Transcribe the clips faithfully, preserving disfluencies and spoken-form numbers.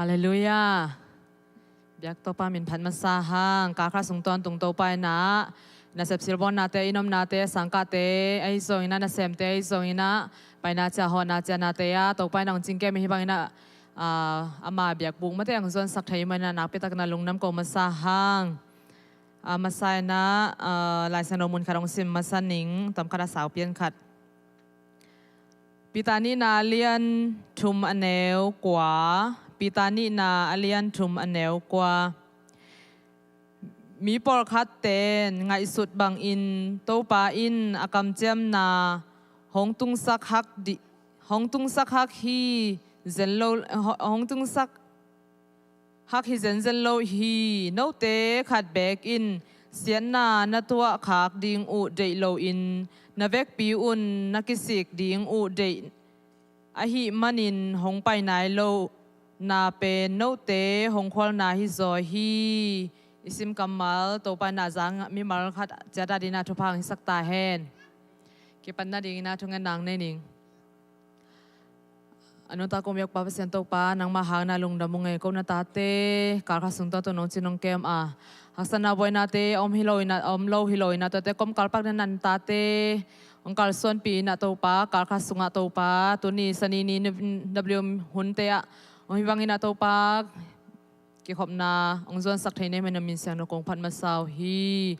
Halleluiah. Biak Topa min phat masa hang. Kal khat sung tawntung Topa in ah nasep silbawlnate, inn omnate, sangkahte ahi zongin ah, nasemte ahi zongin ah, paina ciah hawhna ciahnate ah Topa in ah hong cingkem hi bangin ah, ah, ama biakbuk mate hong zuansak thei manin ah nakpitak na lungdam ko masa hang. Ah, masa in ah, ah, Lai Siangtho mun khat hong sim masa ning, tom khat a sau pian khat. Peter nihna a lian thum a neu kua. Peter nihna a lian thum a neu kua. Mi pawlkhatte in ngaihsut bangin Topa in a kamciamna hong tungsak hak di, hong tungsak hak hi zen lo, hong tungsak hak hi zenzen lo hi. Note khat beek in siatna na tuahkhak ding uh deih loin, na vekpi un na kisik ding uh deih ahih manin hong pai nai lo na pen note hong khualna hi zaw hi. I sim kammal Topa in ah zang mimal khat ciat a dingin ah thupha hong hisak ta hen. Kipatna dingin ah thungetna nei ning. A nungta kong biakpa Pasian Topa, nangmah hangin ah lungdam ung ei. Ko na tate kal khat sung tawntung nong cin nong kem a, haksatna buainate a om hi lo in ah, a om lo hi lo in ah, tuate komkal pak dingin ah na tate hong kalsuanpih in ah Topa, kal khat sungah Topa, tuni Sani ni W M hunte ah hong hi bangin ah Topa, kikhopna hong zuansak thei na hih manin na min siangtho kong phat masa uh hi.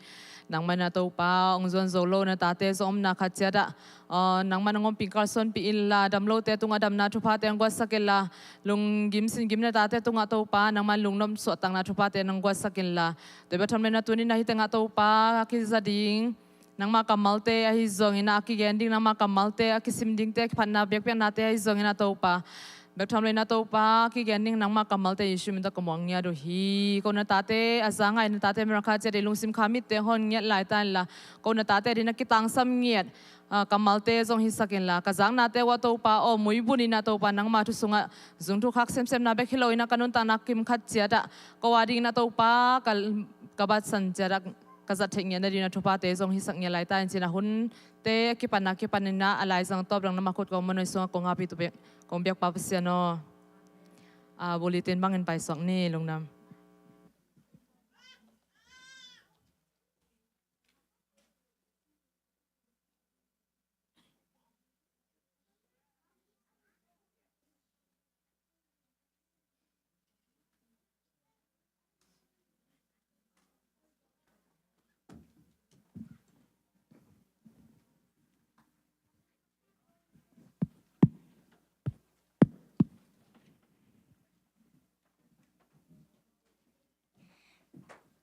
Nangmah in ah Topa, hong zuan zo lo na tate zong omna khat ciat ah, ah, nangmah in hong ompih kalsuanpih inla, dam lote tungah damna thuphate hong guansak inla, lunggim singgim na tate tungah Topa, nangmah in lungnop suahtakna thuphate hong guansak inla, tua bek tham lo in ah tuni na hih tengah Topa, a kiza ding nangmah kammalte ahi zongin ah, a kigen ding nangmah kammalte, a kisim dingte, a kiphatna biakpiaknate ahi zongin ah Topa, bek tham lo in ah Topa, a kigen ding nangmah kammalte Jesu min tawh ka muang ngiat uh hi. Ko na tate a za ngai na tate miral khat ciat a, i lungsim kha mitte hong ngiat lai ta inla, ko na tate a dingin a kitangsam ngiat, ah, kammalte zong hisak inla, ka zaknate uh ah Topa aw, muibun in ah Topa, nangmah thu sungah zungthuk hak semsemna bek hi lo in ah, ka nuntakna kim khat ciat ah ko a dingin ah Topa, ka, ka batsan ciat ah ka zat theih ngiat na dingin ah thuphate zong hisak ngiat lai ta in ci-in ah, hunte a kipan a kipan in ah, a laizang tawp dang nangmah khut kong manoi sungah kong hapih tu bek kong biakpa Pasian aw. Ah, bulletin bangin paisuak ni, lungdam.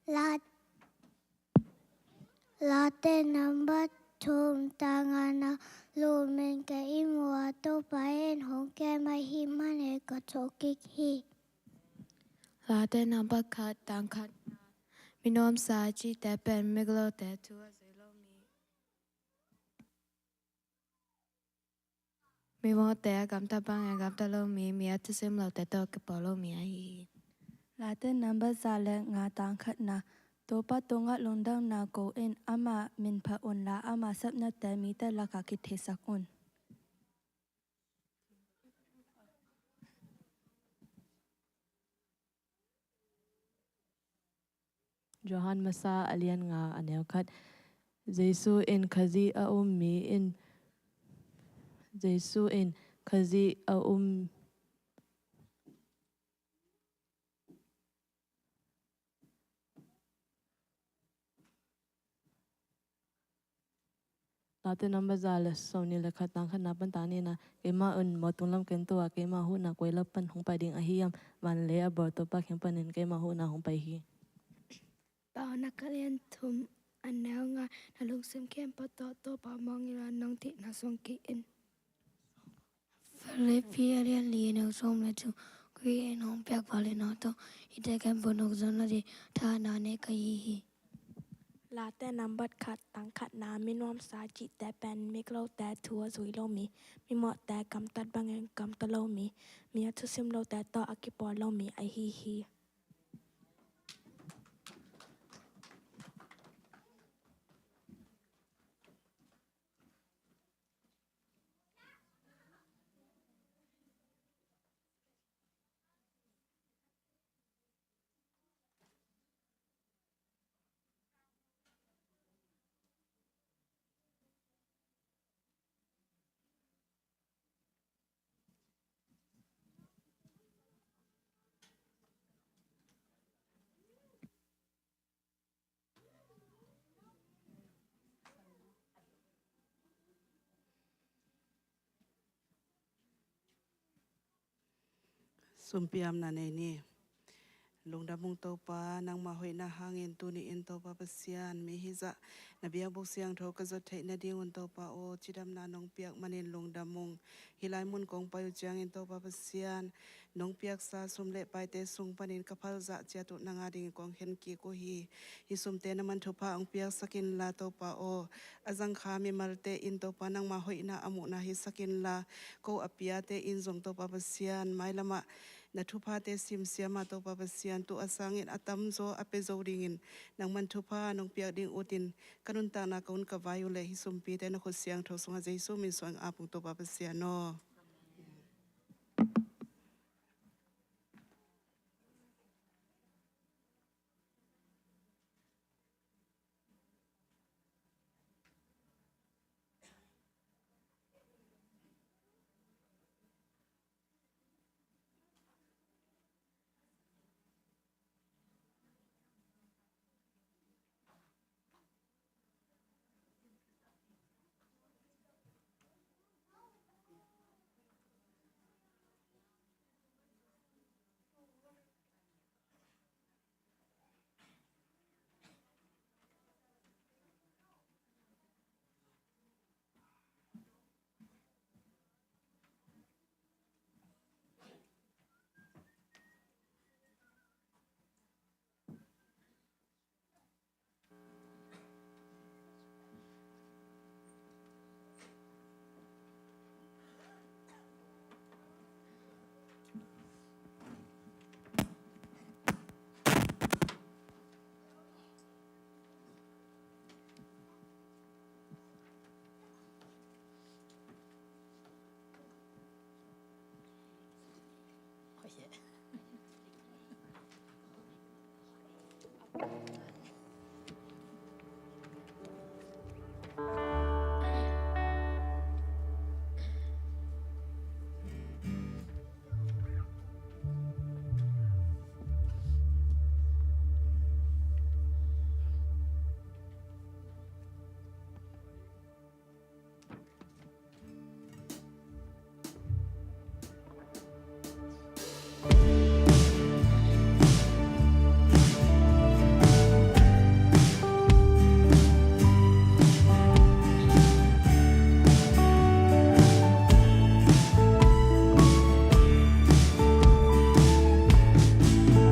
La, Late nambat thum, tang nga na, lum in kei i mu a, Topa in hong kem ahih manin ka thokik hi. Late nambat khat, tang khat na, mi nuamsa cihte pen miglote thu a zui lo mi, mi mawhte a gamtat bangin gamtat lo mi, mi a thusim lote tawh a kipawl lo mi ahi hi. Late nambat za le nga, tang khat na, Topa tungah lungdamna ko in, ama min phat unla, ama sepnate mite lakah kitheisak un. Johan Masa a lian nga, a neu khat. Jesu in Khazih a um mi in, Jesu in Khazih a um, Late nambat za le sawmnih le khat, tang khat na pan tang nih na, keimah un mawhtung lam ken to a, keimah huhna koi lak pan hong pai ding ahi hiam? Van le a bawl Topa kiang panin keimah huhna hong pai hi. Paunak a lian thum, a neu nga, na lungsim khempeuh tawh Topa muang inla, nong theihna suang kik in. Filipi a lian li, a neu sawm le thum. Khrih in hong piak val in, a tawh hihte khempeuh nong zon nading thahatna nei ka hi hi. Late nambat khat, tang khat na, mi nuamsa cihte pen miglote thu a zui lo mi, mi mawhte gamtat bangin gamtat lo mi, mi a thusim lote tawh a kipawl lo mi ahi hi. Sumpiamna nei ni. Lungdam ung Topa, nangmah hoihna hangin tuni-in Topa Pasian, mi hizah na biakbuk siangtho ka zot theih nadingun Topa aw, cidamna nong piak manin lungdam ung. Hih lai mun kong pai uh ciangin Topa Pasian, nong piaksa sum le paite sung panin ka phalzah ciat uh nang adingin kong khen kik uh hi. Hih sumte na man thupha hong piaksak inla Topa aw, a zangkha mimalte in Topa nangmah hoihna a muhna hisak inla, ko a piate in zong Topa Pasian, mailamah na thuphate simsiam a Topa Pasian, tu a sangin a tamzaw a pia zo dingin nang man thupha nong piak ding utin ka nuntakna ka hun ka vai uh le hih sumpite na khut siangtho sungah Jesu min suang ap ung Topa Pasian aw.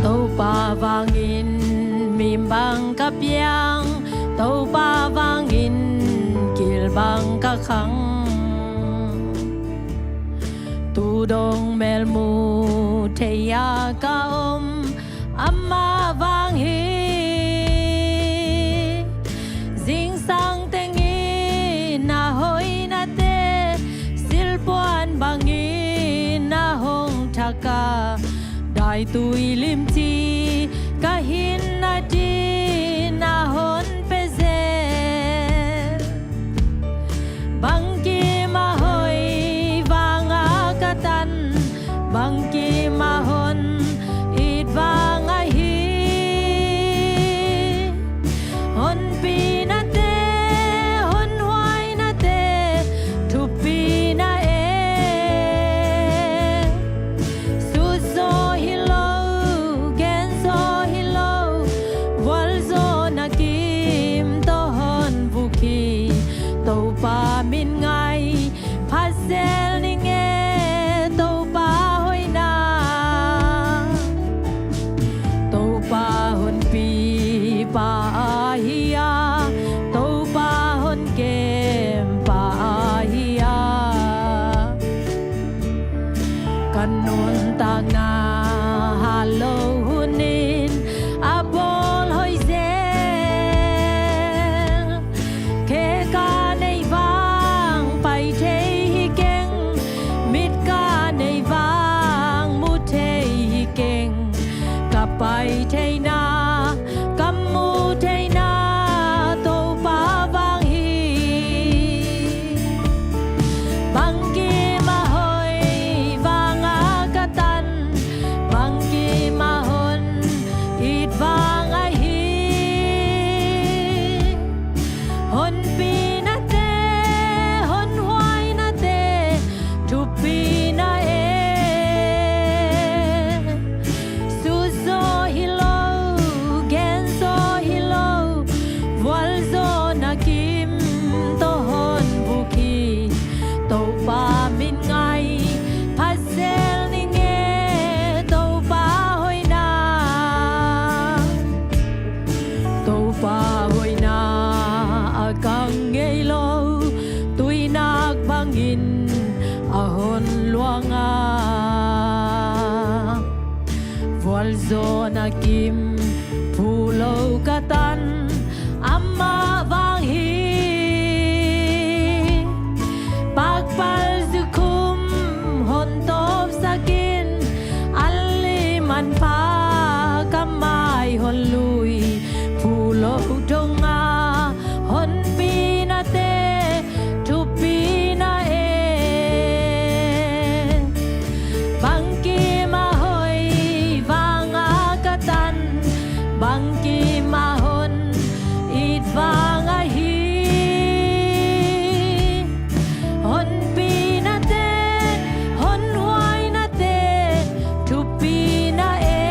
Topa vangin mi bang ka piang, Topa vangin kil bang ka khang. Tu dong mel mu thei a ka om, amah vang hi. Zingsang tengin na hoihnate, silpuan bangin na hong thak a, daitui limci ka hinna ding na hon pia zel. Bangkim a hoih vanga ka tan, bangkim a hon it vanga hi. Honpinate, honhuainate, thupina e. Sutzaw hi lo, gen Zawhna kim phuh lo ka tan, amah vang hi. Pakpal zukhum hon tawpsakin, a li manpha ka mai hon lui. Phuh lo dong a honpinate, thupina e. Bangkim a hoih vanga ka tan, bangkim a hon it vang ahi. Honpinate, honhuainate, thupina e.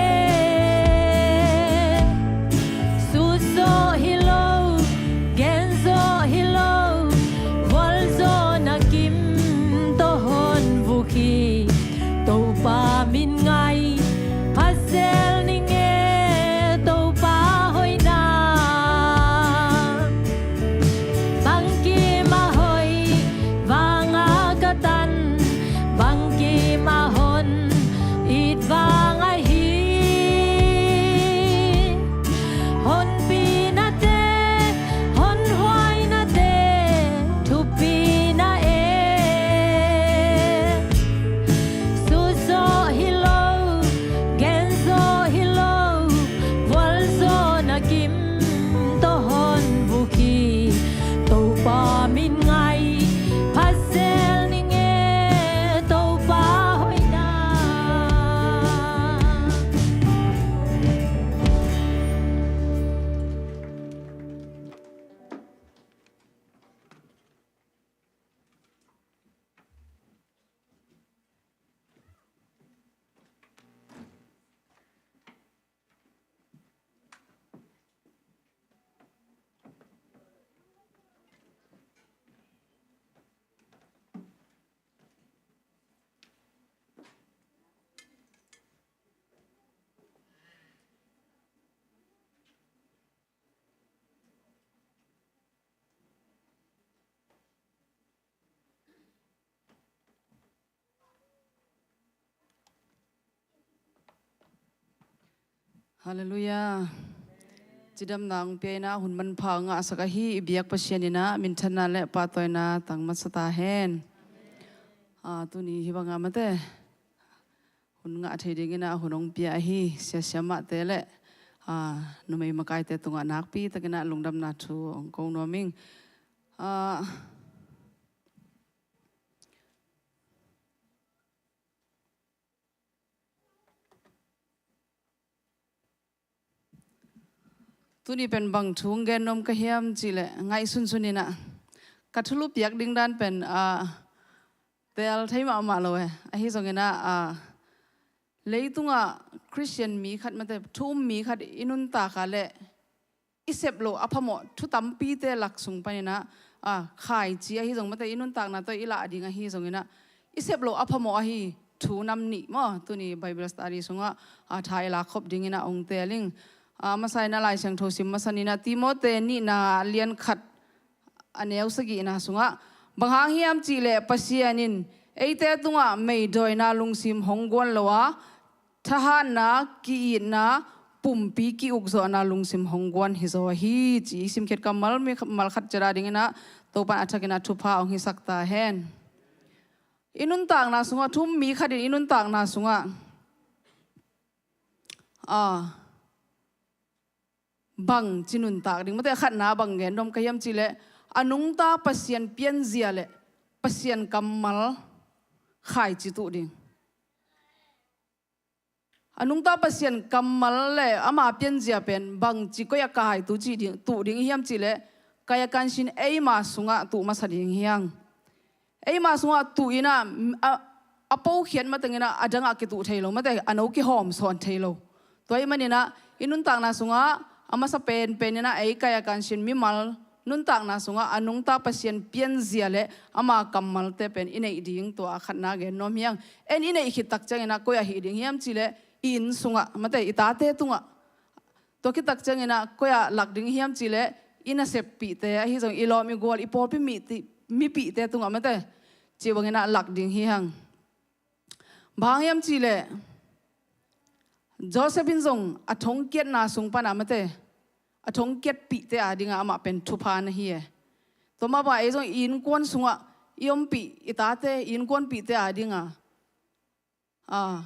Sut zawh hi lo, gen zawh hi lo, vualzawhna kim tawh hon vuk hi. Topa min ngai, phazel ning e, Topa hoihna. Bangkim a hoih vanga ka tan, bangkim a hon it vang ahi. Honpinate, honhuainate, thupina e. Sut zawh hi lo, gen zawh hi lo, vualzawhna kim tawh hon vuk hi. Topa min ngai, phazel ning e, Topa hoihna. Halleluiah. Cidamna hong pia in ah hun manpha ngahsak ahi i biak Pasian in ah minthanna le pahtawina tang masa ta hen. Ah, tuni hih banga mate hun ngah thei dingin ah hun hong pia ahi siasia mahte le, ah, numei makaite tungah nakpi takin ah lungdamna thu hong ko nuam ing. Ah, tuni pen bang thu hong gen nuam ka hiam cih leh ngaihsunsun in ah ka thulu piak ding dan pen, ah, tel thei mahmah lo e. Ahi zongin ah, ah, leitungah Khristian mi khat mate thu um mi khat i nuntak a leh i sep loh a phamawh thu tampite lak sung panin ah, ah, khaici ahi zong mate i nuntakna tawh i lah ding ahi zongin ah i sep loh a phamawh ahi thu nam nih maw, tuni Bible study sungah, ah, tha i lak khop dingin ah hong tel ing. Ah, masa in ah Lai Siangtho sim masa ni in ah Timote nihna lian khat a neu sagihna sungah, bang hang hiam cih leh Pasian in eite tungah meidawina lungsim hong guan lo a, thahatna, ki-itna, pumpi ki-ukzawhna lungsim hong guan hi zaw hi, ci i simkhiat kammal mi kh-, mal khat ciat a dingin ah Topan a thakin ah thupha hong hisak ta hen. I nuntakna sungah, thu um mi khatin i nuntakna sungah, ah, bangci nuntak ding mate, a khatna bang gen nuam ka hiam cih leh a nungta Pasian pianzia le Pasian kammal khaici tuh ding. A nungta Pasian kammal le ama pianzia pen bangci koi-ah khaici tuh ding, tuh ding hiam cih leh kaya kansin eima sungah tuh masa ding hi hang. Eima sungah tuh in ah, a, a pokhiat matengin ah a dangah kituh thei lo mate, a no kihawm sawn thei lo. Tua ahih manin ah i nuntakna sungah a masa penpen in ah ei kaya kansin mimal nuntakna sungah a nungta Pasian pianzia le ama kammalte pen i neih ding, tua a khatna gen nuam hi hang. En i neih khit tak ciangin ah koi-ah hih ding hiam cih leh i inn sungah mate, i tate tungah. Tua khit tak ciangin ah koi-ah lak ding hiam cih leh i naseppihte ahi zong i lawm i gual i pawlpi mite, mipihte tungah mate, ci bangin ah lak ding hi hang. Bang hang hiam cih leh Joseph in zong a thongkiatna sung pana mate, a thongkiatpihte adinga amah pen thupha na hi e. Tua mah banga ei zong i innkuan sungah i ompih, i tate i innkuanpihte adinga a,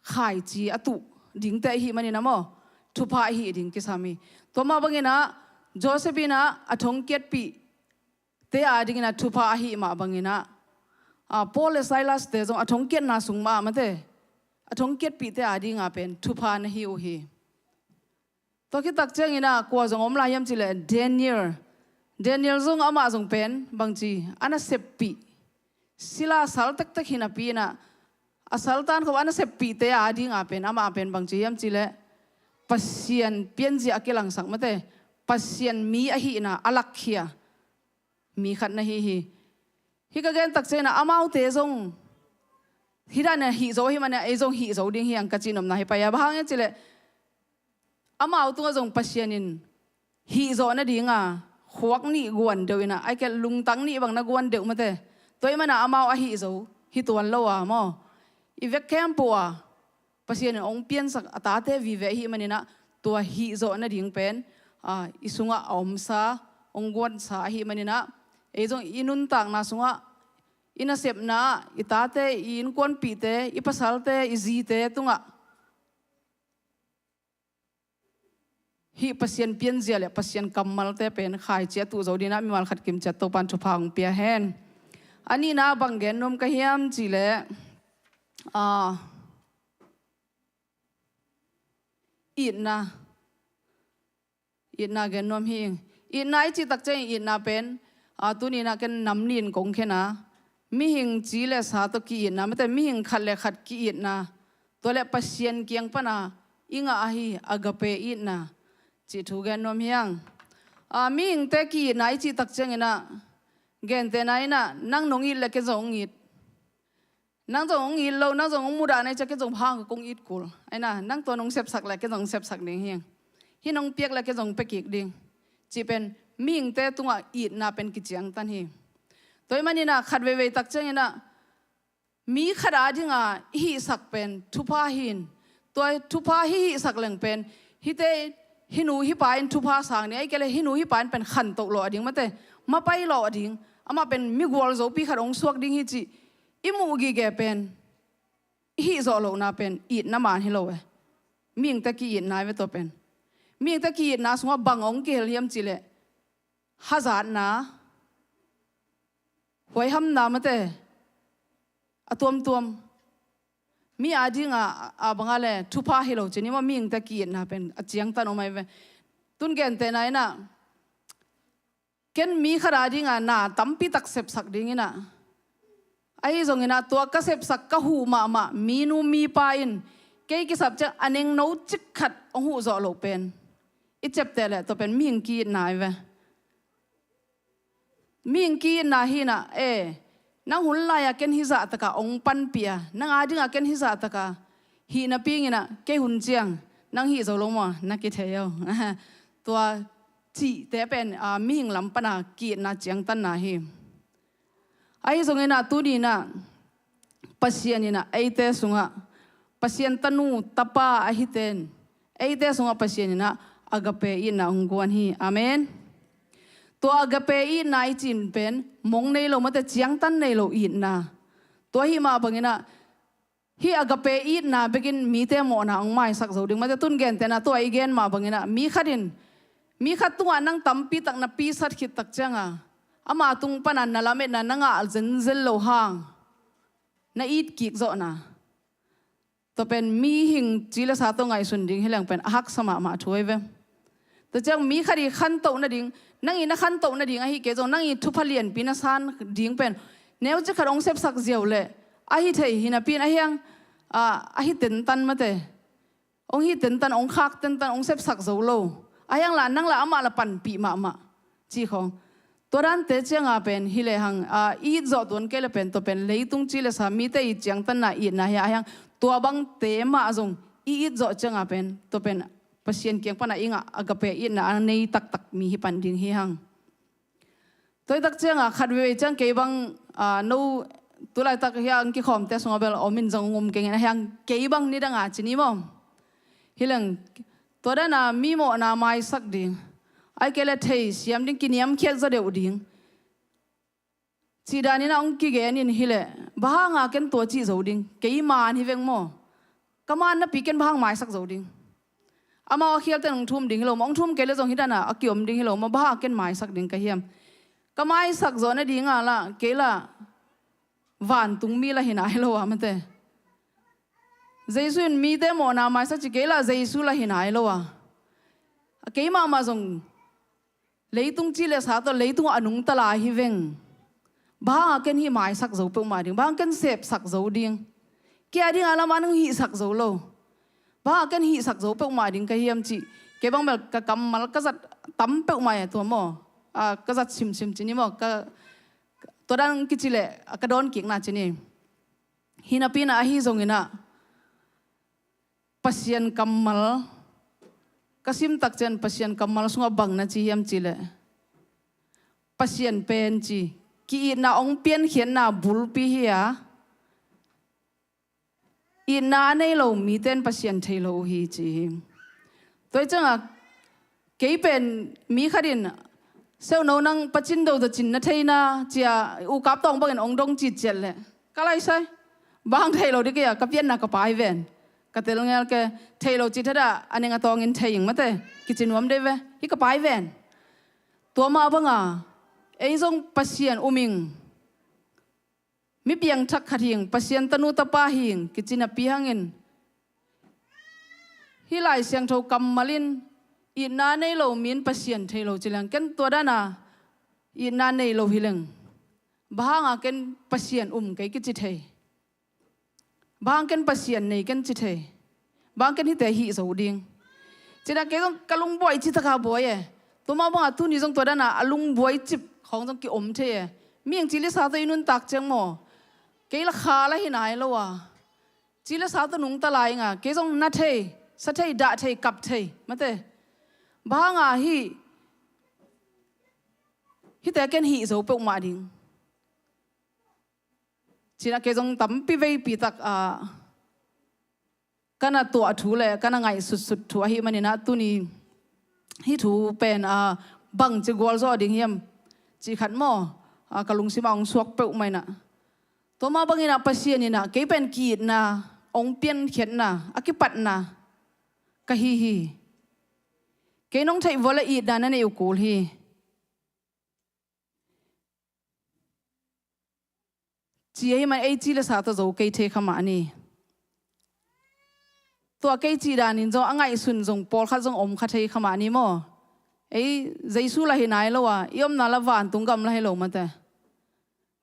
khaici a tuh dingte ahi manin a maw, thupha ahi ding kisam hi. Tua mah bangin ah Joseph in ah a thongkiatpihte adingin ah thupha ahi mah bangin ah, a, Paul le Silas te zong a thongkiatna sung mah mate, a thongkiatpihte adinga pen thupha na hi uh hi. Tua khit tak ciangin ah kua zong om lai hiam cih leh Daniel. Daniel zong amah zong pen bangci a naseppih, sila sal tektek hi napi in ah, a saltan khop a naseppihte adinga pen amah pen bangci hiam cih leh Pasian pianzia a kilangsak mate, Pasian mi ahihna a lakkhia mi khat na hi hi. Hih ka gen tak ciangin ah amaute zong hih dan a hih zo ahih manin ah ei zong hih zo ding hi hang ka cih nopna hi pai a. Bang hang hiam cih leh amau tungah zong Pasian in hih zawh nadinga khuak nih guan deuh in ah, ahih kei leh lungtang nih bang na guan deuh mate, tua ahih manin ah amau a hih zo hi tuan lo a maw, i vek khempeuh ah Pasian in hong piansak a tate vive ahih manin ah tua hih zawh nading pen, a, i sungah a omsa, hong guansa ahih manin ah ei zong i nuntakna sungah, i nasepna ah, i tate, i innkuanpihte, i pasalte, i zite tungah hih Pasian pianzia le Pasian kammalte pen khaici a tuh zo dingin ah mimal khat kimciat Topan thupha hong pia hen. A nihna bang gen nuam ka hiam cih leh, a, itna. Itna gen nuam hi ing. Itna i cih tak ciangin itna pen, a, tuni in ah ken nam nih in kong khen a, mihing ci le sa tawh ki-itna mate, mihing khat le khat ki-itna, tua le Pasian kiang pana i ngah ahi agape itna cih thu gen nuam hi ing. A, mihingte ki-itna i cih tak ciangin ah, gentehna in ah nang nong it le ken zong hong it. Nang zong hong it lo, nang zong hong mudah na hih ciang ken zong bang hang kong it kul. Ahi na, nang tua nong sepsak le ken zong hong sepsak ding hi. Hih nong piak le ken zong hong pia kik ding cih pen mihingte tungah itna pen kiciangtan hi. Tua ahih manin ah khat veivei tak ciangin ah mi khat adinga i hihsak pen thupha hi in, tua thupha hih hihsak leng pen hihte, hih nu hih pa in thupha sang ding, ahih kei leh hih nu hih pa in pen khantoh lawh ding mate, mapai lawh ding, amah pen mi gualzopi khat hong suak ding hi cih i muh gige pen i hih zawh lohna pen itna man hi lo e. Mihingte ki-itna hi ve tua pen. Mihingte ki-itna sungah bang hong kihel hiam cih leh hazatna, huaihamna mate, a tuamtuam. Mi adinga a bang a le thupha hi lo cih ni maw, mihingte ki-itna pen a ciangtan om ahi ve. Tun gentehna in ah ken mi khat adinga na tampi tak sepsak ding in ah, ahi zongin ah tua ka sepsak ka huh mahmah minu mipa in kei kisap ciang a nengno cik khat hong huh zawh loh pen i ciapteh leh tua pen mihing ki-itna ahi ve. Mihing ki-itna hi in ah, e, nang hun lai-a ken hih zah taka hong panpih a, nang adinga ken hih zah taka hih napi in ah kei hun ciang nang hih zo lo maw, na kithei o. Tua cihte pen, a, mihing lam pana ki-itna ciangtanna hi. Ahi zongin ah tuni in ah Pasian in ah eite sungah, Pasian tanu tapa ahi ten, eite sungah Pasian in ah agape itna hong guan hi. Amen. Tua agape itna i cih pen mong nei lo mate, ciangtan nei lo itna. Tua ahih mah bangin ah hih agape itna bekin mite mawhna hong maisak zo ding mate, tun gentehna tua i gen mah bangin ah mi khat in, mi khat tungah nang tampi tak na pisat khit tak cianga ama tung pana na lametna na ngah zenzen lo hang na it kik zawhna, tua pen mihing ci le sa tawh ngaihsun ding hi leng pen a haksa mahmah thu ahi ve. Tua ciang mi khat i khantoh nading, nang i na khantoh nading ahih kei zong nang i thupha lianpi na san ding pen neucik khat hong sepsak ziau leh ahi thei hi napi in, ahi hang, a, ahi tentan mate, hong hi tentan, hong khak tentan, hong sepsak zo lo, ahi hang lah nang lah amah lah panpih mahmah cih khawng. Tua dante cianga pen hi lehang, a, i it zawh tuan kei le pen tua pen leitung ci le sa mite i ciangtanna itna hi a, ahi hang tua bangte mah zong i it zawh cianga pen tua pen Pasian kiang pana i ngah agape itna a nei taktak mi hi pan ding hi hang. Tua hi tak cianga khat veivei ciang kei bang, a, no tulaitak hiang kikhawmte sungah bel om in zong om keng in, ahi hang kei bang nidanga ci ni maw, Hi leng, tua dana mi mawhna maisak ding, ahih kei leh thei siam ding, kiniamkhiat zaw deuh ding cih danin ah hong kigen in hi leh, bang hanga ken tua cih zo ding? Kei maan hi veng maw. Ka maan napi ken bang hang maisak zo ding? Amau a khialte hong thum ding hi lo maw, hong thum kei leh zong hih dana a kiom ding hi lo maw, bang hanga ken maisak ding ka hiam? Ka maisak zawh nadinga lah kei lah vantungmi lah hi nai lo a, mate. Jesu in mite mawhna maisak ci, kei lah Jesu lah hi nai lo a. A kei mahmah zong leitung ci le sa tawh leitungah a nungta lai hi veng. Bang hanga ken hih maisak zo peuhmah ding? Bang hanga ken sepsak zo ding? Kei a dinga lam a nang hihsak zo lo. Bang hanga ken hihsak zo peuhmah ding ka hiam cih, kei bang bel ka kammal ka zat tam peuhmah e, tua maw. A, ka zat simsim ci ni maw, ka, tua dan kici leh a ka dawn kikna ci ni. Hi napi-in ah, ahi zongin ah, Pasian kammal, ka sim tak ciang Pasian kammal sungah bang na ci hiam cih leh, Pasian pen ci, ki-itna hong piankhiatna bulpi hi a, itna a nei lo mite in Pasian thei lo uh hi, ci hi. Tua hi ciangah kei pen mi khat in, "Seuno, nang Pa Cin Do tawh cin na thei na," ci-a ukap tawng bangin hong dong citciat leh ka laisai. Bang hang thei lo ding, kei a ka pianna ka pai ven. Ka telngel kei, thei lo cih thadah a ning a tawngin thei ing, mate. Kici nuam dei ve. Hih ka pai ven. Tua mah banga ei zong Pasian um ing, mi piangthak khat hi ing, Pasian tanu tapa hi ing, kici napi hangin, hih Lai Siangtho kammal in, "Itna nei lo mi in Pasian thei lo," ci leng, ken tua dana itna nei lo hi leng, bang hanga ken Pasian um kei kici thei? Bang hanga ken Pasian nei ken ci thei? Bang hanga ken hihte hih zo ding? Ci-in ah kei zong ka lungbuai citaka buai e. Tua mah banga tuni zong tua dana a lungbuai cip khawng zong kiom thei e. Mihing ci le sa tawh i nuntak ciang maw, kei lah kha lah hi nai lo a, ci le sa tawh nungta lai ing a, kei zong na thei, sa thei, dah thei, kap thei, mate. Bang hanga hih, hihte ken hih zo peuhmah ding? Ci-in ah kei zong tampi veipi tak, ah, ka na tuah thu le ka na ngaihsutsut thu ahih manin ah, tuni hih thu pen, ah, bangci gualzawh ding hiam cih khat maw, ah, ka lungsimah hong suak peuhmah in ah. Tua mah bangin ah Pasian in ah kei pen ki-itna hong piankhiatna, a kipatna ka hi hi. Kei nong theih vua leh itna na neih uh kul hi, ci ahih man ei ci le sa tawh zo kei thei kha mah ni. Tua kei cih danin zong a ngaihsun zong pawlkhat zong om kha thei kha mah ni maw. Ei Jesu lah hi nai lo a, i omna lah vantung gam lah hi lo, mate.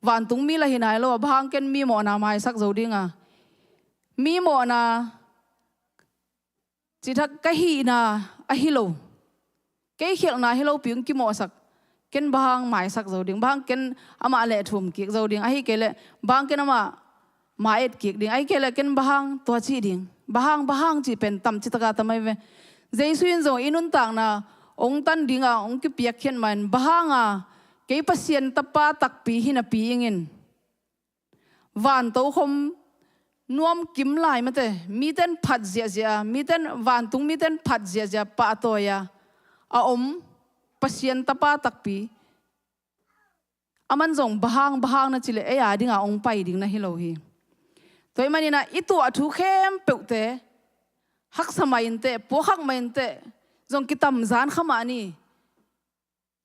Vantung mi lah hi nai lo a, bang hanga ken mi mawhna maisak zo ding a? Mi mawhna cih thadah ka hihna ahi lo, kei khialhna hi lopi hong kimawhsak, ken bang hanga maisak zo ding? Bang hanga ken amah leh thum kik zo ding? Ahih kei leh bang hanga ken amah ma-et kik ding? Ahih kei leh ken bang hanga tua cih ding? Bang hanga, bang hanga cih pen tam citaka tam ahi ve. Jesu in zong i nuntakna hong tan dinga hong kipiakkhiat mah in, bang hanga kei Pasian tapa takpi hi napi ing in, van tokhom nuam kim lai, mate, mite in phat ziahziah a, mite in, vantung mite in phat ziahziah, pahtawi a, a om Pasian tapa takpi, aman zong bang hanga, bang hanga na cih leh ei a dinga hong pai ding na hi lo hi. Tua ahih manin ah i tuah thu khempeuhte haksa mah inteh, puakhak mah inteh, zong kitamzan kha mah ni.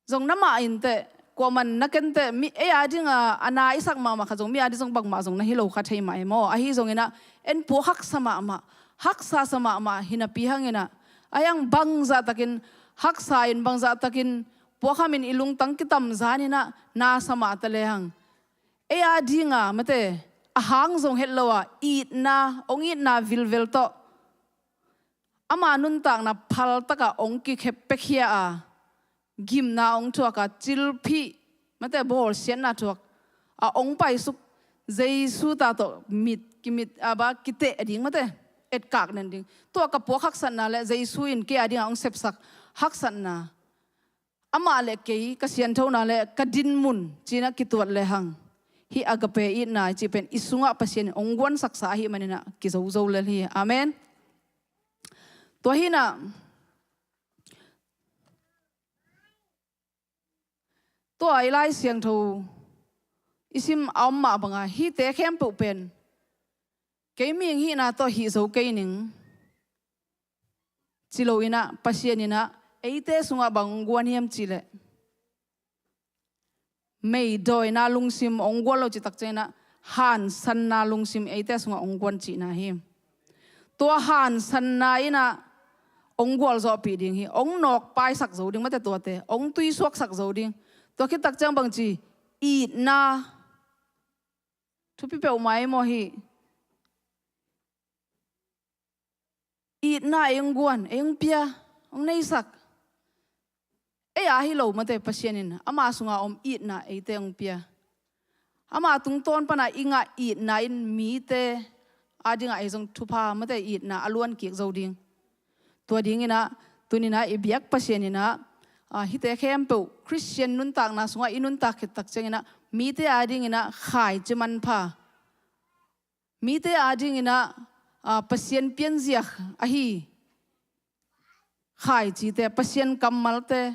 Zong na mah inteh, kuaman na kenteh, mi, ei a dinga a na i sak mahmah khat zong mi a ding zong bangmah zong na hi lo kha thei mah e maw. Ahi zongin ah en puak haksa mahmah, haksa sa mahmah hi napi hangin ah, a hiang bangzah takin haksa in, bangzah takin puakhamin i lungtang kitamzan in ah na sa mah ta lehang, ei a dinga, mate, a hang zong het lo a, itna, hong itna vilvel tawh ama nuntakna phaltakah hong kikhep pekkhia a, gimna hong thuak a, cilphih, mate, bawlsiatna thuak a hong paisuk Jesu ta tawh mit, kimit, a ba, kiteh ding, mate, etkak den ding. Tua ka puak haksatna le Jesu in kei a dinga hong sepsak haksatna, amah le kei ka sianthona le ka dinmun ci-in ah kituat lehang, hih agape itna i cih pen i sungah Pasian in hong guansaksa ahih manin ah kizozo lel hi. Amen. Tua hi inah, tua i Lai Siangtho i sim a om mah banga hihte khempeuh pen kei mihing hihna tawh hih zo kei ning ci lo inah, Pasian inah eite sungah bang hong guan hiam cihleh, meidawina lungsim hong guan lo cih takciang inah, hansanna lungsim eite sungah hong guan cihna hi. Tua hansanna inah hong gualzawhpih ding hi. Hong nawkpaisak zo ding, mate, tuate hong tuisuaksak zo ding. Tua khit takciang bangci, itna, thupi peuhmah ei maw hi. Itna ei hong guan, ei hong pia, hong neisak. Ei a hi lo, mate, Pasian in ama sunga om itna eite hong pia. Ama tungtawn pana i ngah itna in mite adinga ei zong thupha, mate, itna a luan kik zo ding. Tua dinginah tuninah i biak Pasian inah, a, hihte khempeuh Khristian nuntakna sungah i nuntak khit takcianginah mite adinginah khaici manpha, mite adinginah, a, Pasian pianzia ahi khaicite, Pasian kammalte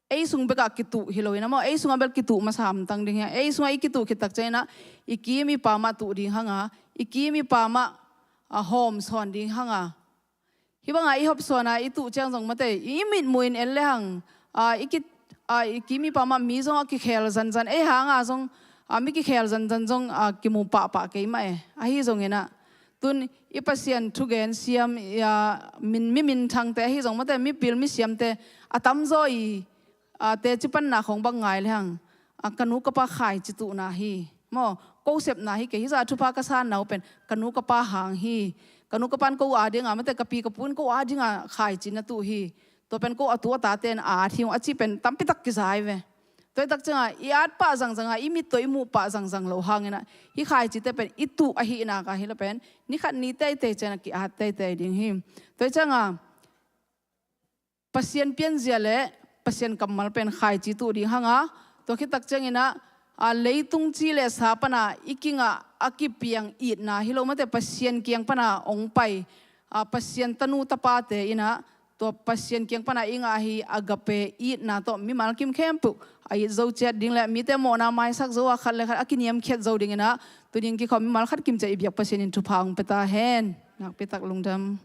ei sung bekah kituh hi loinah maw, ei sungah bel kituh masa hamtang ding hi a, ei sungah i kituh khit takcianginah i kim i pamah tuh ding hanga, i kim i pamah, a, hawmsawn ding hanga. Hih banga i hopsawn a i tuh ciang zong, mate, i mitmuh in en lehang, a, i ki, a, i kim i pamah mi zong a kikhel zanzan, ei hanga zong, a, mi kikhel zanzan zong, a, kimu pahpah kei mah e. Ahi zonginah tun i Pasian thugen siam, a, min, mi minthangte ahi zong, mate, mipil misiamte a tamzaw i, a, teci panna khong bang ngai lehang, a, ka nu ka pa khaici tuhna hi maw, ko sepna hi kei, hih zah thupha ka sanna uh pen ka nu ka pa hang hi. Ka nu ka pan ko adinga, mate, ka pi ka pu in ko adinga khaici na tuh hi. Tua pen ko a tu a tate in a at hi ung a cih pen tampitak kizai ve. Tua hi takcianga i at pah zangzanga i mit tawh i muh pah zangzang loh hanginah hih khaicite pen i tuh ahihnak ahila pen ni khat ni teitei ciangah ki-at teitei ding hi. Tua hi cianga Pasian pianzia le Pasian kammal pen khaici tuh ding hanga, tua khit takcianginah, a, leitung ci le sa pana i kingah a kipiang itna hi lo, mate, Pasian kiang pana hong pai, a, Pasian tanu tapate inah tua Pasian kiang pana i ngah hi agape itna tawh mimal kim khempeuh a it zo ciat ding le mite mawhna maisak zo a khat le khat a kiniamkhiat zo dinginah tuni in kikhawm mimal khat kim ciat i biak Pasian in thupha hong pia ta hen. Nakpitak lungdam.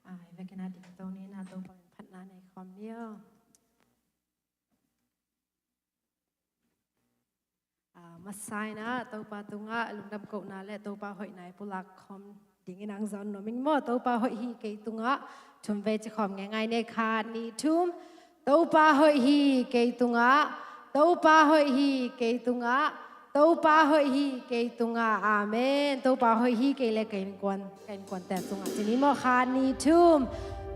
Ai, vekin a ding tawh ni na Topa min phatna nei khawm ni aw. A, masa inah Topa tungah lungdam kohna le Topa hoihna i pulak khawm dingin ang zawn nuam ing maw. Topa hoih hi kei tungah thum vei ci khawm ngei ngai ni. Khat, nih, thum. Topa hoih hi kei tungah, Topa hoih hi kei tungah, Topa hoih hi kei tungah. Amen. Topa hoih hi kei le ka innkuan, ka innkuante tungah ci ni maw. Khat, nih, thum.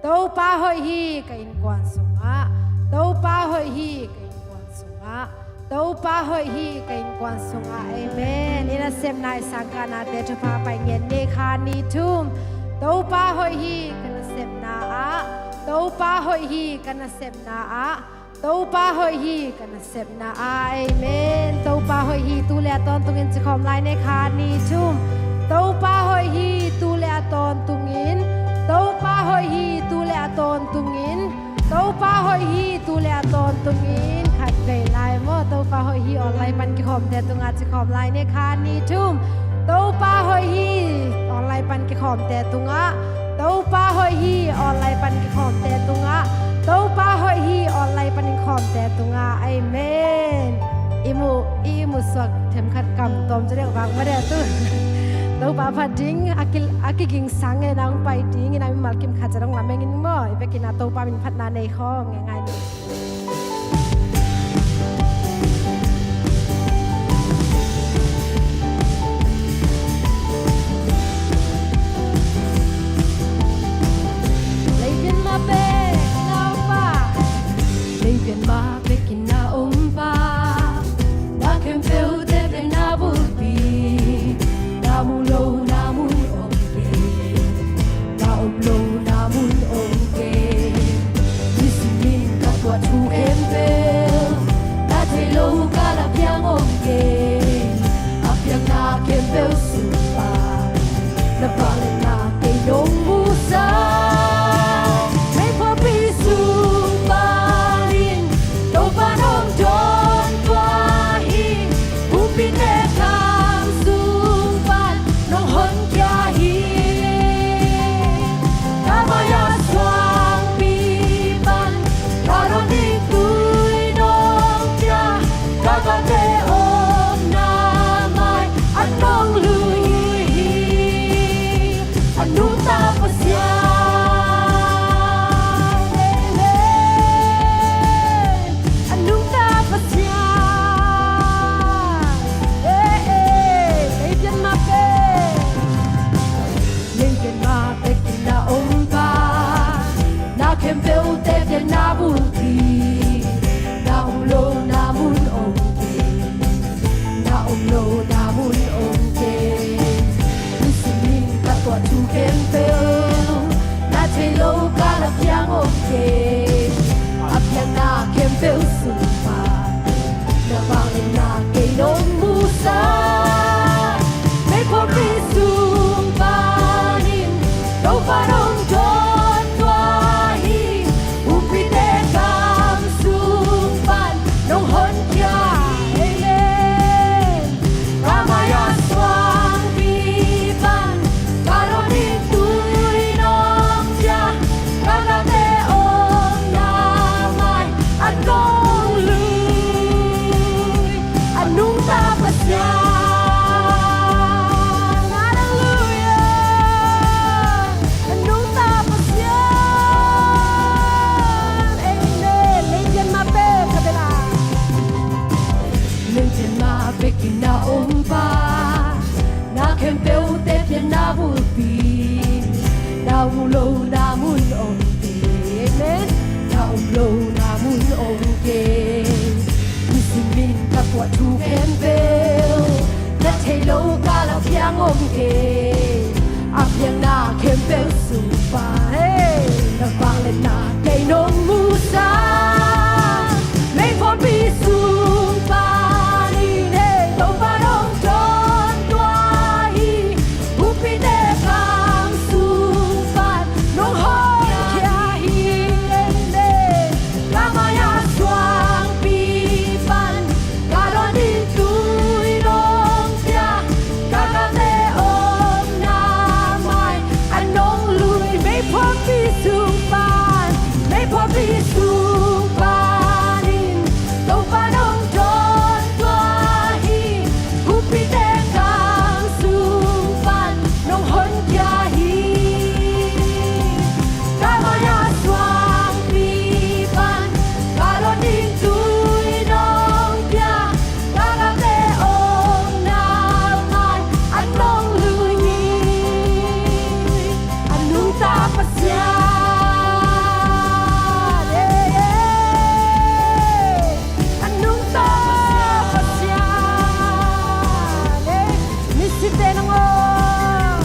Topa hoih hi ka innkuan sungah, Topa hoih hi ka innkuan sungah, Topa hoih hi ka innkuan sungah. Amen. I nasepna i sangkahnate thupha pai ngen ni. Khat, nih, thum. Topa hoih hi ka nasepna ah, Topa hoih hi ka nasepna ah, Topa hoih hi ka nasepna ah. Amen. Topa hoih hi tu le a tawntungin ci khawm lai ni. Khat, nih, thum. Topa hoih hi tu le a tawntungin, Topa hoih hi tu le a tawntungin, Topa hoih hi tu le a tawntungin. Khat vei lai maw. Topa hoih hi online pan kikhawmte tungah ci khawm lai ni. Khat, nih, thum. Topa hoih hi online pan kikhawmte tungah, Topa hoih hi online pan kikhawmte tungah, Topa hoih hi online pan kikhawmte tungah. Amen. I mu, i musuak themkhat kam tawm ca deuh vang mah deuh tu. Topa phat ding, a ki, a kiging sang ngen a hong pai dingin a mimal kim khat ca dong lamengin maw, i vekin a Topa min phatna nei khawm ngei ngai ni. Leipian mah pek na om pa. Leipian mah pek na om pa. Na khempeuh te pia na bulpi. Na mu lo na mun om kei. Na om lo na mun om kei. Nisim in ka tuah thu khempeuh. Na thei lo ka la piang om kei. A piang na khempeuh sung pan. Na vangliatna kei nong musak. Meikuangpi sung panin Topa nong dawntuah hi. Kumpite kam sung pan nong honkhia hi. Ka mai-ah suangpi pan ka dawn ding tui nong pia. Ka galte omna mai-ah nong lui hi. A nungta Pasian, amen. A nungta Pasian, eh, eh, leipian mah pek. Leipian mah pek na om pa. Na khempeuh te pia na bulpi. Na om lo na mun om kei. Na om lo na mun om kei. Nisim in ka tuah thu khempeuh. Na thei lo ka la piang om kei. A piang na khempeuh sung pan. Na vangliatna kei nong musak. Meikuangpi sung panin Topa nong dawntuah hi. Kumpite kam sung pan nong honkhia, amen. Ka mai-ah suangpi pan ka dawn ding tui nong pia. Ka galte omna mai-ah nong lui. A nungta Pasian, halleluiah. A nungta Pasian, amen. Leipian mah pek ka bel a. Leipian mah pek na om pa. Na khempeuh te pia na bulpi. Na om lo na mun om kei. Amen. Na om lo na mun om kei. Nisim in ka tuah thu khempeuh. Na thei lo ka la piang om kei. A piang na khempeuh sung pan. Hey. Na vangliatna kei nong musak. Meikuangpi sung panin, eh, Topa nong dawntuah hi. Kumpite kam sung pan nong honkhia hi, amen. Ka mai-ah suangpi pan ka dawn ding tui nong pia. Ka galte omna mai-ah nong lui. Meikuangpi sung pan, meikuangpi sung panin Topa nong dawntuah hi. Kumpite kam sung pan nong honkhia hi. Ka mai-ah suangpi pan ka dawn ding tui nong pia. Ka galte omna mai-ah nong lui hi. A nungta Pasian, eh, eh. A nungta Pasian, eh. Misite nangawn,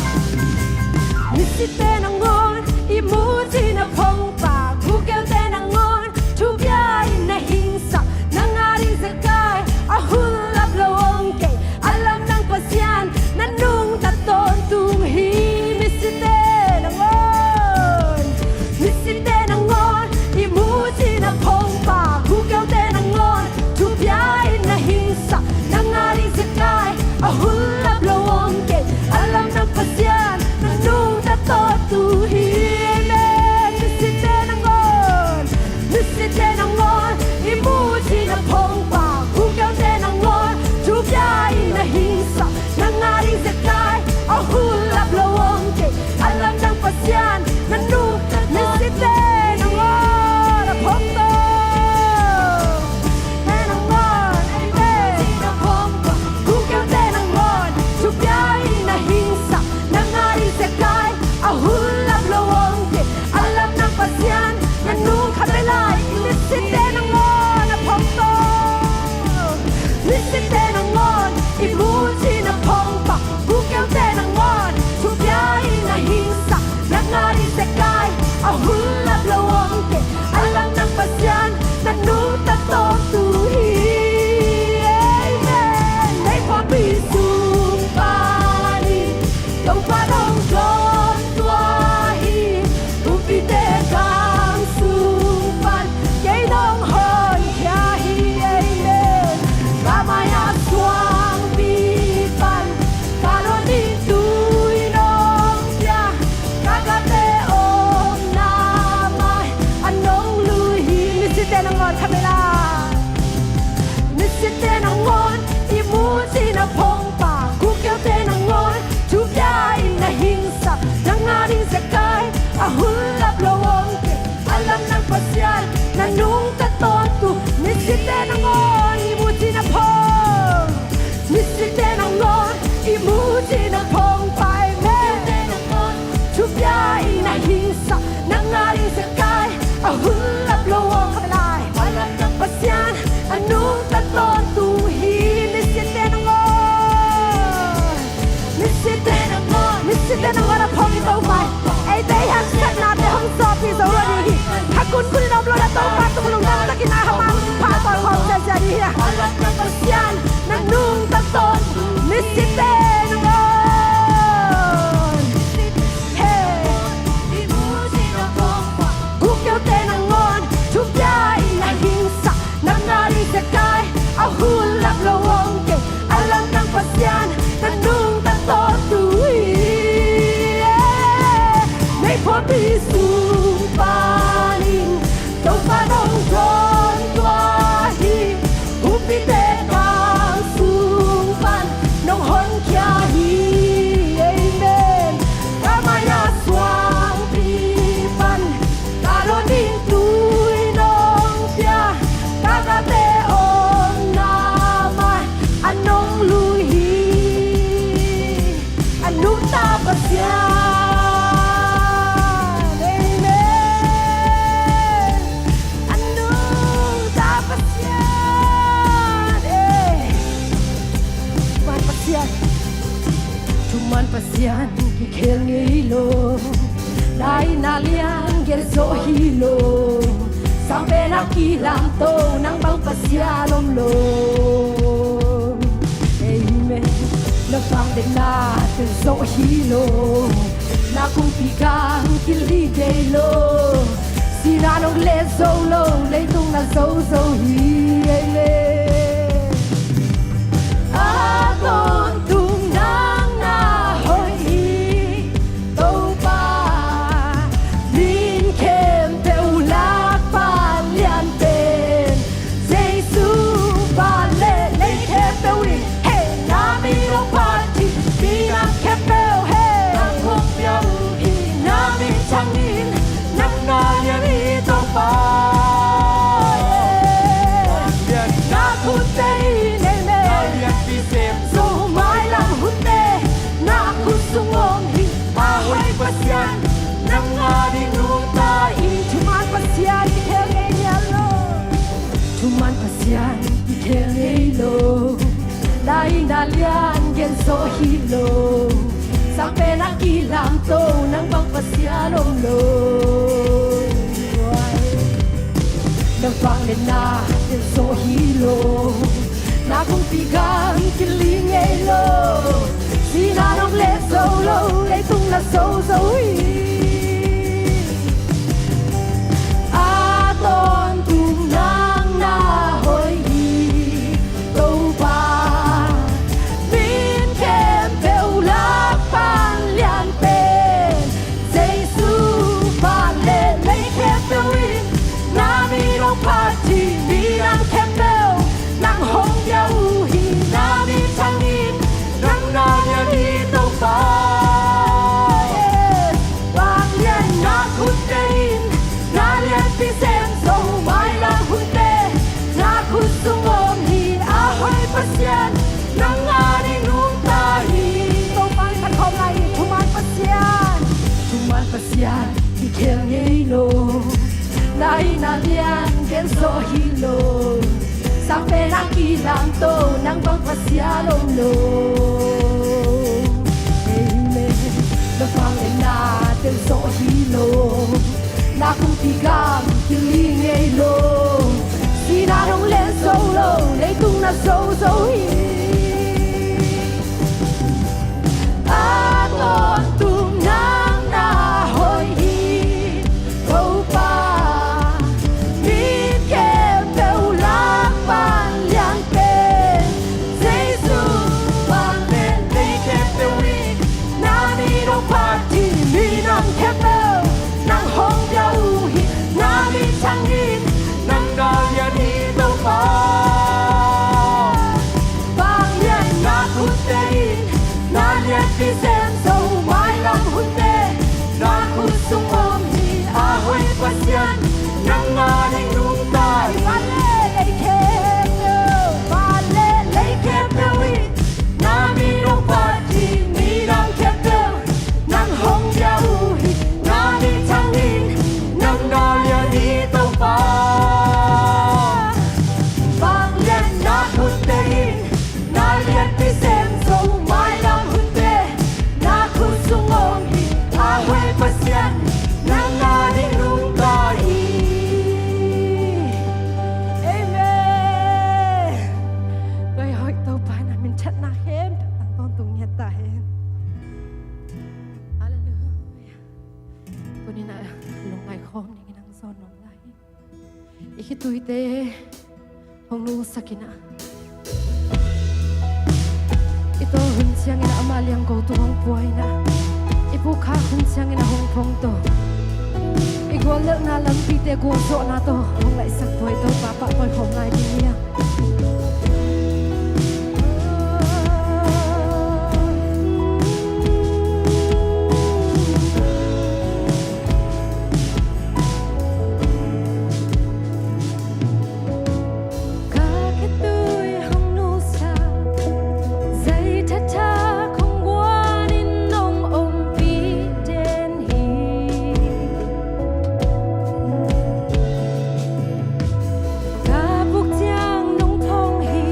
misite nangawn, i mucih na phongpa, gulkeute nangawn, thupia in na hingsak, nang a ding zekai a hun lap lo om kei. A lamdang Pasian na nungta tawntung hi. Misite nangawn, misite nangawn, i mucih na phongpa, gulkeute nangawn, thupia in na hingsak, nang a ding zekai a hun lap lo om kei. A lamdang Pasian na nungta tawn Hun lap lo om kei, a lam nang Pasian, na nungta tawntung. Misite nangawn ihmu cih na phong, misite nangawn ihmu cih na phong pai me. Thupia in na hingsak, nang a ding zekai, a hun lap lo om kei lai. A lam nang Pasian, a nungta tawntung hi. Misite nangawn, misite nangawn, misite nangawn a phong i Topa. Ei deih haksatnate hong sawpih zo lo ding hi. Kha kunkun in om lo na Topa tung lungdam takin a hama pha tawn khawm ziazia ding hi. A lam nang Pasian, na nungta tawntung, misite nangawn. He. Guk keute nangawn, thupia in na hingsak, nang a ding zekai, a hun lap lo om kei, a lam nang Pasian, na nungta tawntung hi. Nei phualpi sung panin Topa nong dawntuah hi. Humpite tang sung pan nong honkhia hi. Amen. Ka mai-a suangpi pan ka dawn ding tui nong pia, ka gate omna mah a nong lui hi. A nungta Pasian. Amen. A nungta Pasian. Eh. Thuman Pasian. Thuman Pasian kikhel ngei lo. Na in na lian gen zawh hi lo. Sangpen a kilamto nang bang Pasian om lo. Amen. Na vangliatna tel zawh hi lo. Na kumpi gam kili ngei lo. Sihna nong let zo lo, leitung na zo zo hi. Amen. A tawntung nang na hoih hi. Topa, min khempeuh lak pan lian pen Jesu. Van le lei khempeuh in, he, na min hong phat hi. Minam khempeuh, he, nang hong pia uh hi. Na min thang in, nang na lian hi Topa. Na khut teh in, amen. Na lianpi sem zo mailam hunte, na khut sung om hi. A hoih Pasian, nang a ding nungta in. Thuman Pasian kikhel ngei ngiat lo. Thuman Pasian kikhel ngei lo. Na in na lian gen zawh hi lo. Sangpen a kilamto nang bang Pasian om lo. Na vangliatna tel zawh hi lo. Na kumpi gam kili ngei lo. Sihna nong let zo lo, leitung na zo zo hi. A tawntung nang na hoih hi Topa. Min khempeuh lak pan lian pen Jesu. Van le lei khempeuh in, na min hong phat hi. Minam khempeuh nang hong pia uh hi. Na min thang in, nang na lian hi Topa. Vanglian na khut teh in, na lianpi sem zo mailam hunte, na khut sung om hi. A hoih Pasian, nang a ding nungta hi. Topa in phat khawm lai hi. Thuman Pasian. Thuman Pasian kikhel ngei lo. Na in na lian gen zawh hi lo. Sangpen a kilamto nang bang Pasian om lo. Amen. Na vangliatna tel zawh hi lo. Na kumpi gam kili ngei lo. Sihna nong let zo lo, leitung na zo zo hi. A tawntung nang na hoih hi Topa. Min khempeuh lak pan lian pen Jesu. Van le lei khempeuh in, na min hong phat hi. Minam khempeuh nang hong pia uh hi. Na min thang in, nang na lian hi Topa. Vanglian na khut teh in, na lianpi sem zo mailam hunte, na khut sung om I khituite hong nusak in ah, i tawl hun ciangin ah ama liangko tung hong pua in ah, i pukkhak hun ciangin ah hong phong tawh, i guallelhna lampite gualzawhna tawh hong ngaihsak Topa, Topa paikhawm lai ding hi a. Ka khitui hong nusak, zei thathak hong guan in nong ompih den hi. Ka puk ciang nong thong hi,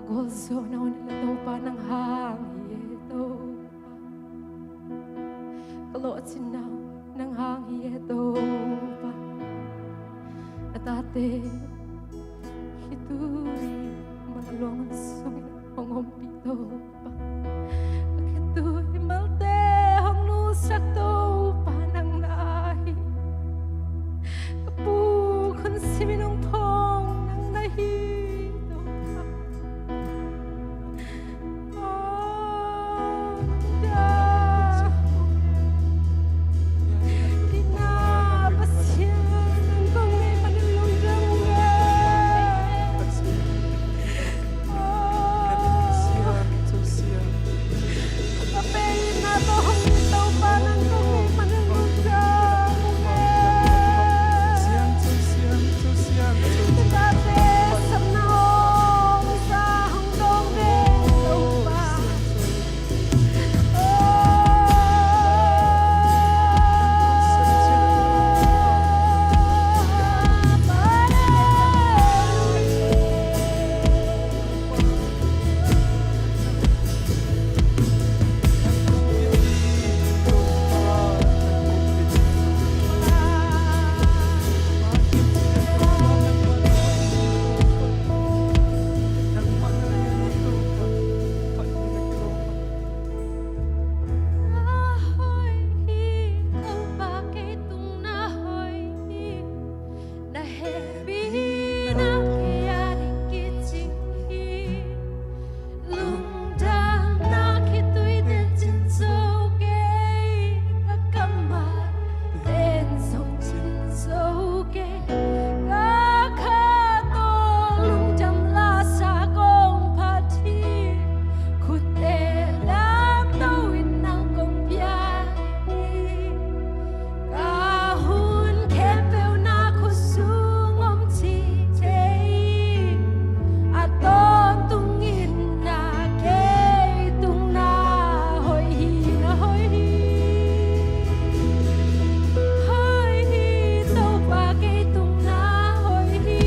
Gualzawhna hun la Topa nang hang hi e Topa. Ka lawhcinna nang hang hi e Topa. Na tate khitui mal luang sungin hong ompih Topa. Ka khitui malte hong nusak Topa nang na hi. Ka puk hun simin hong phawng nang na hi Topa. Na hehpihna kei ading kicing hi. Lungdamna khitui teh cin zo kei, ka kammal teh zong cin zo kei. Ka kha tawh lungdam lasa kong phat hi. Khutte lamto in nang kong piak hi. Ka hun khempeuh na khut sung om cih thei in, a tawntungin na kei tung na hoih hi, na hoih hi. Hoih hi, Topa kei tung na hoih hi.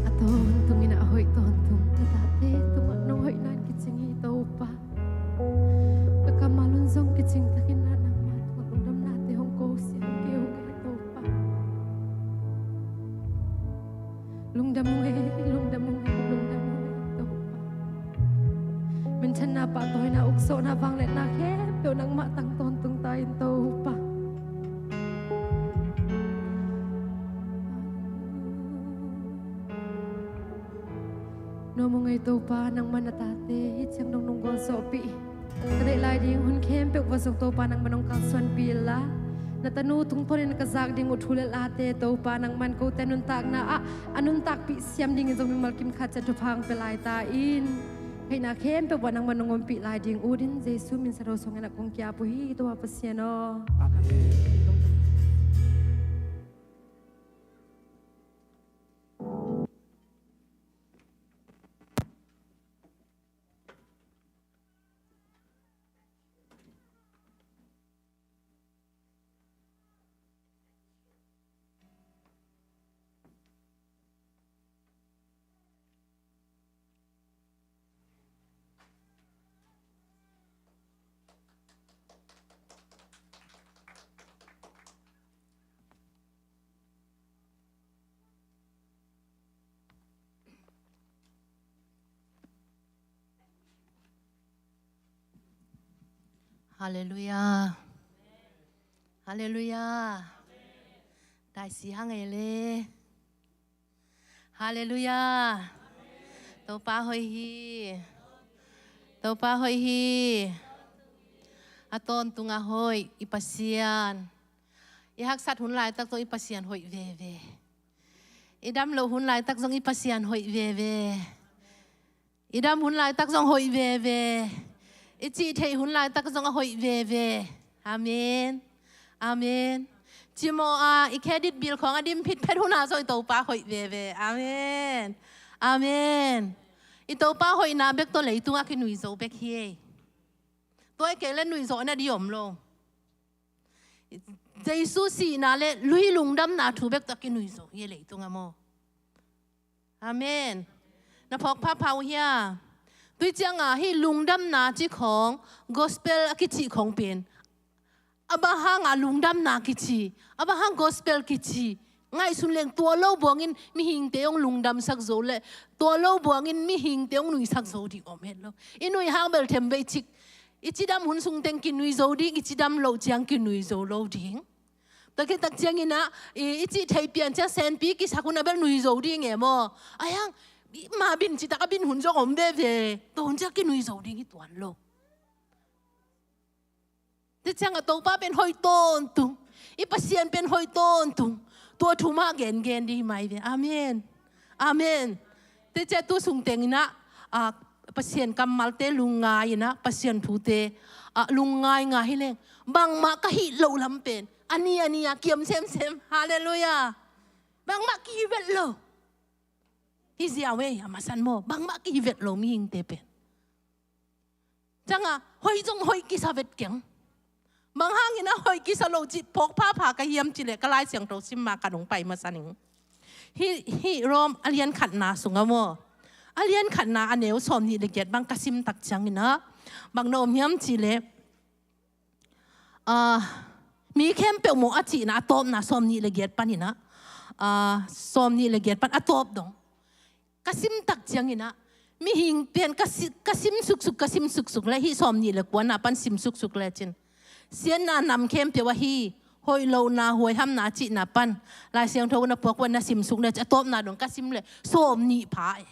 A tawntungin a hoih tawntung na tate tungah nong hoihna in kicing hi Topa. Ka kammal un zong kicing takin na nangmah tungah lungdamnate hong ko siam kei ung e Topa. Lungdam ung e, lungdam ung e, lungdam ung e Topa. Minthanna, pahtawina, ukzawhna, vangliatna khempeuh nangmah tang tawntung ta in Topa. Nuam ung e Topa, nangman na tate hih ciang dong nong gualzawhpih. Ka deih lai ding hun khempeuh va zong Topa nangman hong kalsuanpih inla, na tanu tungtawnin ka zak ding uh thu le late Topa nangman kote nuntakna ah a nuntakpih siam dingin zong mimal kim khat ciat thupha hong pia lai ta in. Theihna khempeuh uah nangman hong ompih lai ding ut in Jesu min siangtho suangin ah kong ki-ap uh hi Topa Pasian aw. Amen. Halleluiah. Halleluiah. Daisi hang ei le. Halleluiah. Topa hoih hi. Topa hoih hi. A tawntung a hoih i Pasian. I haksat hun laitak zong i Pasian hoih veve. I dam loh hun laitak zong i Pasian hoih veve. I dam hun laitak zong hoih veve. I cih theih hun laitak zong a hoih veve. Amen. Amen. Cimawh a, i credit bill khawng a dim phitphet hun ah zong i Topa hoih veve. Amen. Amen. I Topa hoihna bek tawh leitungah kinui zo bek hi ei. Tua hi kei le nui zo na di om lo. Jesu sihna le lui lungdamna thu bek tawh kinui zo hi ei leitungah maw. Amen. Na phawk phapha uh hia? Tui cianga hih lungdamna cih khawng, gospel a kicih khawng pen, a bang hanga lungdamna kici, a bang hang gospel kici, ngaihsun leng tua lo buangin mihingte hong lungdamsak zo le tua lo buangin mihingte hong nuisak zo ding om het lo. I nui hang bel themvei cik, i cidam hun sung teng kinui zo ding, i cidam loh ciang kinui zo lo ding. Tua khit tak ciangin ah, i, i cih thei pian ciang senpi kisak hun a bel nui zo ding e maw. Ai hang, i ma bin citak a bin hun zong om veve. Tua hun ciang kinui zo ding hi tuan lo. Tua ciangah Topa pen hoih tawntung, i Pasian pen hoih tawntung. Tua thu mah gengen ding hi mai ve. Amen. Amen. Tua ciang tu sung tengin ah, ah, Pasian kammalte lungngai in ah, Pasian thute, ah, lungngai ngai hi leng, bangmah ka hih loh lam pen a ni a ni a kiam semsem. Halleluiah. Bangmah kivet lo. Hi ziau ei, a masan maw, bangmah kivet lo mihingte pen. Ciangah hoih zong hoih kisa vet keng. Bang hangin a hoih kisa lo cih phawk phapha ka hiam cih leh ka Lai Siangtho sim ma ka nong pai masa ning. Hih, hih Rom a lian khatna sungah maw, a lian khatna a neu sawmnih le giat bang ka sim tak ciangin ah, bang na om hiam cih leh, ah, mi khempeuh maw a cihna a tawpna sawmnih le giat panin ah, ah, sawmnih le giat pan a tawp dong ka sim tak ciangin ah, mihing pen ka si-, ka sim suksuk, ka sim suksuk le, hih sawmnih le kuana pan sim suksuk le cin, siatna nam khempeuh ahi, hoih lohna, huaihamna cihna pan Lai Siangtho na puak uh a na sim suk le cin, a tawpna dong ka sim le sawmnih pha e.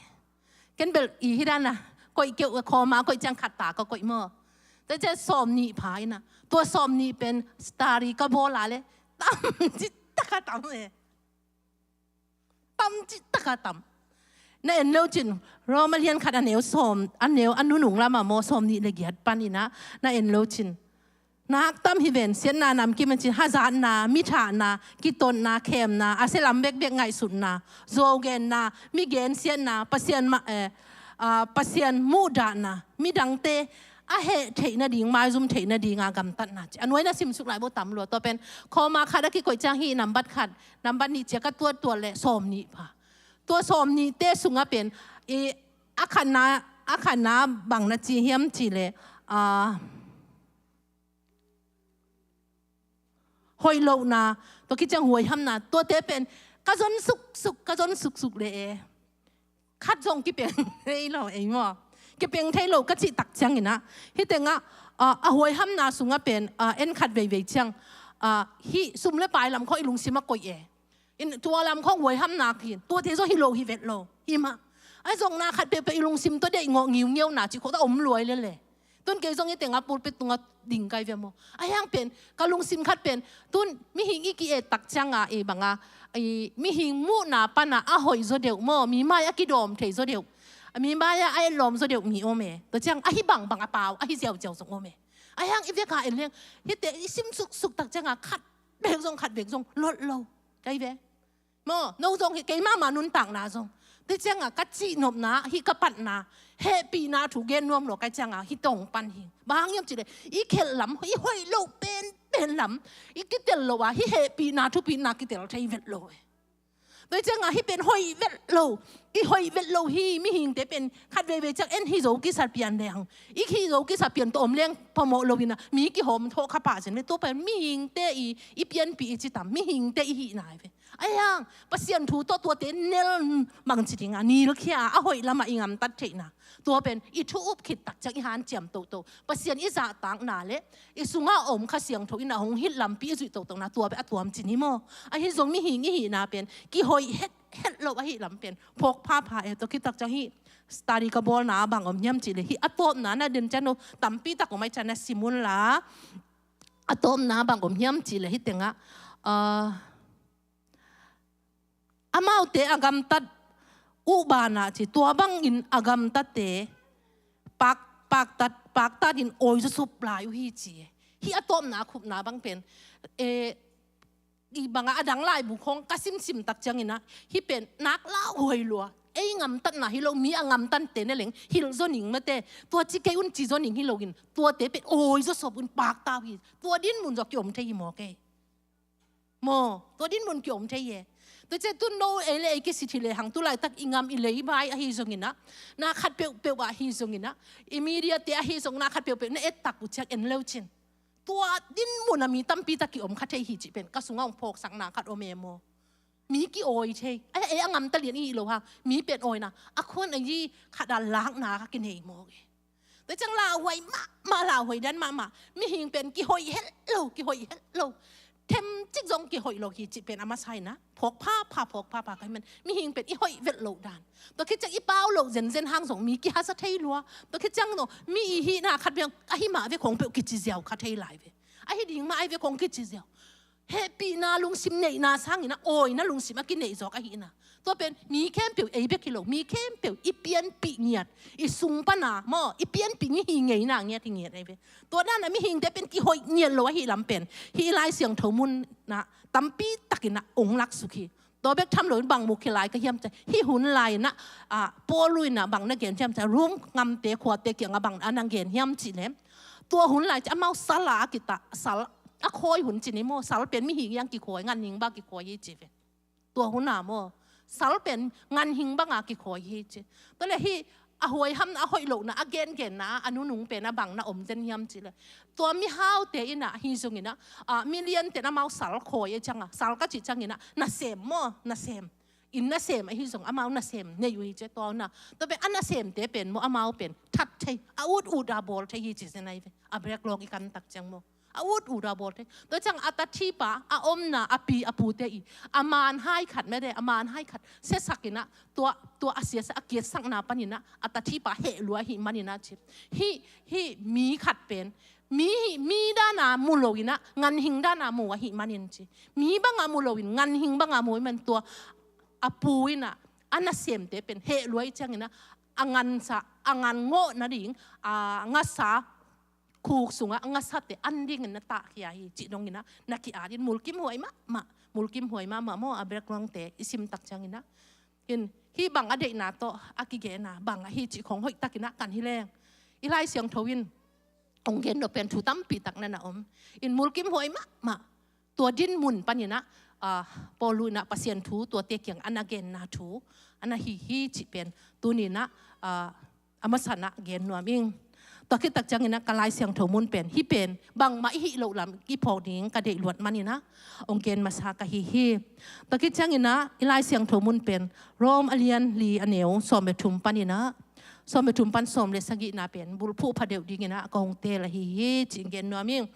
Ken bel i hi dan a koih keuh, khawma koih ciang khat ta ka koih maw. Tua ciang sawmnih pha in ah, tua sawmnih pen study ka bawl a le tam cih tak a tam e. Tam cih tak a tam. Na en lo cin, Rom a lian khat a neu sawm, a neu a nunung lamah maw, sawmnih le giat panin ah na en lo cin, nak tam hi ven, siatna namkim a cin, hazatna, mi thahna, kitotna, khemna, a sia lam bekbek ngaihsutna, zuau genna, mi gensiatna, Pasian ma-, eh, ah, Pasian muhdahna, midangte a heh theih nading, maizum theih nadinga gamtatna ci. A nuai na sim suk lai bo tam lua. Tua pen khawma khat a kikoih ciang hih nambat khat, nambat nih ci a ka tuattuat le sawmnih pha. Tua sawmnihte sungah pen i a khatna, a khatna bang na ci hiam cih leh, ah, hoih lohna, tua khit ciang huaihamna, tuate pen ka zon suksuk, ka zon suksuk le e. Khat zong kipeng thei lo ei maw. Kipeng thei lo ka cih tak ciangin ah, hih tengah, ah, a huaihamna sungah pen, ah, en khat veivei ciang, ah, hih sum le pai lam khawng i lungsim a koih e. In tua lam khawng huaihamna khin, tuate zong hi lo hi vet lo, hi mah. Ai zong na khat peuhpeuh i lungsim tawh deih ngawh ngiungiuna cih khawng tawh om luai lel e. Tun kei zong hih tengah pulpit tungah ding kai ve maw. Ai hang pen, ka lungsim khat pen, tun mihing i ki-et tak cianga i banga, i mihing muhna pana a hoih zaw deuh maw, mi mai a kidawm thei zaw deuh, mi mai a a etlawm zaw deuh mi om e. Tua ciang ahi bangbang a pau, ahi ziauziau zong om e. Ai hang i veka en leng, hihte i sim suksuk tak cianga khat bek zong, khat bek zong lot lo. Kai ve. Maw, no zong hi, keimah mah nuntakna zong. Tua cianga ka cihnopna, hih ka patna, hehpihna thu gen nuam lo kai cianga, hih tawng pan hi. Bang hang hiam cih leh, i khelh lam, i hoih loh penpen lam, i kitel lo a, hih hehpihna, thupitna kitel thei vet lo e. Tua cianga, hih pen hoih vet lo, i hoih vet lo hi, mihingte pen khat veivei ciang en hi zo kisa pian leng. I hi zo kisa pian tawh om leng phamawh lo hi na, mi kihawm thawh kha pah cin ve, tua pen mihingte i, i pianpih i ci tam, mihingte i hihna hi ve. Ai hang, Pasian thu tawh tuate nel bangci dinga, nilkhia a hoih lamah i gamtat theihna. Tua pen, i thu up khit tak ciang i hanciam toto. Pasian i zahtakna le, i sunga om Kha Siangtho in a hong hilh lampi i zuih totona, tua pen a tuam cin hi maw. Ahi zong mihing i hihna pen, kihoih hethet lo ahi lam pen, phawk phapha e, tua khit tak ciang hih, study ka bawlna a bang om hiam cih leh, hih a tawpna na den ciang no, tampi tak om ai ciang na sim un la. A tawpna bang om hiam cih leh hih tengah, Ah, amaute a gamtat uh banah ci, tua bangin a gamtatte pak, paktat, paktatin awi zawsop lai uh hi ci. Hih a tawpna a khupna bang pen, eh, i bangah a dang laibu khawng ka simsim tak cianginah, hih pen nak lauhuai lua. Ei gamtatna hi lo, mi a gamtatte ne leng hilh zaw ning mate, tua ci kei un ci zaw ning hi loin, tuate pen awi zawsop un pakta uh hi. Tua dinmun zaw kiom thei hi maw kei? Maw, tua dinmun kiom thei hi. Tua ciah tun no ei le ei kisit hi lehang, tu laitak i gam i leibai ahi zonginah, na khat peuhpeuh ah ahi zonginah, i mediate ahi zong na khat peuhpeuh na ettak uh ciang en leucin. Tua dinmun a mi tampi tak kiom kha thei hi cih pen ka sungah hong phawksakna khat om e maw. Mi kiawi thei. Ai, ei a gamta lian i hi lo hang, mi pen awina a khun a yi khat a lakna ka kinei maw e. Tua ciang lauhuai mahmah, lauhuai dan mahmah. Mihing pen kihoih helh lo, kihoih helh lo. Themcik zong kihoih lo hi cih pen a masa inah phawk phapha, phawk phapha ka hi man. Mihing pen i hoih velh loh dan. Tua khit ciang i pau loh zenzen hang zong mi kihasa thei lua. Tua khit ciang zong mi i hihna khat bek ahi mah ve khong peuh kici ziau kha thei lai ve. Ahi ding mah ai ve khong kici ziau. Hehpihna lungsim neihna sangin a awina lungsim a kineih zawk ahihna. Tua pen mi khempeuh ei bek hi lo, mi khempeuh i pianpih ngiat, i sung pana maw, i pianpih ngiat hi ngeina ngiat hi ngiat ei ve. Tua dana mihingte pen kihoih ngiat lo ahi lam pen hih Lai Siangtho munah tampi takinah ong laksuk hi. Tua bek tham loin bang mu khia lai ka hiam cih, hih hun lai inah, ah, Paul inah bang na gen hiam cih, Rom gamte khuate kiangah bang a na gen hiam cih lem. Tua hun lai cih amau sal a kita, sal a khawi hun cih ni maw, sal pen mihing hiang kikhawi, ganhing bang kikhawi hi cih ve. Tua hun a maw, sal pen ganhing banga kikhawi hi ci. Tua le hih a huaihamna, a hoih lohna, a gengenna a nunung pen a bang na om zen hiam cih le, tua mihaute inah ahi zonginah, ah, miliante na mau sal khawi a cianga, sal ka cih cianginah nasem maw, nasem. Inn nasem ahi zong amau nasem nei uh hi ci tua hun a. Tua pen a nasemte pen maw amau pen that thei, a ut ut a bawl thei hi ci zen ai ve. A break lawng i kan tak ciang maw, a ut ut a bawl thei. Tua ciang a tathipa, a omna, a pi a pute i a manhai khat mede, a manhai khat siasakinah, tua, tua a siasa a kiatsakna paninah a tathipa heh lua ahih maninah ci. Hih, hih mi khat pen mi, mi dana mu loinah ganhing dana mu ahih manin ci. Mi banga mu loin ganhing banga mu ahih man tua a pu inah a nasemte pen heh lua i cianginah a gansa, a gan ngawh nading, a ngasa khuk sungah a ngasate an dingin na tahkhia hi cih donginah na ki-atin mulkimhuai mahmah, mulkimhuai mahmah maw, a break lawngte i sim tak cianginah. In, hih bang a deihna tawh a kigenna bang ahi cih khong hoihtakinah kan hi leng, i Lai Siangtho in ong gen lo pen thu tampi tak na na om. In mulkimhuai mahmah. Tua dinmun paninah, ah, Paul inah Pasian thu tuate kiang a na genna thu a na hi hi cih pen tuninah, ah, a masanah gen nuam ing. Tua khit tak cianginah ka Lai Siangtho mun pen hih pen bangmah i hih loh lam i phawk ding ka deih luat maninah ong gen masa ka hi hi. Tua khit cianginah i Lai Siangtho mun pen Rom a lian li a neu sawm le thum paninah, sawm le thum pan sawm le sagihna pen bulphuh phadeuh dinginah ka hong teel ahi hi cih gen nuam ing.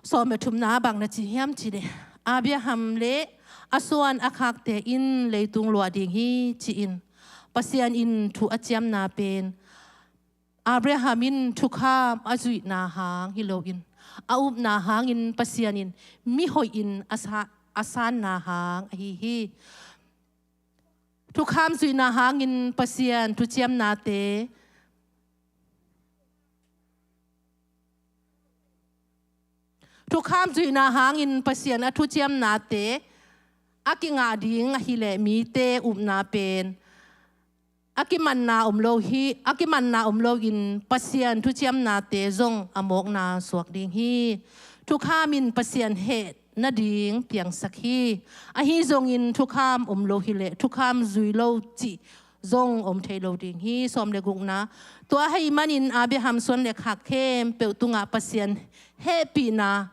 Sawm le thumna bang na ci hiam cih leh, Abraham le a suan a khakte in leitung luah ding hi ci-in Pasian in thu a ciamna pen Abraham in thukham a zuihna hang hi loin a upna hangin Pasian in mihoihin a sa-, a sanna hang ahi hi. Thukham zuihna hangin Pasian thuciamnate, thukham zuihna hangin Pasian a thuciamnate a kingah ding ahileh mite upna pen a kimanna om lo hi, a kimanna om loin Pasian thuciamnate zong a mawkna suak ding hi. Thukham in Pasian heh nading piangsak hi. Ahi zongin thukham om lo hileh thukham zui lo cih zong om thei lo ding hi. Sawm le gukna, tua ahih manin Abraham suan le khak khempeuh tungah Pasian hehpihna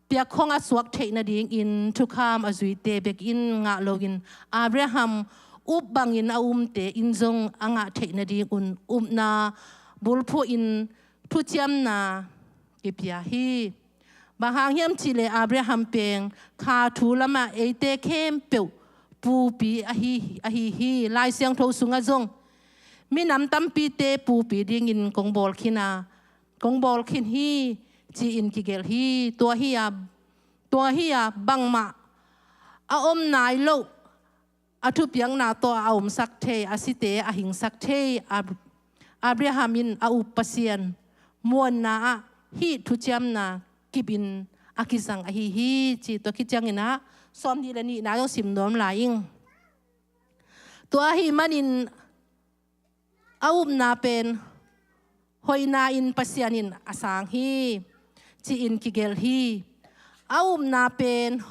piakkhong a suak theih nadingin thukham a zuite bekin ngah loin Abraham up bangin a umte in zong a ngah theih nadingun upna bulphuhin thuciamna kipia hi. Bang hang hiam cihleh Abraham peng kha thu lamah eite khempeuh pupi ahi, ahi hi. Lai Siangtho sungah zong minam tampite pupi dingin kong bawl khin a, kong bawl khin hi ci-in kigelh hi. Tua hi a, Tua hi-a bangmah a om nai loh, a thupiakna tawh a omsak thei, a site a hingsak thei Ab-, Abraham in a up Pasian muanna ah hih thuciamna kipin a kizang ahi hi, ci. Tua khit ciangin ah sawmnih le nihna zong sim nuam lai ing. Tua ahih manin a upna pen hoihna in Pasian in a sang hi, ci-in kigelh hi. A upna pen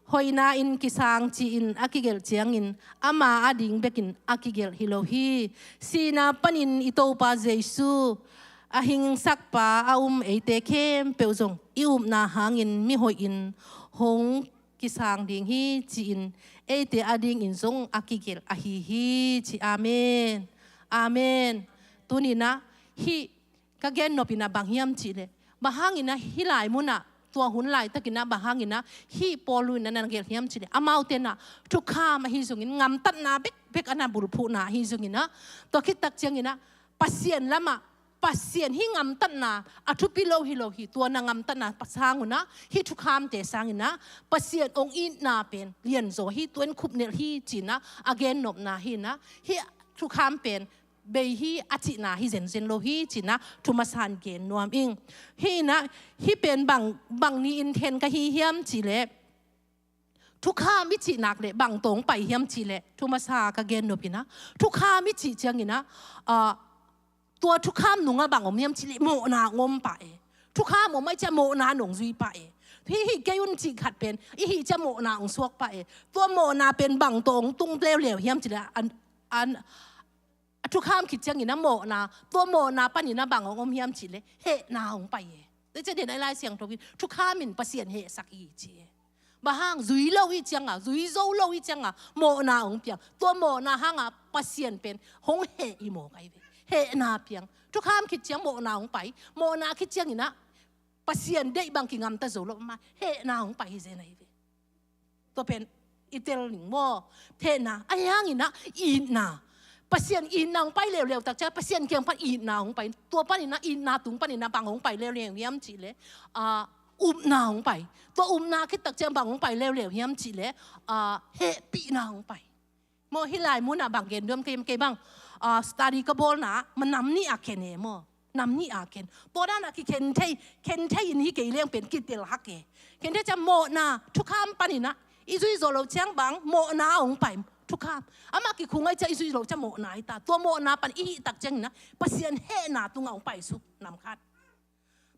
hoihna in kisang ci-in a kigelh ciangin ama ading bekin a kigelh hi lo hi. Sihna panin i Topa Jesu a hingsakpa a um eite khempeuh zong i upna hangin mihoih in hong kisang ding hi, ci-in eite adingin zong a kigelh ahi hi, ci. Amen. Amen. Tuni-in ah hih ka gennop in ah bang hiam cih leh, bang hangin ah hih lai munah, tua hun laitakin ah bang hangin ah hih Paul in ah na gelh hiam cih leh, amaute in ah thukham ahi zongin, ngamtatna bekbek a na bulphuhna ahi zongin ah, tua khit tak ciangin ah Pasian lamah, Pasian hih ngamtatna a thupi lo hi lo hi, tua na ngamtatna pa sang un ah, hih thukhamte sangin ah Pasian hong itna pen lianzaw hi, tua in khupnelh hi, ci-in ah a gennopna hi-in ah, hih thukham pen bei hi a cihna hi zenzen lo hi, ci-in ah thu masa in gen nuam ing. Hi-in ah hih pen bang, bang ni-in then ka hi hiam cih leh, thukham i cih nak leh bang tawh hong pai hiam cih leh, thu masa ka gennop in ah, thukham i cih ciangin ah, ah, tua thukham nungah bang om hiam cih leh, mawhna hong om pah e. Thukham om ahih ciang mawhna in hong zui pah e. Hih, hih kei un cih khat pen i hih ciang mawhna hong suak pah e. Tua mawhna pen bang tawh hong tung leuleu hiam cih leh, an, an, a thukham khit ciangin ah mawhna, tua mawhna panin ah bang hong om hiam cih leh, hehna hong pai e. Tua ciang den ah i Lai Siangtho in thukham in Pasian hehsak hi, ci e. Bang hang, zui lo i ciangah, zui zo lo i ciangah mawhna hong piang. Tua mawhna hangah Pasian pen hong heh hi mawk ahi ve. Hehna piang. Thukham khit ciang mawhna hong pai. Mawhna khit ciangin ah Pasian deih bang kingamta zo lo mah, hehna hong pai hi zen ahi ve. Tua pen i tel ning maw. Hehna, ahi hangin ah itna. Pasian itna hong pai leuleu tak ciang, Pasian kiang pan itna hong pai. Tua panin ah, itna tung panin ah bang hong pai leuleu hiam cih leh, ah, upna hong pai. Tua upna khit tak ciang bang hong pai leuleu hiam cih leh, ah, hehpihna hong pai. Maw, hih lai munah bang gen nuam ka hiam, kei bang, ah, study ka bawlna ah, ma nam nih a khen e maw. Nam nih a khen. Tua dan a kikhen thei, khen thei in hi kei leng pen kitel hak e. Khen thei ciang mawhna, thukham panin ah i zui zawh loh ciang bang, mawhna hong pai, thukham. Amah kikhung ahih ciang i zui loh ciang mawhna hi ta. Tua mawhna pan i hih tak ciangin ah Pasian hehna tungah hong paisuk, nam khat.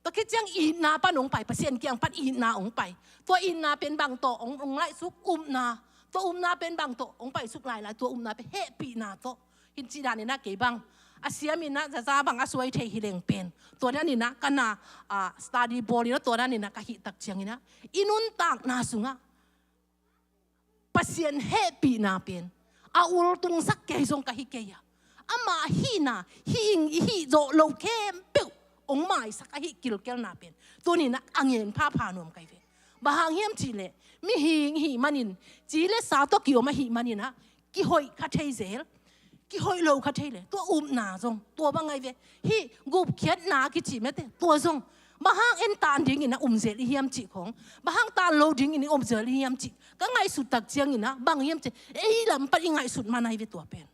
Tua khit ciang itna pan hong pai, Pasian kiang pan itna hong pai. Tua itna pen bang tawh hong, hong laisuk, upna. Tua upna pen bang tawh hong paisuk lailai, tua upna pen hehpihna tawh. Hih ci dan in ah kei bang, a siam in ah zaza bang a suai thei hi leng pen, tua dan in ah ka na, ah, study bawl in ah, tua dan in ah ka hih tak ciangin ah, i nuntakna sungah Pasian hehpihna pen a ultungsak kei zong ka hi kei a, ama hihna, hih ing i hih zawh loh khempeuh hong maisak a hih kilkelna pen tuni-in ah a ngen phapha nuam ka hi ve. Bang hang hiam cih leh, mihing i hih manin, ci le sa tawh kiom ahih manin ah, kihoih kha thei zel, kihoih lo kha thei leh, tua upna zong tua bang ahi ve. Hih gupkhiatna kici mete, tua zong bang hang en tan dingin ah um zel i hiam cih khong, bang hang tan lo dingin i um zel i hiam cih ka ngaihsut tak ciangin ah, bang hiam cih, ei lam pan i ngaihsut man ahi ve tua pen.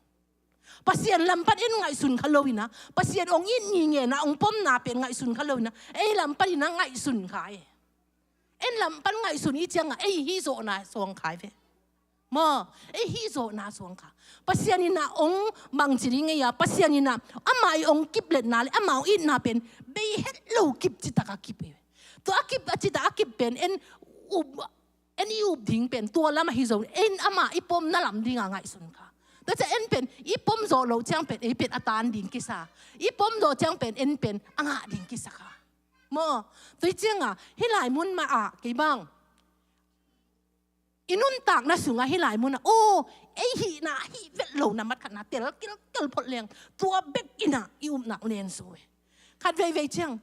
Pasian lam pan en ngaihsun kha lo in ah, Pasian hong it ngingenna, hong pomna pen ngaihsun kha lo in ah, ei lam panin ah ngaihsun kha e. En lam pan ngaihsun i ciangah, ei hih zawhna suang kha hi ve. Maw, ei hih zawhna suang kha. Pasian in ah hong bangci ding ei a, Pasian in ah amah i hong kipletna le amah hong itna pen bei het lo kip citak a kip hi ve. Tua a kip, a citak a kip pen en up, en i up ding pen tua lam ahi zo, en amah i pomna lam dingah ngaihsun kha. Tua ciang en pen i pom zawh loh ciang pen ei pen a tan ding kisa, i pom zawh ciang pen en pen a ngah ding kisa kha. Maw, tua hi ciangah hih lai mun mah ah kei bang, i nuntakna sungah hih lai munah, aw, ei hihna hih vet lo na mat khatna tel kilkel phot leng, tua bek in ah i upna hong len zo e. Khat veivei ciang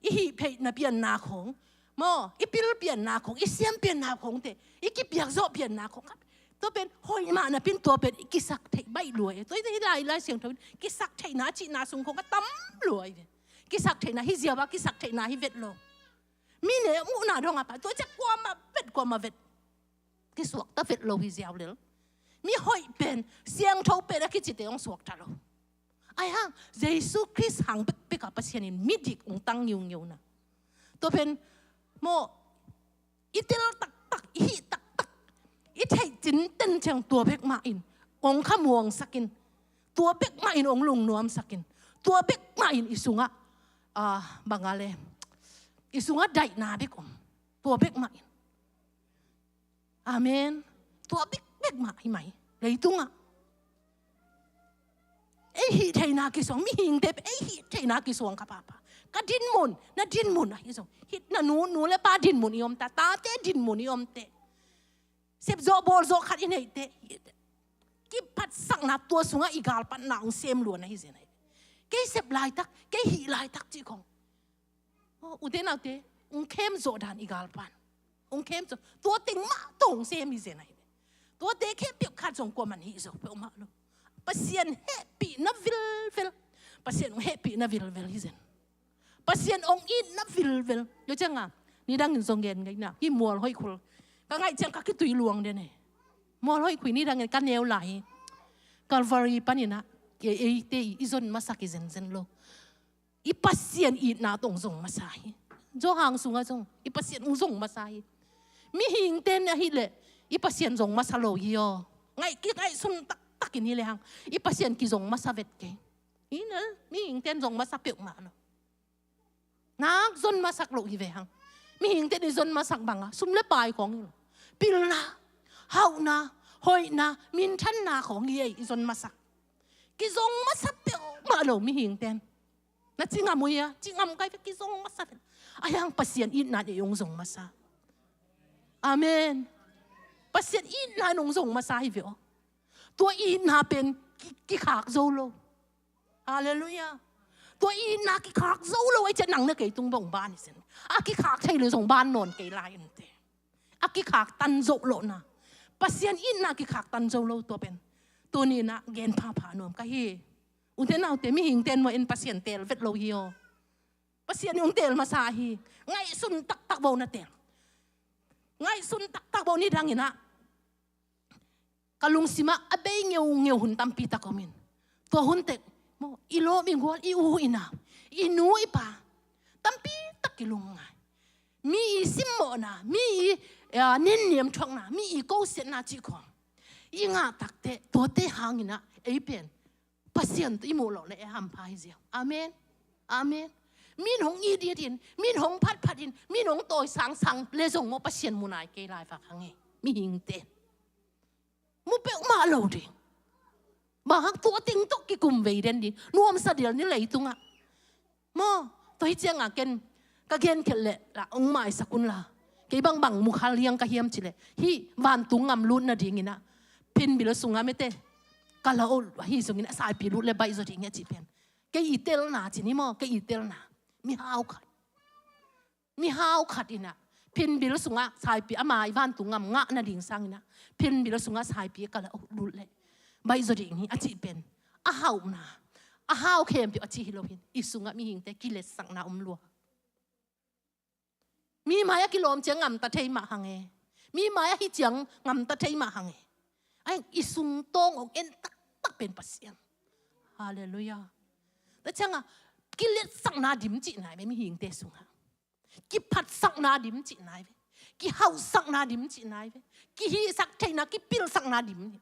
i hih pheihna pianna khong, maw, i pil pianna khong, i siam pianna khongte, i kipiak zawh pianna khong khat, tua pen hoih mah napi-in tua pen i kisak theih baih lua e. Tua hi, hih lai, Lai Siangtho in kisak theihna cihna sung khong a tam lua hi ve. Kisak theihna hi ziau a, kisak theihna hi vet lo. Mi ne muhna dong a pa, tua ciang kuamah vet, kuamah vet. Kisuakta vet lo hi ziau lel. Mi hoih pen, siangtho pen a kicite hong suakta lo. Ahi hang, Jesu Khrist hang bekbek a Pasian in midik hong tang ngiungiu na. Tua pen, maw, i tel taktak, i hih taktak, i theih cinten ciang tua bek mah in hong khamuangsak in, tua bek mah in hong lungnuamsak in, tua bek mah in i sungah, ah, bang a le, i sungah daihna bek om, tua bek mah in. Amen. Tua bek bek mah hi mai. Leitungah ei hih theihna kisuang, mihingte pen ei hih theihna kisuang ka papa. Ka dinmun, na dinmun ahi zong, hih na nu, nu le pa dinmun i om ta, tate dinmun i om te. Sepzawh bawlzawh khat i neih te. Kiphatsakna tua sungah i galpatna hong sem lua na hi zen ahi. Kei sep laitak, kei hih laitak cih khong. Oh, ute naute, hong khem zawh dan i galpan. Hong khem zawh. Tua teng mah tawh hong sem hi zen ahi. Tuate khempeuh khat zong kuaman hih zo peuhmah lo. Pasian hehpihna vilvel. Pasian hong hehpihna vilvel hi zen. Pasian hong itna vilvel. Yo cianga, nidangin zong gen ngai na. Hih mual hoih khul. Ka ngaih ciang ka kitui luang den e. Mual hoih khui nidangin ka neu lai hi. Calvary paninah. Eite i zon masak hi zenzen lo. I Pasian itna tawh hong zong masa hi. Johan sungah zong i Pasian hong zong masa hi. Mihingte na hileh i Pasian zong masa lo hi aw. Ngaih kingaihsun taktakin hileh hang i Pasian kizong masa vet kei. Hi nel, mihingte in zong masa peuhmah lo. Nak zon masak lo hi ve hang. Mihingte in i zon masak banga sum le pai khawng hi lo. Pilna, hauhna, hoihna, minthanna khawng hi ei i zon masak. Kizong masa peuhmah lo mihingte in. Na ci ngam uh hia? Ci ngam kai ve, kizong masa vet. Ahi hang Pasian itna in ei hong zong masa. Amen. Pasian itna in hong zong masa hi ve aw. Tua itna pen ki, kikhak zo lo. Halleluiah. Tua itna kikhak zo lo, ei ciah nang na kei tung bawng ban hi zen. A kikhak thei lo zong ban nawn kei lai ente. A kikhak tan zo lo na. Pasian itna kikhak tan zo lo tua pen. Tuninah gen phapha nuam ka hi. Ute naute, mihingte in maw en Pasian teel vet lo hi aw. Pasian in hong teel masa hi. Ngaihsun taktak bo na teel. Ngaihsun taktak bo nidanginah. Ka lungsimah a bei ngeungeu hun tampi tak om in. Tua hun tek, maw, i lawm i gual, i u i nau, i nu i pa. Tampi tak kilung ngai. Mi i simmawhna, mi i, eh, nenniam thuakna, mi i kosiatna cih khawng. I ngah takte, tuate hanginah, ei pen. Pasian tawh i muh loh le e hampha hi ziau. Amen. Amen. Min hong it it in, min hong phatphat in, min hong tawi sangsang le zong maw Pasian mu nai kei lai vak hang e. Mihingte. Mu peuhmah lo ding. Bang hang tua teng tawh kikum vei den ding. Nuamsa dial ni leitungah. Maw, tua hi cianga ken ka genkhelh leh lah hong maisak un la. Kei bangbang mukhal liang ka hiam cileh hih vantung ngam lut nadinginah pinbil sunga mete ka la uh ahi zongin a saipi lut le baih zaw ding hi a cih pen. Kei i telna cin hi maw, kei i telna. Mihau khat. Mihau khat inah pinbil sungah saipi ama i vantung ngam ngah nading sanginah pinbil sungah saipi ka la uh lut le baih zaw ding hi a cih pen. A hauhna, a hau khempeuh a cih hi lo hin i sungah mihingte kiletsakna om lua. Mi mai a kilawm ciang ngamta thei mah hang e. Mi mai a hi ciang ngamta thei mah hang e. Ai, i sung tawng hong en taktak pen Pasian. Halleluiah. Tua cianga kiletsakna dim cih nai ve mihingte sungah. Kiphatsakna dim cih nai ve. Kihauhsakna dim cih nai ve. Kihihsak theihna, kipilsakna dim.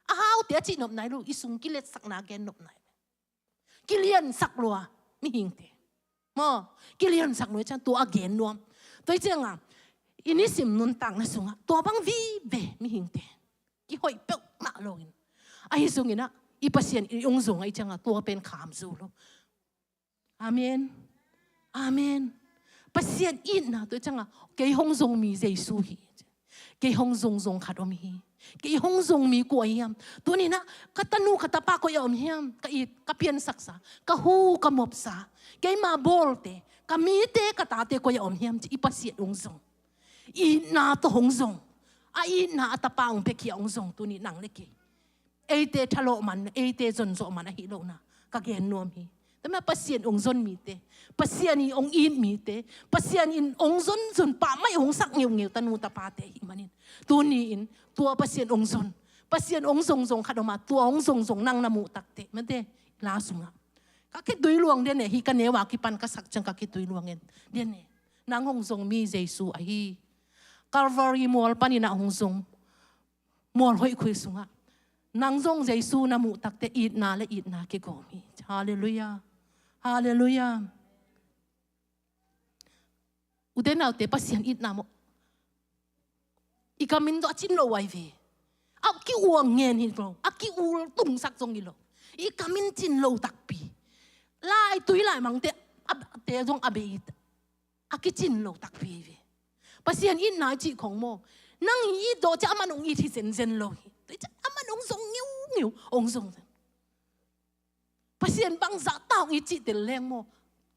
A haute a cih nop nai lo, i sung kiletsakna gen nop nai ve. Kiliansak lua mihingte. Maw, kiliansak lua ciang tua a gen nuam. Tua hi cianga i nisim nuntakna sungah tua bang vive mihingte. Kihoih peuhmah loin. Ahi sunginah i Pasian i hong zong ahi cianga tua pen kham zo lo. Amen. Amen. Pasian itna tua cianga kei hong zong mi Jesu hi. Kei hong zong zong khat om hi. Kei hong zong mi kua hiam? Tuninah ka tanu ka tapa koi a om hiam? Ka it, ka piansaksa, ka hu, ka mopsa, keima bawlte, ka mite, ka tate koi a om hiam? Ci i Pasian hong zong. Itna tawh hong zong. A itna a tapa hong pia khia hong zong tuni nang le kei. Eite thalawh man, eite zonzawh man ahi lohna ka gen nuam hi. Tua mah Pasian hong zon mite, Pasian in hong it mite, Pasian in hong zonzon pah mah hong sak ngeungeu tanu tapate ahih manin, tuni-in tua Pasian hong zon, Pasian hong zongzong khat om a, tua hong zongzong nang na muh takteh, mate, la sungah ka kitui luang den e, hih ka neu a kipan ka sak ciang ka kitui luang den e. Nang hong zong mi Jesu ahi. Calvary mual panin ah hong zong mual hoih khuai sungah nang zong Jesu na muh takteh itna le itna kigawm hi. Halleluiah. Halleluiah. Ute naute, Pasian itna maw, i kam in tawh a cin lo ahi ve. A ki-uang ngen hi lo, a ki-ul tungsak zong hi lo. I kam in cin lo takpi. Laitui laimangte a, te zong a bei a kicin lo takpi hi ve. Pasian itna i cih khong maw, nang i it dawh ciang aman hong it hi zenzen lo hi. Tua ciang aman hong zong ngeungeu, hong zong zen. Pasian bangzah ta hong it cih tel leng maw,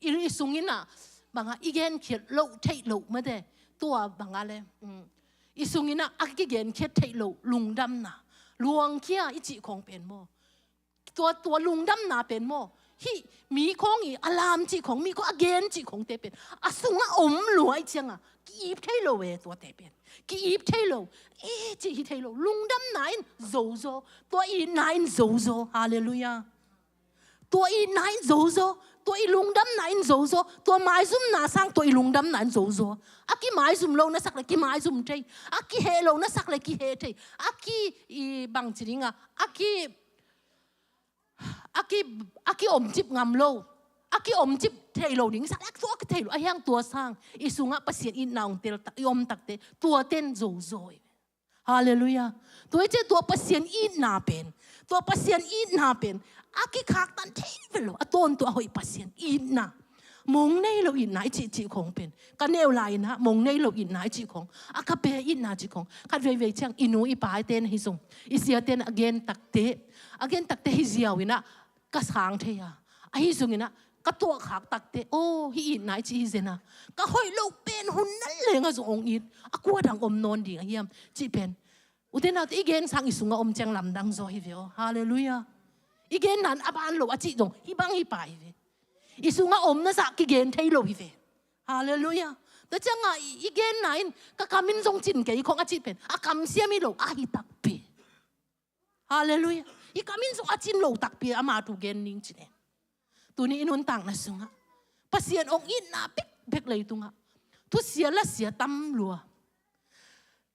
i, i sungin ah bangah i genkhiat loh theih loh mate, tua bangah le, um, i sungin ah a kigenkhiat theih loh lungdamna, luangkhia i cih khong pen maw, tua, tua lungdamna pen maw, hih mi khong i a lam cih khong, mi khong a gen cih khongte pen a sungah om lua ahih ciangah ki-ip thei lo e, tuate pen ki-ip thei lo. E, cih hi thei lo. Lungdamna in zozaw, tua itna in zozaw. Halleluiah. Tua itna in zozaw, tua i lungdamna in zozaw, tua maizumna sang tua i lungdamna in zozaw. A kimaizum lo na sak le kimaizum thei, a kiheh lo na sak le kiheh thei, a ki, i bangci ding a, a ki, a ki, a kiomcip ngam lo, a kiomcip thei lo ding sak le, a tua kithei lo, a hiang tua sang i sungah Pasian itna hong tel tak, i om takteh, tua ten zozaw hi. Halleluiah. Tua hi ciang tua Pasian itna pen, tua Pasian itna pen a kikhaktan thei vet lo, a tawntung a hoih Pasian itna. Mong nei lo itna i cih, cih khong pen, ka neu lai-in ah mong nei lo itna i cih khong, a ka pe itna cih khong, khat veivei ciang i nu i pa i ten ahi zong, i sia ten a gen takteh, a gen takteh hi ziau in ah ka sang thei a, ahi zongin ah ka tuahkhak takteh, aw, hih itna i cih hi zen a, ka hoih loh pen hun na leng a zong hong it, a kua dang om nawn ding a hiam cih pen, ute naute, i gen sang i sungah om ciang lamdang zaw hi ve aw. Halleluiah. I gen nan a ban lo a cih zong hih bang hi pah hi ve. I sungah om na zah kigen thei lo hi ve. Halleluiah. Tua ciangah i, i genna in ka kam in zong cin kei khong a cih pen a kamsiam hi lo, a hi takpi. Halleluiah. I kam in zong a cin lo takpi, ama thu gen ning ci-in e. Tuni i nuntakna sungah Pasian hong itna bekbek leitungah thusia lasia tam lua.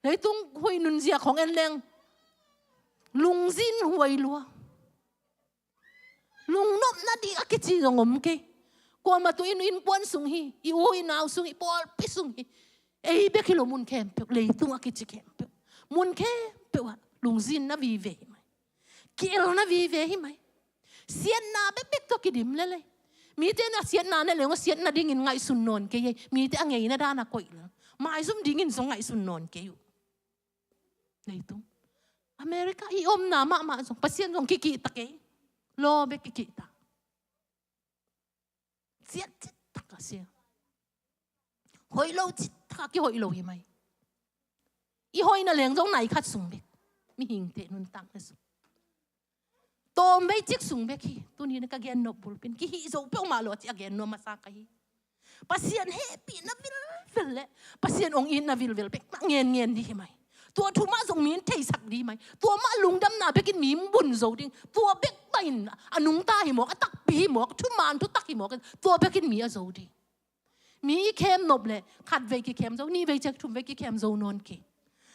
Leitung huih nunzia khong en leng lungzin huai lua. Lungnopna ding a kici zong om kei. Kuamah tu in, innkuan sung hi, i u i nau sung hi, pawlpi sung hi. Ei bek hi lo, mun khempeuh, leitung a kici khempeuh, mun khempeuh ah lungzinna vive hi mai. Ki-elna vive hi mai. Siatna bekbek tawh kidim lel ei. Mite na siatna ne leng aw, siatna dingin ngaihsun nawn kei ei. Mite a ngeina dan a koih lel. Maizum dingin zong ngaihsun nawn kei uh. Leitung America i omna mahmah zong Pasian zong kikihta kei. Law bek kikihta. Siat cittak a sia. Hoih lo cittak a kihoih lo hi mai. I hoihna leng zong nai khat sung bek. Mihingte nuntakna sung tawmvei cik sung bek hi. Tuni na ka gen nop bulpi in kihih zo peuhmah lo a ci a gen nuam masa ka hi. Pasian hehpihna vilvel le Pasian hong itna vilvel bek mah ngenngen ding hi mai. Tua thu mah zong mi in theisak ding hi mai. Tua mah lungdamna bekin mi in bun zo ding. Tua bek mah in a nungta hi mawk, a takpi hi mawk, thuman thutak hi mawk. Tua bekin mi a zo ding. Mi i khem nop le khatvei kikhem zo, nihvei ciang thumvei kikhem zo nawn kei.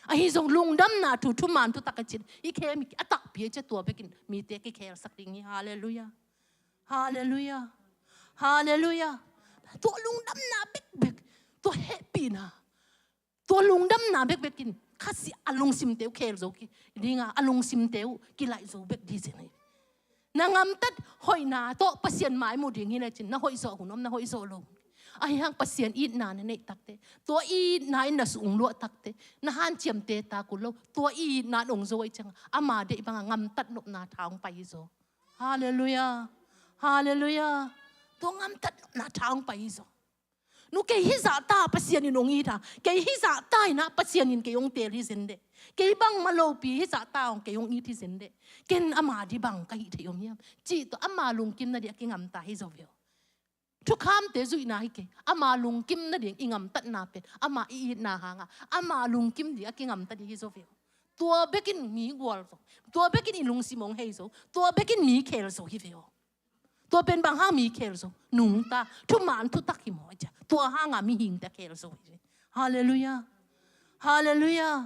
Ahi zong lungdamna thu, thuman thutak a cin i khem a takpi a cia, tua bekin mite kikhelsak ding hi. Halleluiah. Halleluiah. Halleluiah. Tua lungdamna bekbek, tua hehpihna, tua lungdamna bekbek in khasia a lungsimte uh khel zo ki ding a, a lungsimte uh kilaih zo bek ding hi. Na ngamtat hoihna tawh Pasian mai mu ding hi lecin na hoihzawh hun om, na hoihzawh lo. Ahi hang Pasian itna na neih takteh, tua itna in na sungluah takteh, na hanciamte tak uh lo, tua itna in hong zo ahih ciangin ama deih bangah ngamtat nopna tha hong pai hi zaw. Halleluiah. Halleluiah. Tua ngamtat nopna tha hong pai hi zaw. Nu, kei hizah ta Pasian in hong it a, kei hizah ta in ah Pasian in kei hong teel hi zen deh. Kei bangmah lopi hizah ta hong kei hong it hi zen deh. Ken ama dih bang ka hih theih om hiam? Cih tawh ama lungkim nading a kingamta hi zo ve aw. Thukhamte zuihna hi kei. Ama lungkim nading i ngamtatna pen ama i itna hangah ama lungkim ding a kingamta ding hi zo ve aw. Tua bekin mi gual zo. Tua bekin i lungsim hong hei zo. Tua bekin mi kheel zo hi ve aw. Tua pen bang hang mi kheel zo? Nungta, thuman thutak hi maw, a cia. Tua hanga mihingte a kheel zo hi. Halleluiah. Halleluiah.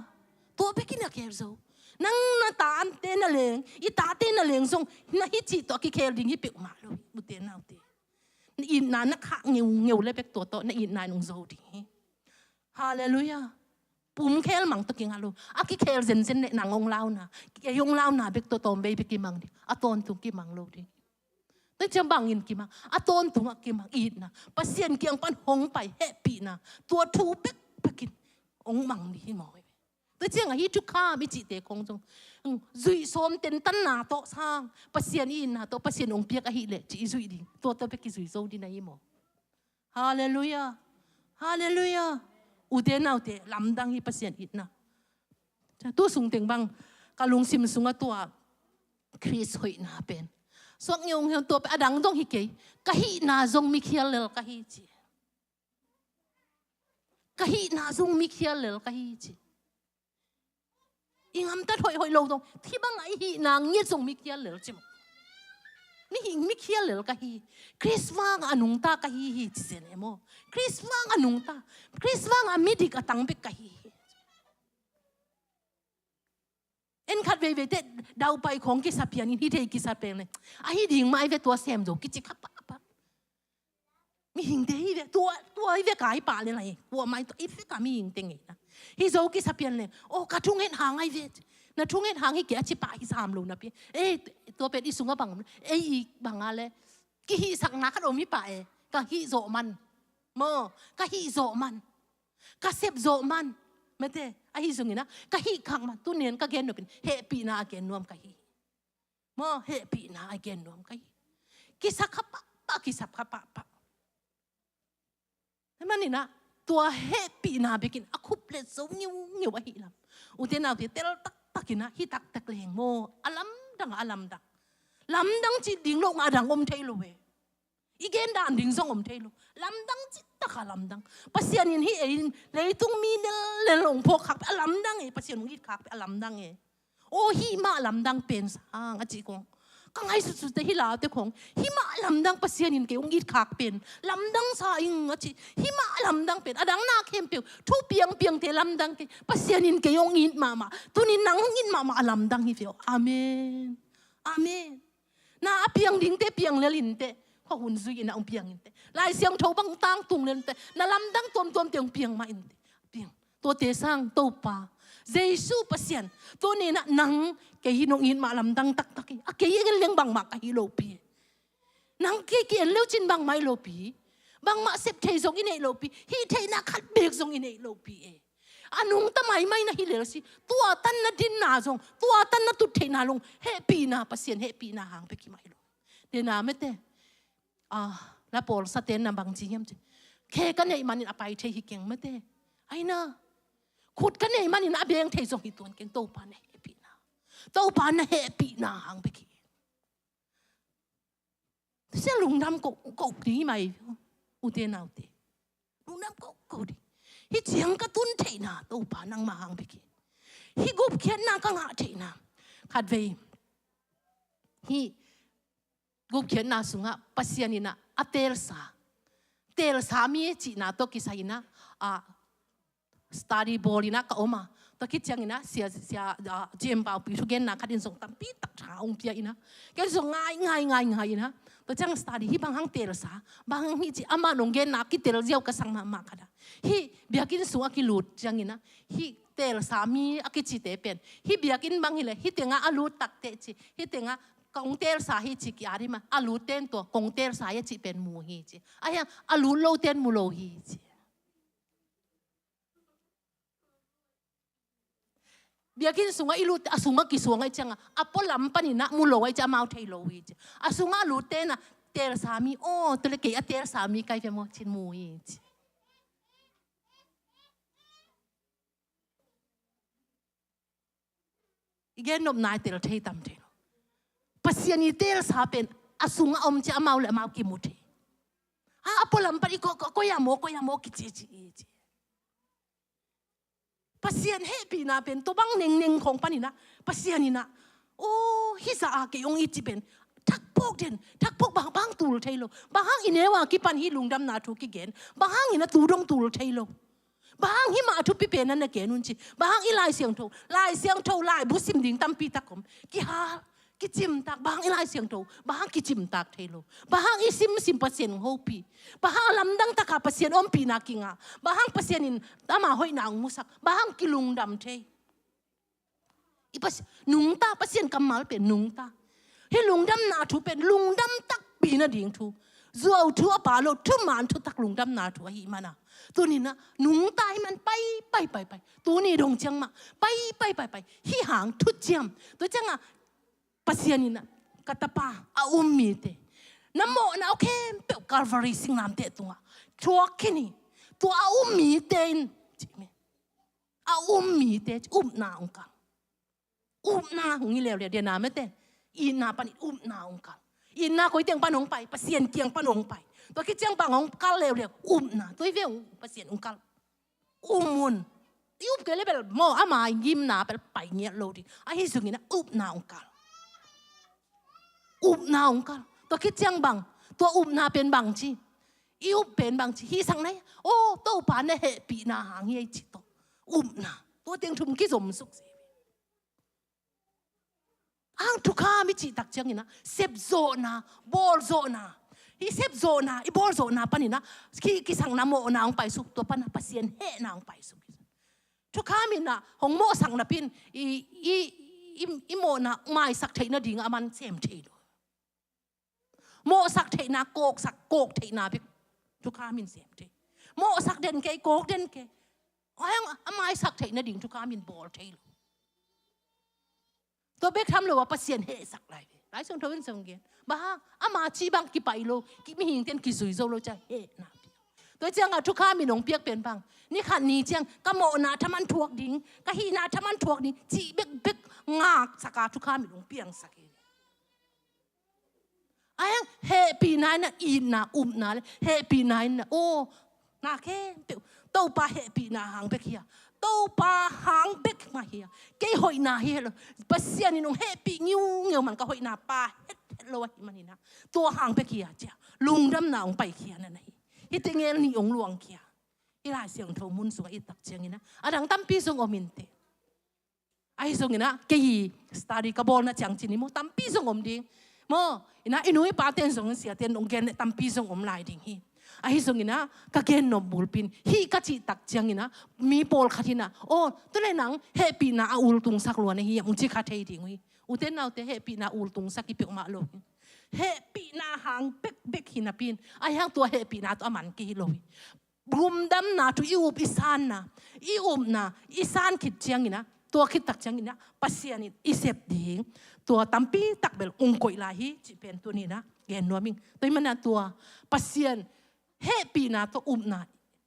Tua bekin a kheel zo. Nang na tate na leng, i tate na leng zong na hih cih tawh a kikheel ding hi peuhmah lo hi, ute naute. Na itna na khah ngeungeu le bek tua tawh na itna in hong zo ding hi. Halleluiah. Pum kheel mang tawh kingah lo. A kikheel zenzen le nang hong launa, kei hong launa bek tawh tawm bei bek kimang ding. A tawntung kimang lo ding. Tua ciang bangin kimang, a tawntungah kimang itna. Pasian kiang pan hong pai hehpihna. Tua thu bekbekin hong mang ding hi maw. Tua ciangah hih thukham i cihte khong zong zuih sawm tentanna tawh sang, Pasian i itna tawh Pasian hong piak ahih leh cih i zuih ding. Tua tawh bek i zui zo ding na hi maw. Halleluiah. Halleluiah. Ute naute, lamdang hi Pasian itna. Tu sungteng bang ka lungsim sungah tua Khrist hoihna pen suak ngeungeu, tua pen a dang dong hi kei. Ka hihna zong mikhial lel ka hi ci. Ka hihna zong mikhial lel ka hi ci. I ngamtat hoihhoih lo zong, hih bangah i hihna ngiat zong mikhial lel ci maw. Mihing mikhial lel ka hi. Khrist vangah a nungta ka hi hi ci zen e maw. Khrist vangah a nungta, Khrist vangah a midik a tang bek ka hi hi. En khat veivei teh daupai khong kisa pianin hih thei kisa peng le, a hi ding mah hi ve, tua sem zo kici kha pahpah. Mihingte hi ve, tua, tua hi ve, kai pah le lai, kuamah hi tua, i feka mihingte ngeina. Hi zo kisa pian le, aw, ka thunget hang ahi ve. Na thunget hang hi kei a ci pah hi sam lo napi. Ei, tua pen i sungah bang om le, ei, i banga le kihihsakna khat om hi pah e. Ka hih zawh man. Maw, ka hih zawh man. Ka sep zawh man. Mate, ahi zongin ah ka hih khak man. Tunian ka gen nopin hehpihna a gen nuam ka hi. Maw, hehpihna a gen nuam ka hi. Kisa kha pahpah, kisa kha pahpah. Hih manin ah tua hehpihna bekin a khuplet zo ngiungeu ahih lam. Ute naute, tel taktakin ah hi taktak leng maw. A lamdang, a lamdang. Lamdang cih ding lo ngah a dang om thei lo e. I gen dan ding zong om thei lo. Lamdang cih takah lamdang. Pasian in hih ei leitung mi lellel hong phawk khak pen a lamdang e, Pasian hong it khak pen a lamdang e. Aw, hih mah lamdang pen sang a cih khong. Ka ngaihsutsut teh hih laute khong, hih mah lamdang Pasian in kei hong it khak pen lamdang sa ing a cih. Hih mah lamdang pen, a dang na khempeuh thu piangpiangte lamdang kei, Pasian in kei hong it mahmah, tuni nang hong it mahmah a lamdang hi ve aw. Amen. Amen. Na a piang dingte piang lel inteh. Khuahun zui in ah hong piang inteh. Lai Siangtho bang tangtung lel inteh. Na lamdang tuamtuamte hong piang mah inteh. Piang. Tuate sang Topa Jesu Pasian, tuni in ah nang kei hi, nong it mah lamdang taktak hi. A kei i en leng bangmah ka hi lopi. Nang kei ki en leucin bangmah i lopi. Bangmah sep thei zong i neih lopi. Hih theihna khat beek zong i neih lopi e. A nungta maimai na hi lel si. Tua tan na dinna zong, tua tan na tut theihna zong, hehpihna, Pasian hehpihna hang bek hi mah hi lo. Tena mate, ah, la pawlsaten na bangci hiam ci. Khe ka neih manin a pai thei hi keng mate. Aina. Khut ka neih manin a beng thei zong hi tuan keng, Topa na hehpihna. Topa na hehpihna hang bek hi. Sia lungdam ko, ko ding hi mai. Ute naute. Lungdam ko, ko ding. Hih ciang ka tun theihna, Topa nangmah hang bek hi. Hih gupkhiatna ka ngah theihna. Khatvei. Hih gupkhiatna sungah Pasian in ah a teelsa, teelsa mi cihna tawh kisai in ah, a, study bawl in ah ka om a. Tua khit ciangin ah Sia, Sia, a, J M Paupi thugenna khat in zong tampi tak tha hong pia in ah, ken zong ngai, ngai, ngai, ngai in ah, tua ciang study, hih bang hang teelsa, bang hang hih ci, amah nong genna kitel ziau ka sang mahmah khat ah. Hih biakinn sungah kilut ciangin ah, hih teelsa mi a kicite pen hih biakinn bang hi leh hih tengah a lut tak teh ci, hih tengah kong teelsa hi ci ki-at hi mah, a lutte'n tua kong teelsa hi a cih pen mu hi ci. Ahi hang a lut lote'n mu lo hi ci. Biakinn sungah i lut, a sungah kisuang ahih ciangah a pualam panin ah mu lo ahih ciang amau thei lo hi ci. A sungah a lutte'n ah teelsa mi, aw, tua leh kei a teelsa mi ka hi ve maw ci-in mu hi ci. I gen nopna i tel thei tam thei lo. Pasian i telsa pen a sungah om ciang amau le amau kimu thei. Ha, a pualam pan i ko, ko, koi a maw, koi a maw kici ci i ci. Pasian hehpihna pen tua bang nengneng khawng panin ah Pasian in ah, aw, hih zah a kei hong it cih pen thakphawk den, thakphawk bang, bang tul thei lo. Bang hang i neu a kipan hih lungdamna thu kigen, bang hangin a tu dong tul thei lo. Bang hang hih mah a thupi pen a na gen un ci. Bang hang i Lai Siangtho, Lai Siangtho laibu sim ding tampi tak om. Kihal, kicimtak, bang hang i Lai Siangtho, bang hang kicimtak thei lo. Bang hang i simsim Pasian hong hopih. Bang hang a lamdang taka Pasian ompihna kinga. Bang hang Pasian in ama hoihna hong musak. Bang hang kilungdam thei. I Pasian, nungta, Pasian kammal pen nungta. Hih lungdamna thu pen lungdam takpi nading thu. Zuau thu a pha lo, thuman thutak lungdamna thu ahih mana. Tuni-in ah, nungta ahih man pai, pai, pai, pai. Tuni dong ciang mah, pai, pai, pai, pai. Hih hang thuciam. Tua ciangah, Pasian in ah, ka tapa, a um mite. Na mawhna uh khempeuh Calvary singlamteh tungah thuak khin hi. Tua a um mite in, ci hi. A um mite, upna hong kal. Upna hong hi leuleu, dia na mete. Itna panin upna hong kal. Itna koi teng pan hong pai, Pasian kiang pan hong pai. Tua khit ciang bang hong kal leuleu, upna. Tua hi ve uh, Pasian hong kal. Um un. I up kei le bel maw, ama i ngimna bel pai ngiat lo ding. Ahi zongin ah upna hong kal. Upna hong kal. Tua khit ciang bang, tua upna pen bang ci. I up pen bang ci. Hih sang na hi. Aw, Topa na hehpihna hang hi ei ci tawh. Upna. Tua teng thum kizom suk si. Ang thukham i cih tak ciangin ah, sepzawhna, bawlzawhna. Hih sepzawhna, i bawlzawhna panin ah, ki, kisakna mawhna hong paisuk, tua pan ah Pasian hehna hong paisuk. Thukham in ah, hong mawhsak napi-in, i, i, i, i mawhna maisak theih nading a man sem thei lo. Mawhsak theihna, kawksak, kawk theihna bek thukham in sem thei. Mawhsak den kei, kawk den kei. Ahi hang a maisak theih nading thukham in bawl thei lo. Tua bek tham lo a Pasian hehsak lai ve. Lai Siangtho in zong gen. Bang hang, ama cih bang kipai lo, ki, mihingte'n kizui zo lo ciang hehna. Tua ciangah thukham in hong piak pen bang. Ni khat ni ciang, ka mawhna thaman thuak ding, ka hihna thaman thuak ding, cih bekbek ngaksak a thukham in hong piangsak hi. Ahi hang hehpihna in ah itna, upna le hehpihna in ah, aw, na khempeuh Topa hehpihna hang bek hi a. Topa hang bek mah hi a. Kei hoihna hi lo. Pasian in hong hehpih ngiungeu man ka hoihna pha hethet lo ahih manin ah, tua hang bek hi a ci a. Lungdamna hong paikhia na na hi. Hihte ngel nih hong luangkhia. Hih Lai Siangtho mun sungah i et tak ciangin ah, a dang tampi zong om inteh. Ahi zongin ah, kei hi study ka bawlna ciang ci ni maw, tampi zong om ding. Maw, in ah, i nu i pate'n zong, siate'n hong gen leh tampi zong om lai ding hi. Ahi zongin ah, ka gen nop bulpi in, hih ka cih tak ciangin ah, mi pawlkhat in ah, aw, tu le nang hehpihna a ultungsak lua na hi hiam, hong ci kha thei ding uh hi. Ute naute, hehpihna ultungsak hi peuhmah lo hi. Hehpihna hang bekbek hi napi-in, ahi hang tua hehpihna tawh a man kei hi lo hi. Lungdamna thu i up i sanna, i upna, i san khit ciangin ah, tua khit tak ciangin ah, Pasian in i sep ding tua tampi tak bel hong koih lai hi, cih pen tuni-in ah gen nuam ing. Tua ahih manin ah tua Pasian hehpihna tawh upna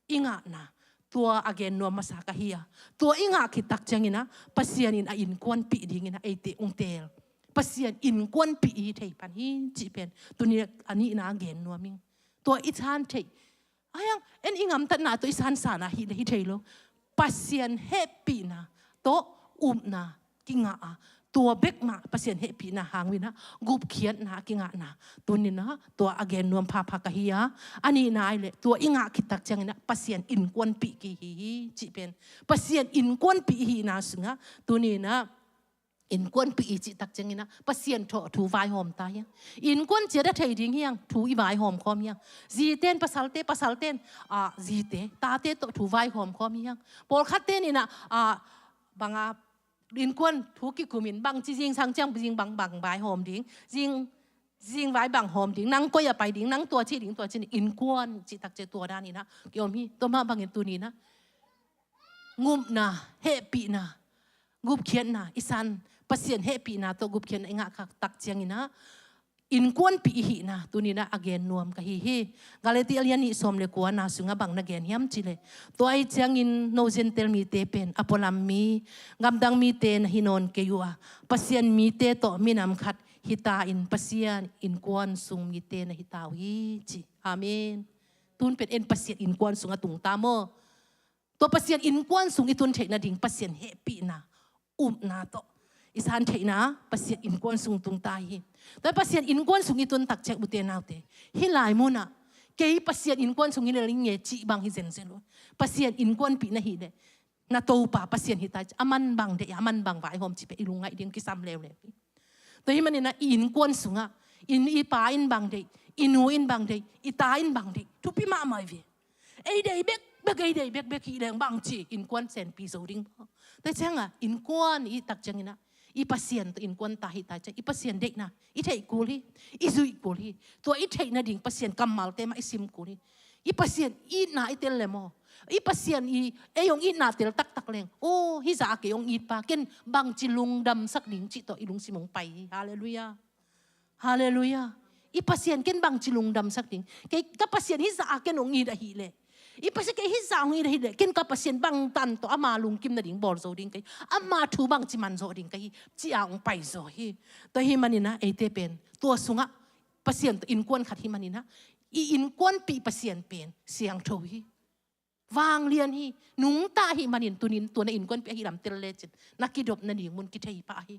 i ngahna, tua a gen nuam masa ka hi a. Tua i ngah khit tak ciangin ah, Pasian in a innkuanpih dingin ah eite hong teel. Pasian innkuanpih i hi thei pan hi, cih pen tuni-in a nihna gen nuam ing. Tua i san theih Ahi hang, en i gamtatna tawh i sansanna hi, hi thei lo. Pasian hehpihna tawh upna kingah a, tua bek mah Pasian hehpihna hang uh in ah gupkhiatna a kingahna. Tuni-in ah tua a gen nuam phapha ka hi a. A nihna ahih leh tua i ngah khit tak ciangin ah Pasian innkuanpih kei hi hi, cih pen. Pasian innkuanpih i hihna sungah tuni-in ah innkuanpih i cih tak ciangin ah Pasian tawh thu vaihawm ta hi hang. Innkuan ciat a thei ding hi hang, thu i vaihawm khawm hi hang. Zite'n pasalte, pasalte'n, ah, zite, tate tawh thu vaihawm khawm hi hang. Pawlkhatte'n in ah, ah, bang a, innkuan thu kikum in bangci, zingsang ciang zing bang, bang vaihawm ding, zing, zingvai bang hawm ding, nang koi ah pai ding, nang tua ci ding, tua ci ding, innkuan cih tak ciang tua dan in ah ki-om hi. Tua mah bangin tuni-in ah gupna, hehpihna, gupkhiatna i san, Pasian hehpihna tawh gupkhiatna i ngah khit tak ciangin ah, innkuanpih i hihna tuni-in ah a gen nuam ka hi hi. Galati a lian nih sawm le kuana sungah bang na gen hiam cih leh, tua ahih ciangin no Gentile mite pen a pualam mi, gamdang mite na hi nawn kei uh a, Pasian mite tawh minam khat hi ta-in Pasian innkuan sung mite na hi ta uh hi, ci. Amen. Tun pen en Pasian innkuan sungah tung ta maw. Tua Pasian innkuan sung i tun theih nading Pasian hehpihna, upna tawh i san theihna Pasian innkuan sung tung ta hi. Tua Pasian innkuan sung i tun tak ciang, ute naute, hih lai munah kei Pasian innkuan sung hi lel ing e cih bang hi zenzen lo. Pasian innkuanpih na hih leh, na Topa Pasian hi ta, a man bang deih, a man bang vaihawm cih pen i lungngaih ding kisam leuleu hi. Tua hih manin ah i innkuan sungah, i, i pa in bang deih, i nu in bang deih, i ta in bang deih, thupi mahmah hi ve. Ei deih bekbek, ei deih bekbek hi leng bang ci innkuan senpi zo ding maw. Tua ciangah innkuan i tak ciangin ah, i Pasian tawh innkuan ta hi ta ciang, i Pasian deihna i theih kul hi, i zuih kul hi. Tua i theih nading Pasian kammalte mah i sim kul hi. I Pasian itna i tel le maw, i Pasian i, ei hong itna tel taktak leng, aw, hih zah a kei hong it pa ken bangci lungdamsak ding cih tawh i lungsim hong pai hi. Halleluiah. Halleluiah. I Pasian ken bangci lungdamsak ding. Kei ka Pasian hih zah a ken hong it ahih leh, i Pasian kei hih zah hong it ahih leh, ken ka Pasian bangtan tawh ama lungkim nading bawl zo ding ka hi, ama thu bangci man zawh ding ka hi, ci-a hong pai zaw hi. Tua hih manin ah eite pen tua sungah Pasian tawh innkuan khat hih manin ah, i innkuanpih Pasian pen siangtho hi. Vanglian hi, nungta ahih manin tuni-in tua na innkuanpih ahi lam tel lecin, na kidop nading mun kithei pah hi.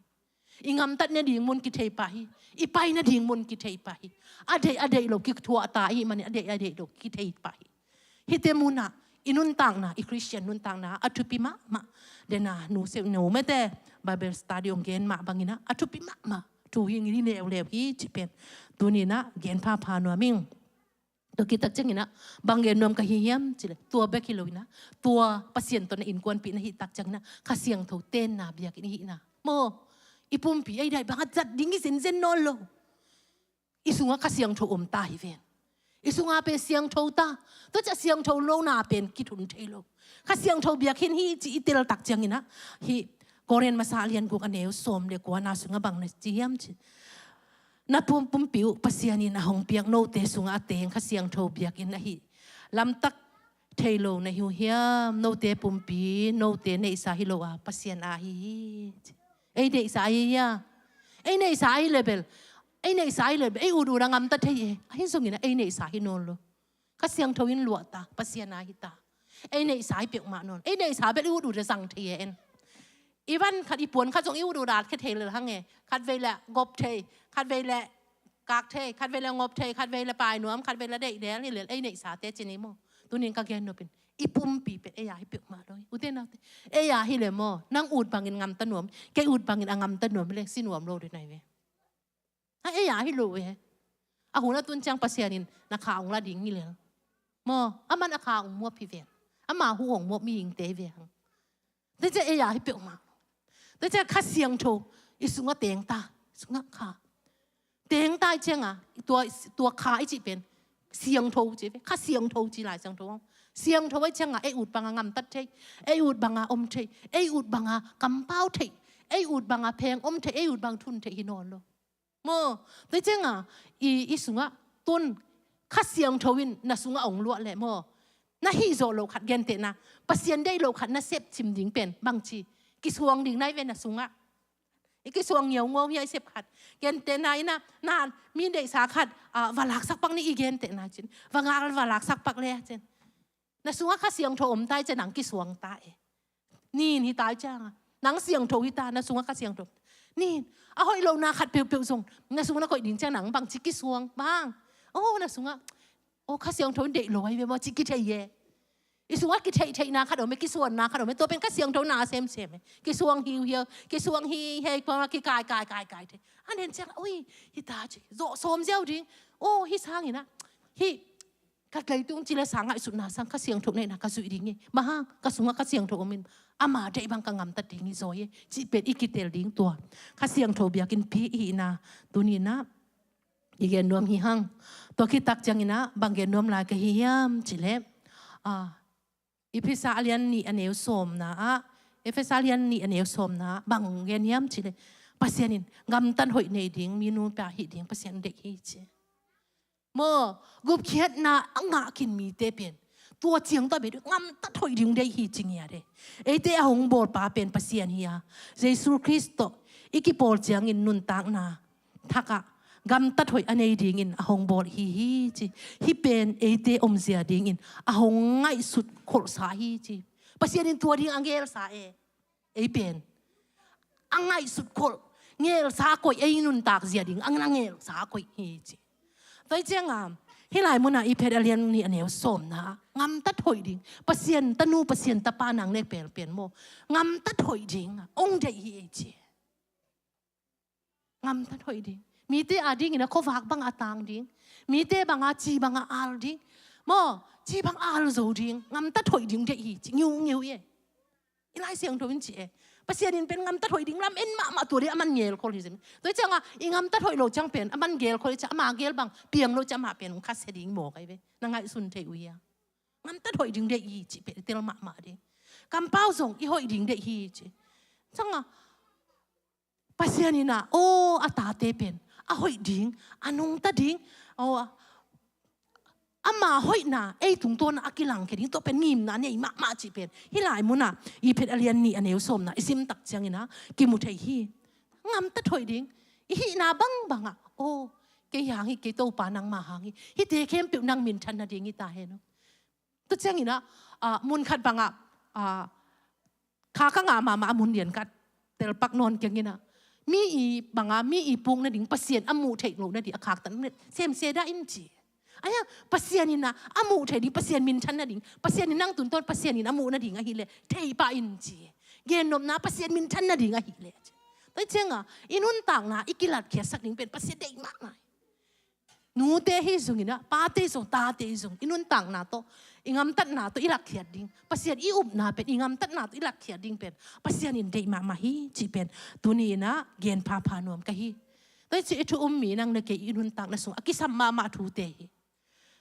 I ngamtat nading mun kithei pah hi. I pai nading mun kithei pah hi. A deih a deih lo kithuah ta ahih manin a deih a deih lo kithei pah hi. Hihte munah i nuntakna, i Christian nuntakna a thupi mahmah. Dena nu seu no mete Bible study hong gen mah bangin ah a thupi mahmah thu hi, ngi ni leuleu hi cih pen tuni-in ah gen phapha nuam ing. Tua khit tak ciangin ah bang gen nuam ka hi hiam cih leh, tua bek hi lo-in ah, tua Pasian tawh na innkuanpih na hih tak ciangin ah Kha Siangtho tenna biakinn i hihna maw. I pumpi ei daih bang a zat ding hi zenzen nawn lo. I sungah Kha Siangtho om ta hi ven. I sungah pen siangtho ta. Tua ciah siangtho lona pen kithun thei lo. Kha Siangtho biakinn hi cih i tel tak ciangin ah, hih Korin masa a lian guk a neu sawm le kuana sungah bang na ci hiam cih, na pum, pumpi uh Pasian in a hong piak note sungah a teng Kha Siangtho biakinn ahi lamtak thei lo na hi uh hiam? Note pumpi note neihsa hi lo a, Pasian a hi hi. Ei neihsa ahi hia? Ei neihsa ahi leh bel, ei neihsa ahi leh bel ei ut ut a ngamta thei e. Ahi zongin ah ei neihsa hi nawn lo. Kha Siangtho in luah ta, Pasian a hi ta. Ei neihsa hi peuhmah nawn. Ei neihsa bel i ut ut a zang thei e en. I van khat, i puan khat zong i ut ut a at khia thei lel hang e. Khatvei leh gop thei, khatvei leh kak thei, khatvei leh ngop thei, khatvei leh pai nuam, khatvei leh deih del hi lel, ei neihsate ci ni maw. Tuni-in ka gen nop in, i pumpi pen ei a hi peuhmah lo hi. Ute naute, ei a hi leh maw, nang ut bangin ngamta nuam, kei ut bangin a ngamta nuam hi leh si nuam lo ding na hi ve. Ha, ei a hi lo ve. A hun a tun ciang Pasian in na kha hong la ding hi lel maw, aman a kha hong muap hi ven. Ama hu hong muap mihingte hi ve hang. Tua ciah ei a hi peuhmah. Tua ciah Kha Siangtho i sungah teng ta, sungah kha. Teng ta i ciangah, tua, tua kha i cih pen siangtho ci ve, Kha Siangtho ci Lai Siangtho. Siangtho i ciangah ei ut bangah ngamtat thei, ei ut bangah om thei, ei ut bangah kampau thei, ei ut bangah pheng om thei, ei ut bang thun thei hi nawn lo. Maw, tua ciangah i, i sungah tun Kha Siangtho in na sungah hong luah leh maw, na hih zawh loh khat gentehna, Pasian deih loh khat na sep cim ding pen bangci kisuang ding nai ve na sungah. I kisuang ngiaungaung hi a i sep khat. Gentehna in ah, na mi deihsa khat, ah, va laksak pak ni i gentehna cin. Va ngak va laksak pak le cin. Na sungah Kha Siangtho om ta i ciah nang kisuang ta e. Nin hi ta i ciangah nang siangtho hi ta, na sungah Kha Siangtho. Nin, a hoih lohna khat peuhpeuh zong na sungah na koih ding ciang nang bangci kisuang bang. Oh, na sungah, oh, Kha Siangtho in deih lo ahi ve maw ci kithei e. I sungah kitheihtheihna khat om e, kisuanna khat om e, tua pen Kha Siangtho na semsem e. Kisuang hiuhiau, kisuang hihei, kisuang kikaikai kaikai thei. A nen ciang, ui, hi ta ci, zawh sawm ziau ding. Oh, hih sangin ah, hih ka leitung ci le sang ngaihsutna sang Kha Siangtho neihna ka zuih ding hi. Bang hang, ka sungah Kha Siangtho om in, ama deih bang ka ngamtat ding hi zaw hi, cih pen i kitel ding tua Kha Siangtho biakinnpi i hihna tuni-in ah i gen nuam hi hang. Tua khit tak ciangin ah bang gen nuam lai ka hi hiam cih leh, ah, Efesa a lian nih a neu sawmna ah, Efesa a lian nih a neu sawmna ah bang gen hiam cih leh, Pasian in gamtat hoih nei ding, mi nupa hih ding Pasian deih hi ci. Maw, gupkhiatna a ngah khin mite pen tua ciang tawh beh gamtat hoih ding deih hi ci ngiat e. Eite a hong bawlpa pen Pasian hi a, Jesu Khrist tawh i kipawl ciangin nuntakna thakah gamtat hoih a nei dingin a hong bawl hi hi ci. Hih pen eite omzia dingin a hong ngaihsut kholhsa hi ci. Pasian in tua ding a ngelsa e. Ei pen a ngaihsut kholh, ngelsa koih, ei nuntak zia ding a na ngelsa koih hi ci. Tua hi cianga hih lai munah i phet a lian nih a neu sawmna, gamtat hoih ding, Pasian tanu, Pasian tapa nang nek pelpen maw, gamtat hoih ding ong deih hi ei ci. Gamtat hoih ding. Mite a dingin a khuavak bangah a tang ding. Mite bangah ci bangah al ding. Maw, ci bang al zo ding. Gamtat hoih ding deih hi ci. Ngiu ngiu e. I Lai Siangtho in ci e. Pasian in pen gamtat hoih ding lam en mahmah, tua ding a man gel khol hi zem. Tua hi cianga i gamtat hoih lo ciang pen a man gel khol hi ciang, ama gel bang piang lo ciang amah pen ong khasia ding maw kai ve. Na ngaihsun thei uh hia? Gamtat hoih ding deih hi ci pen i tel mahmah ding. Kampau zong i hoih ding deih hi ci. Cianga Pasian in ah, aw, a tate pen a hoih ding, a nungta ding, aw, ama hoihna ei tungtawn a kilangkhia ding, tua pen ngimna nei mahmah cih pen hih lai munah i phet a lian nih a neu sawmna i sim tak ciangin ah kimu thei hi. Gamtat hoih ding, i hihna bangbang ah, aw, kei hang hi, kei Topa nangma hang hi, hihte khempeuh nang minthan nading hi ta hen aw. Tua ciangin ah, ah, mun khat bangah, ah, kha ka ngah mahmah a mun lian khat telpak nawn keng in ah, mi i bangah, mi i puk nading, Pasian a muh theih loh nading a khaktan semse dah in ci. Ahi hang Pasian in ah a muh theih ding, Pasian minthan nading, Pasian in nang tungtawn Pasian in a muh nading ahih leh thei pah in ci. Gennopna Pasian minthan nading ahih leh ci. Tua ciangah i nuntakna i kilatkhiatsak ding pen Pasian deih mahmah hi. Nute hi zongin ah, pate zong, tate zong, i nuntakna tawh, i gamtatna tawh i lakkhiat ding, Pasian i upna pen, i gamtatna tawh i lakkhiat ding pen Pasian in deih mahmah hi cih pen tuni in ah gen phapha nuam ka hi. Tua hi ci, i thu um mi nang le kei i nuntakna sungah a kisam mahmah thute hi.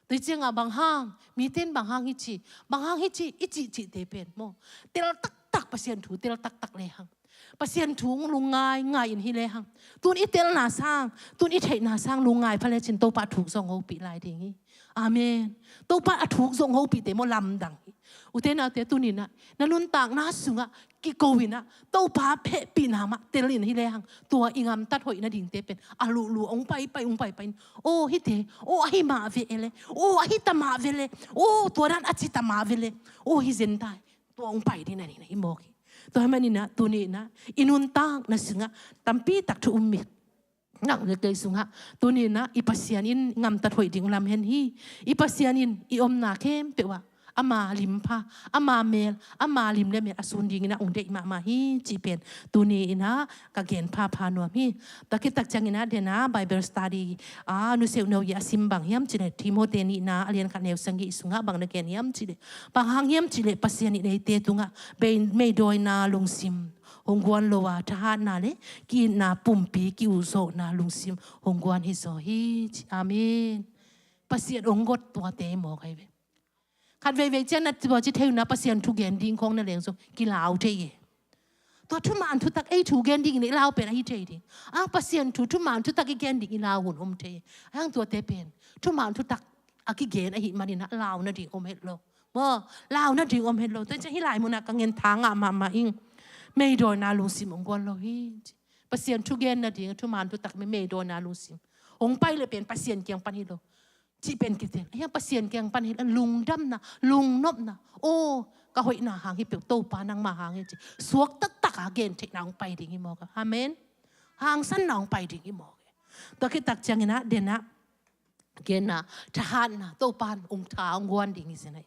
Tua hi ciangah bang hang, mite in bang hang hi ci, bang hang hi ci, i cihcihte pen maw, tel taktak, Pasian thu tel taktak le hang, Pasian thu lungngai ngai in hi le hang, tun i telna sang, tun i theihna sang lungngai pha lecin Topa a thuk zong hopih lai ding hi. Amen. Topa a thuk zong hopihte maw lamdang hi. Ute naute, tuni in ah na nuntakna sungah kiko in ah Topa hehpihna mah tel in hi le hang, tua i gamtat hoih nadingte pen a luhluh ong paipai, ong paipai in, aw, hihte, aw, ahi mah ve e le, aw, ahi ta mah ve le, aw, tua dan a ci ta mah ve le, aw, hi zen ta hi, tua ong pai ding nading na hi mawk hi. Tua hi manin ah tuni in ah i nuntakna sungah tampi tak thu um mi nang le kei sungah tuni in ah i Pasian in gamtat hoih ding lam hen hi. I Pasian in i omna khempeuh ah ama limpha, ama mel, ama lim le mel a sun dingin ah ong deih mahmah hi cih pen tuni in ah ka gen phapha nuam hi. Tua khit tak ciangin ah den ah Bible study a nuseuh no i a sim bang hiam cih leh Timoti nihna a lian khat neu sagih sungah bang na gen hiam cih leh, bang hang hiam cih leh Pasian in eite tungah bei, meidawina lungsim hong guan lo a, thahatna le ki-itna pumpi ki-utzawhna lungsim hong guan hi zaw hi ci. Amen. Pasian hong got tuate hi mawk ahi ve. Khat veivei ciang na tua ci thei uh na, Pasian thu gen ding khawng na leng zong kilau thei e. Tua thuman thutak ei thu gen dingin i lau pen ahi thei ding. A, Pasian thu thuman thutak i gen ding i lau hun om thei e. A, hang tuate pen thuman thutak a kigen ahih manin ah lau nading om het lo. Maw, lau nading om het lo. Tua ciang hih lai munah ka ngen tha ngah mahmah ing. Meidawina lungsim hong guan lo hi ci. Pasian thu gen nading thuman thutak, meidawina lungsim hong pai leh pen Pasian kiang pan hi lo cih pen kitel. Ahi hang Pasian kiang pan hi lo, lungdamna, lungnopna, aw, ka hoihna hang hi peuh, Topa nangma hang hi ci. Suak taktak a gen theihna hong pai ding hi mawk a. Amen. Hangsanna hong pai ding hi mawk a. Tua khit tak ciangin ah den ah genna, thahatna, Topa in ong tha ong guan ding hi zen ahi.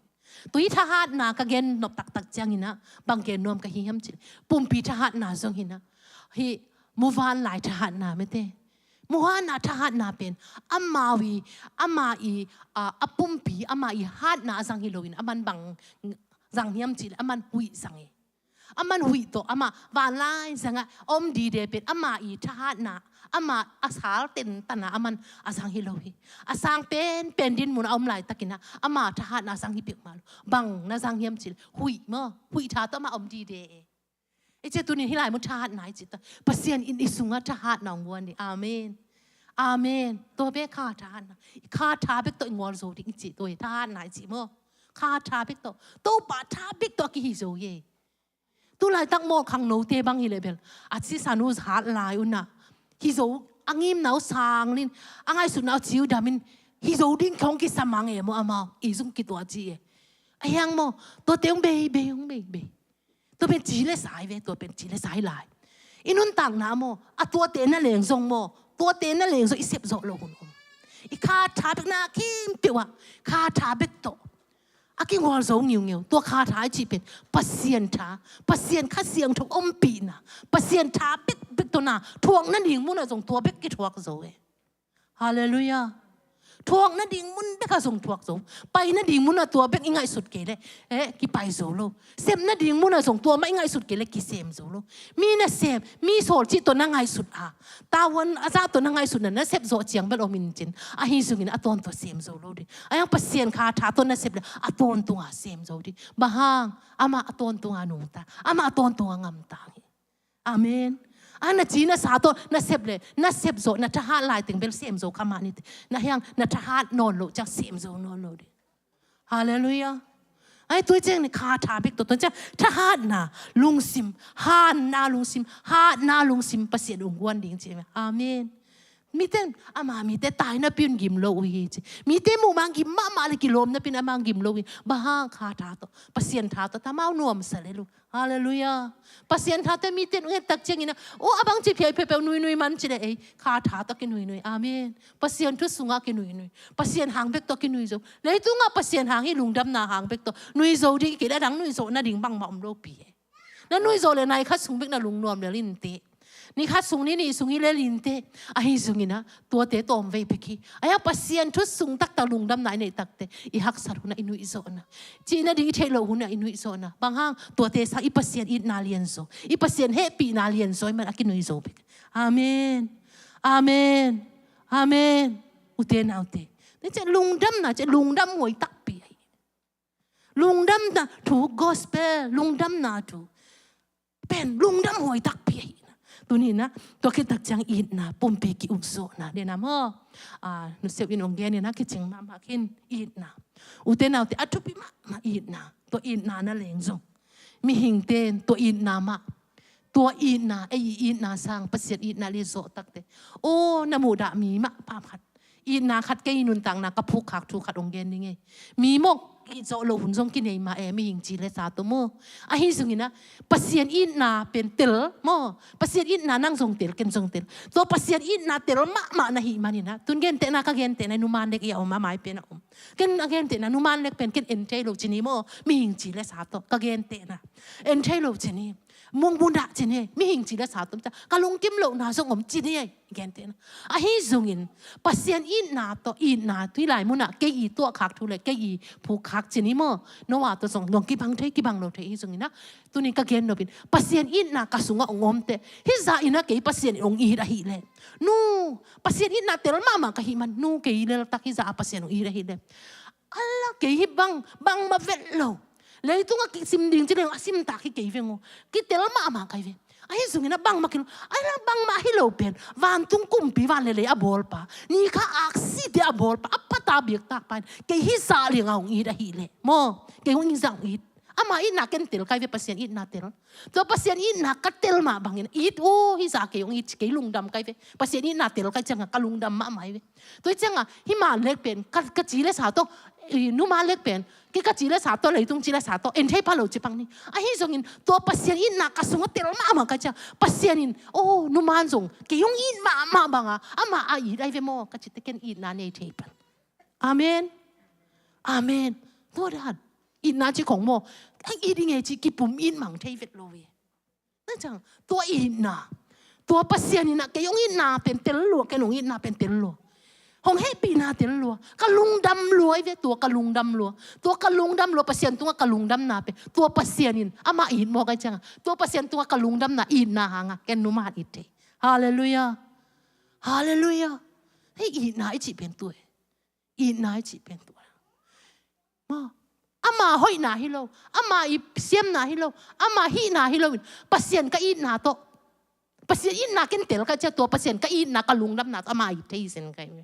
Tua hi thahatna ka gen nop taktak ciangin ah bang gen nuam ka hi hiam cih leh, pumpi thahatna zong hi in ah, hih muvanlai thahatna mete. Muvanlai thahatna pen amau i, ama i, a, a pumpi, ama i hatna a zang hi loin, aman bang zang hiam cih leh aman huih zang hi. Aman huih tawh, ama vanlai zangah om dide pen ama i thahatna, ama a sal tentana aman a zang hi lo hi. A sang penpen din mun a om laitakin ah ama thahatna a zang hi peuhmah lo. Bang na zang hiam cih leh huih maw, huih tha tawh ama om dide e. I cih tunin hih lai maw thahatna i cih ta. Pasian in i sungah thahatna hong guan ding. Amen. Amen. Tua bek kha thahatna. Kha tha bek tawh i gualzo ding i cih tua hi thahatna i cih maw. Kha tha bek tawh. Topa tha bek tawh a kihi zo hi. Tulaitak maw khangnote bang hi leh bel a cisa nu hat lai un ah hi zo a ngimna uh sang lin a ngaihsutna uh ciu dam in hi zo ding khong kisa mang e maw amau i zung kituah ci e. A hiang maw tuate hong bei bei hong bei bei. Tua pen ci le sai ve tua pen ci le sai lai. I nuntakna maw a tuate na leng zong maw tuate na leng zong i sep zawh lo hun om. I kha tha bek na kim peuh ah kha tha bek tawh a kigual zo ngiungeu. Tua kha tha i cih pen Pasian tha, Pasian Kha Siangtho ompihna, Pasian tha bekbek tawh na thuak nading munah zong tua bek kithuak zo e. Halleluiah. Thuak nading mun bekah zong thuak zo. Pai nading munah tua bek i ngaihsut kei le eh kipai zo lo. Sem nading munah zong tua mah i ngaihsut kei le kisem zo lo. Mi nasem, mi sawlcih tawh na ngaihsut a, tavuan a zah tawh na ngaihsutna na sep zawh ciang bel om in cin. Ahi zongin a tawntung a sem zo lo ding. A hiang Pasian kha tha tawh na sep le a tawntung a sem zo ding. Bang hang amah a tawntung a nungta, amah a tawntung a ngamta hi. Amen. A na ci na sa tawh na sep le na sep zawh na thahat lai teng bel sem zo kha mah ni te. Na hiang na thahat nawn lo ciang sem zo nawn lo ding. Halleluiah. Ai tua ciang ni kha tha bek tawh tua ciang thahatna lungsim, hanna lungsim, hatna lungsim Pasian hong guan ding ci. Amen. Mite ama mite tai napi un gim lo uh hi ci. Mite muh mang gim mahmah le kilawm napi un amang gim lo uh hi. Bang hang kha tha tawh Pasian tha tawh ta mau nuamsa le lo. Halleluiah. Pasian thate mite nung et tak ciangin a oh a bang ci phiai peuhpeuh nuinui man ci le ei kha tha tawh kinuinui. Amen. Pasian thu sungah kinuinui. Pasian hang bek tawh kinui zo. Leitungah Pasian hang hi lungdamna hang bek tawh nui zo ding kei le a dang nui zo nading bangmah om lo pi e. Na nui zo le nai khat sung bek na lungnuam le linte. Ni khat sung ni nih sung hi le linte. Ahi zongin a tuate tawm vei pek hi. A hiang Pasian thu sung taktak lungdamna i neih takte i haksat hunah i nuih zawhna. Cih nading i theih loh hunah i nuih zawhna. Bang hang tuate sang i Pasian itna lian zo. I Pasian hehpihna lian zo i man a kinui zo bek. Amen. Amen. Amen. Ute naute. Ni cih lungdamna cih lungdam huai takpi ahi. Lungdamna thu gospel lungdamna thu pen lungdam huai takpi ahi. Tuni na tua khit tak ciang itna pumpi ki-ukzawhna dena maw. Nuseuh in ong gen ina kicing mahmah khin itna. Ute naute a thupi mahmah itna. Tua itna na leng zong mihingte in tua itna mah tua itna ei i itna sang Pasian itna le zawh takte. Aw na muhdah mi mah pamkhat itna khat kei nuntakna ka phukkhak thu khat ong gen ding ei. Mi mawk it zawh loh hun zong kinei mah e mihing ci le sa tawh maw. Ahi zongin a Pasian itna pen tel maw. Pasian itna nang zong tel ken zong tel. Tua Pasian itna tel mahmah na hih manin a tun gentehna ka gentehna numan lek i a om a mai pen a om. Ken a gentehna numan lek pen ken en thei lo ci ni maw. Mihing ci le sa tawh ka gentehna en thei lo ci ni. Mungmudah ci ni mihing ci le sa tawh ka lungkim lohna zong om ci ni ei. Gentehna. Ahi zongin Pasian itna tawh itna tui lai munah kei i tuahkhak thu le kei i phukkhak ci ni maw. Noah tawh zong nuang kibang thei kibang lo thei ahi zongin a tuni ka gen nopin Pasian itna ka sungah ong omte hih zah inah kei Pasian in ong it ahih leh nu Pasian itna tel mahmah ka hih man nu kei leltak hih zah a Pasian ong it ahih leh ala kei hih bang bangmah vet lo. Leitungah kisim ding ci leng a simtak hi kei veng aw. Kitel mahmah kai ve. Ahi zongin a bangmah kilo ai la bangmah hi lo pen vantung kumpi van le lei a bawlpa ni kha aksite a bawlpa a pata biaktak pa in kei hih zah lianga hong it ahih leh maw kei hong hih zah hong it. Ama itna ken tel kai ve Pasian itna tel. Tua Pasian itna ka tel mah bangin it uh hih zah kei hong it kei lungdam kai ve. Pasian itna tel kai cianga ka lungdam mahmah hi ve. Tua cianga hih man lek pen ka ci le sa tawh numan lek pen kei ka ci le sa tawh leitung ci le sa tawh en thei pha lo ci pang ni. Ahi zongin tua Pasian itna ka sungah tel mahmah ka ciang Pasian in aw numan zong kei hong it mahmah banga ama a it ai ve maw ka ci te ken itna nei thei pan. Amen. Amen. Tua dan itna ci khong maw. Ai it i ngei ci kipum it mang thei vet lo ve. Na ciang tua itna tua Pasian inah kei hong itna pen tel lua ken hong itna pen tel lua. Hong hehpihna tel lua ka lungdam lua i ve tua ka lungdam lua. Tua ka lungdam lua Pasian tungah ka lungdamna pen tua Pasian in amah it mawk ai cianga tua Pasian tungah ka lungdamna itna hanga ken numan it thei. Halleluiah. Halleluiah. Hei itna i cih pen tua e. Itna i cih pen tua. Maw Ama hoihna hi lo, ama i siamna hi lo, ama hihna hi lo in, Pasian ka itna tawh, Pasian itna ken tel ka cia, tua Pasian ka itna, ka lungdamna tawh ama it thei hi zen kai ve.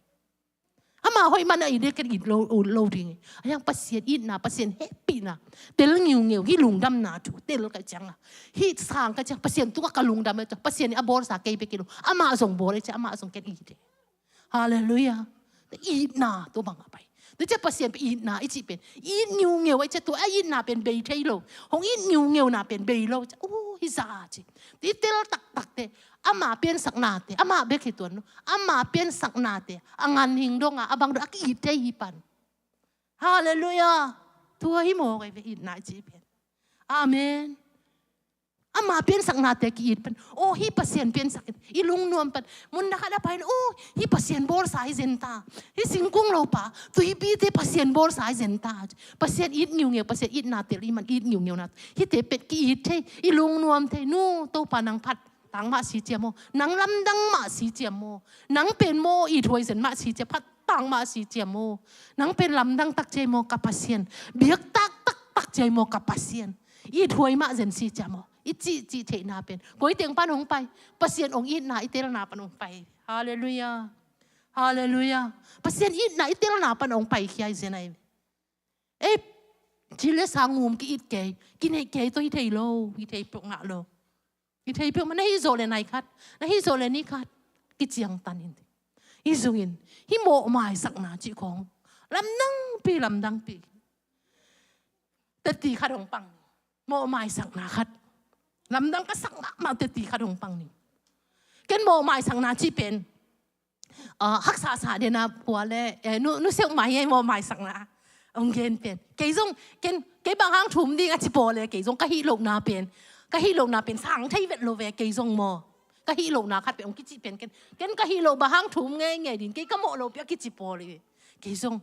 Ama hoih man a it ding, ken it lo, lo ding. A hiang Pasian itna, Pasian hehpihna tel ngiungeu, hih lungdamna thu tel ka cianga, hih sang ka ciang, Pasian tungah ka lungdam a ciang, Pasian in a bawlsa kei bek hi lo, amah zong bawl a ciang, amah zong ken it hi. Halleluiah. Itna tua bang a pai. Tua ciang Pasian pen itna i cih pen, it ngiungeu a ciang, tua a itna pen bei thei lo, hong it ngiungeuna pen bei lo ciang, uh, hi za a ci. I tel taktakte, ama piansaknate, ama bek hi tuan lo, ama piansaknate a nganhing dong a, a bang dong a ki-it thei hi pan. Halleluiah. Tua hi maw, kai ve, itna i cih pen. Amen. Ama piansaknate ki-it pan. Oh, hih Pasian piansak in, i lungnuam pan. Mun na khat a pai in, oh, hih Pasian bawlsa hi zen ta. Hih singkung lopa, tuipite Pasian bawlsa hi zen ta. Pasian it ngiungeu, Pasian itna tel i man, it ngiungeuna. Hihte pen ki-it thei, i lungnuam thei. Nu, Topa nang phat tang mah si cia maw, nang lamdang mah si cia maw, nang pen maw ithuai zen mah si cia, phat tang mah si cia maw, nang pen lamdang tak cia maw ka Pasian, biak taktak tak cia maw ka Pasian, ithuai mah zen si cia maw, i cihcih theihna pen koi teng pan hong pai? Pasian hong itna i telna pan hong pai. Halleluiah. Halleluiah. Pasian itna i telna pan hong pai khia hi zen ai. Ei, ci le sa ngum ki-it kei, kineih kei tawh hi thei lo, hi thei peuh ngah lo. Hi thei peuh mah, na hih zawh le nai khat, na hih zawh le ni khat kiciangtan in. Hi zongin, hih mawhmaisakna cih khawng lamdangpi, lamdangpi. Teti khat hong pang ni. Mawhmaisakna khat. Lamdang ka sak mahmah teti khat hong pang ni. Ken mawhmaisakna cih pen, ah, haksasa dena pua le, eh, nu, nu seuh mai ei mawhmaisakna hong gen pen. Kei zong, ken, kei bang hang thum ding a ci paw le, kei zong ka hih lohna pen, ka hih lohna pen sang thei vet lo ve, kei zong maw. Ka hih lohna khat pen hong kicih pen ken, ken ka hih loh bang hang thum ngeingei ding, kei ka mawh lopi a kici paw le. Kei zong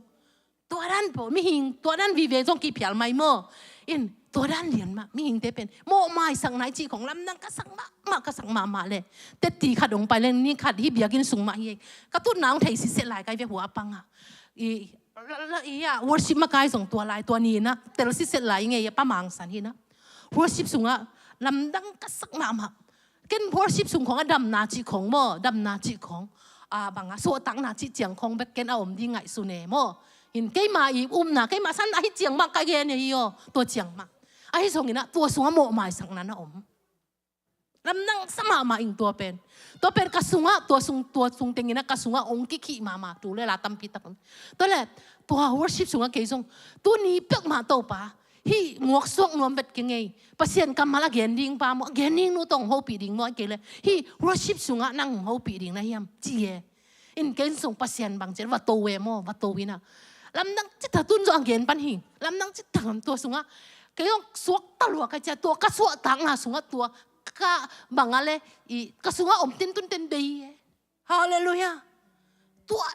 tua dan paw, mihing tua dan vive zong kiphial mai maw. In, tua dan lian mah, mihingte pen mawhmaisakna i cih khawng lamdang ka sak mahmah, ka sak mahmah le. Teti khat hong pai leng, ni khat hih biakinn sung mah hi. Ka tutna hong thei sitset lai kai ve, hua a pang a. I, la, la, i a, worship makai zong tua lai, tua ni na, tel sitset lai ngei a, Pa Mang San hi na. Worship sungah lamdang ka sak mahmah. Ken worship sung khawng a damna cih khawng maw, damna cih khawng, a, bang a suahtakna cih ciang khawng bek ken a om ding ngaihsun e maw. In keima i upna, keima san ahi ciang mah ka gen e hi aw, tua ciang mah. Ahi zongin ah tua sungah mawhmaisakna na om. Lamdang sa mahmah ing tua pen. Tua pen ka sungah, tua sung, tua sung tengin ah ka sungah ong kikhih mahmah tu le la tampi tak om. Tua le, tua worship sungah kei zong, tuni pek mah Topa, hih nguaksuak nuam vet kei ngei. Pasian kammal a gen ding pa maw, a gen ding nu tawh hong hopih ding maw, a kei le hih worship sungah nang hong hopih ding na hiam, ci e. In ken sung Pasian bang ci e, va to e maw, va to in ah. Lamdang cita tun zong a gen pan hi. Lamdang cita ngam tua sungah. Kei zong suak talua ka cia, tua ka suahtakna sungah tua ka bang a le, i, ka sungah om ten tun ten bei e. Halleluiah. Tua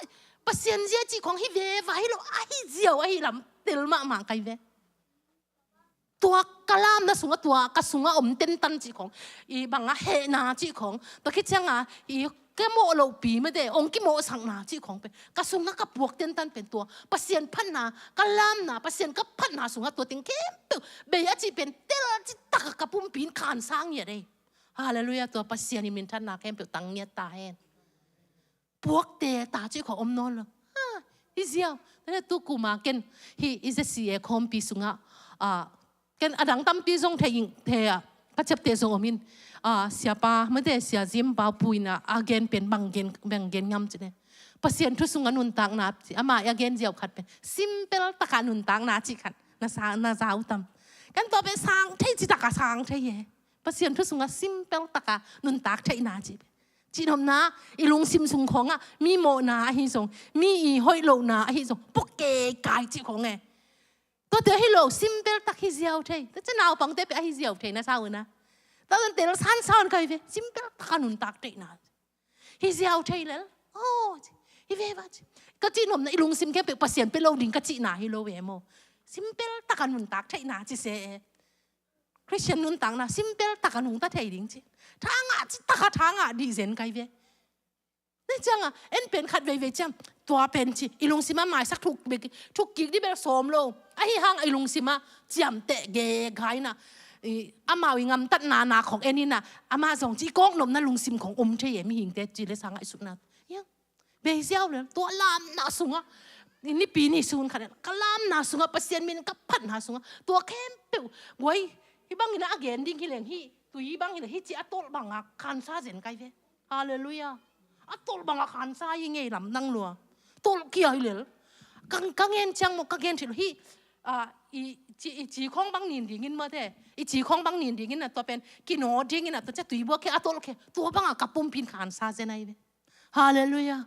Pasian zia cih khawng hi veva hi lo, ahi ziau ahi lam tel mahmah kai ve. Tua ka lamna sungah, tua ka sungah om tentan cih khawng, i bang a hehna cih khawng, tua khit ciangah i ka mawh lohpi mah de, ong kimawhsakna cih khawng pen ka sungah ka puak tentan pen tua Pasian phatna, ka lamna, Pasian ka phatna sungah tua teng khempeuh bei a cih pen tel cih takah ka pumpi in khansang ngiat ei. Halleluiah, tua Pasian i minthanna khempeuh tang ngiat ta hen. Puakte ta cih khawng om nawn lo. Ha, hi ziau. Tua le tu kuma ken hih i Z C A khawmpi sungah, ah, ken a dang tampi zong thei ing, thei a, ka ciapte zong om in, ah, siapa mate, Sia Zim Pau Pu in ah a gen pen bang gen, bang gen ngam ci ne. Pasian thu sungah nuntakna, ama a gen ziau khat pen simple takah nuntakna cih khat na sa, na za uh tam. Ken tua pen sang thei, ci takah sang thei e. Pasian thu sungah simple takah nuntak theihna cih pen. Cihnopna, i lungsim sung khawngah mi mawhna ahi zong, mi i hoih lohna ahi zong, pua keikai cih khawng e. Tuate hi lo, simple tak hi ziau thei. Tua cia naupangte pen ahi ziau thei na sa uh na. Tua zong tel sansan kai ve, simple takah nuntak theihna. Hi ziau thei lel. Oh, hi ve va ci. Ka cihnopna, i lungsim khempeuh Pasian pia lo ding ka cihna hi lo ve maw. Simple takah nuntak theihna ci se e. Christian nuntakna simple takah nungta thei ding ci. Thangah ci takah thangah dih zen kai ve. Ni ciangah, en pen khat veivei ciam, tua pen ci, i lungsim a maisak thuk bek, thuk kik dih bel sawm lo. Ahi hang a i lungsim ah ciamteh gega in ah, i, amau i ngamtatna na khong en in ah, amah zong ci kawknopna lungsim khong om thei e, mihingte ci le sa ngaihsutna. Hiang, bei ziau le, tua lamna sungah, nipi ni sun khat in, ka lamna sungah, Pasian min ka phatna sungah, tua khempeuh, buai, hih bangin ah a gen ding hi leng hih, tui bang hi leng hih ci a tolh bangah khansa zen kai ve. Halleluiah. A tolh bangah khansa hi ngei lamdang lua. Tolh kia hi lel. Ka, ka ngen ciang maw, ka ngen thei lo. Hih, ah, i ci, i ci khawng bang nin dingin maw te. I ci khawng bang nin dingin ah tua pen. Kino dingin ah tua cia tui buak khia a tolh khia. Tua bangah ka pumpi in khansa zen ahi ve. Halleluiah.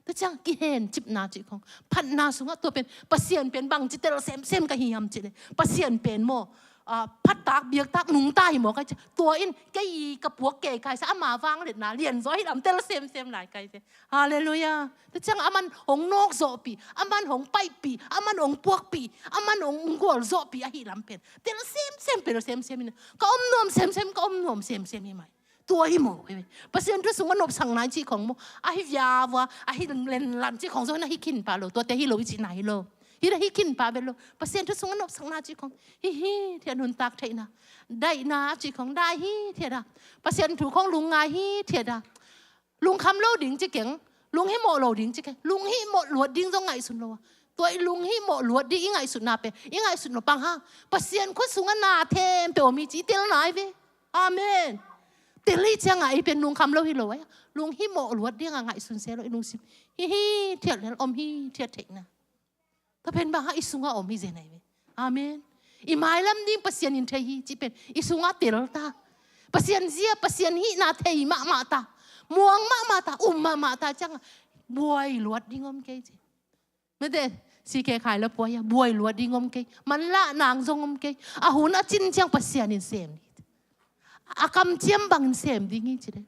Tua ciang kihencipna cih khawng. Phatna sungah tua pen. Pasian pen bangci tel semsem ka hi hiam cih leh. Pasian pen maw. Ah, phattak, biaktak, nungta hi maw kai cia. Tua in kei i ka puak kei kai sa ama vangliatna lianzaw hi lam tel semsem lai kai ve. Halleluiah. Tua ciang aman hong nawkzawhpih, aman hong paipih, aman hong puakpih, aman hong gualzawhpih ahi lam pen. Tel semsem, tel semsem hi na. Ka om nuam semsem, ka om nuam semsem hi mai. Tua hi maw, eh. Pasian thu sungah nopsakna i cih khawng maw. Ahi viavua, ahi lenlan cih khawng zong na hi khin pah lo. Tuate hi lo i cihna hi lo. Hi na hi khin pah bel lo. Pasian thu sungah nopsakna cih khawng. Hi hi, thiat nuntak theihna. Daihna cih khawng, dai hi, thiat a. Pasian thu khawng lungngai hi, thiat a. Lungkham lo ding ci keng. Lunghimawh lo ding ci keng. Lunghimawh luat ding zong ngaihsun lo a. Tua i lunghimawh luat ding i ngaihsutna pen. I ngaihsut lo pang ha. Pasian khut sungah na thempeuh om hi ci i tel nai ve. Amen. Tel i ciangah i pen lungkham lo hi lo a. Lunghimawh luat dingah ngaihsun se lo i lungsim. Hi hi, thiat lel om hi, thiat theihna. Tua pen bang ha i sungah om hi zen ahi ve. Amen. I mailam ding Pasian in thei hi, ci pen. I sungah tel ta. Pasian zia, Pasian hihna thei mahmah ta. Muang mahmah ta, um mahmah ta, ciangah. Buai luat ding om kei ci. Mete, si ke khai la puai a, buai luat ding om kei. Manlah nang zong om kei. A hun a cin ciang Pasian in sem ni. A kamciam bangin sem ding hi ci de.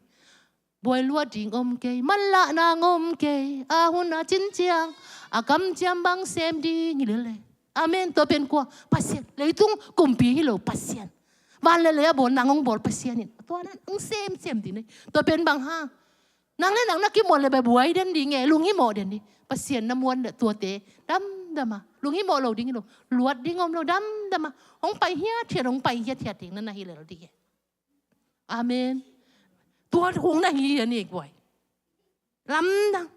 Buai luat ding om kei, manlah nang om kei, a hun a cin ciang, a kamciam bang sem ding hi lele. Amen, tua pen kua, Pasian, leitung kumpi hi lo, Pasian. Van le lei a bawl nang hong bawl Pasian in. Tua nan hong sem, sem ding nei. Tua pen bang ha. Nang le nang na kimuan le bai buai den ding e, lunghimawh den ding. Pasian na muan le tuate, damdam a. Lunghimawh lo ding hi lo, luat ding om lo, damdam a. Hong pai hiat hiat, hong pai hiat hiat ding na na hi lel ding e. Amen. Tua hong na hi a ni guai. Lamdang.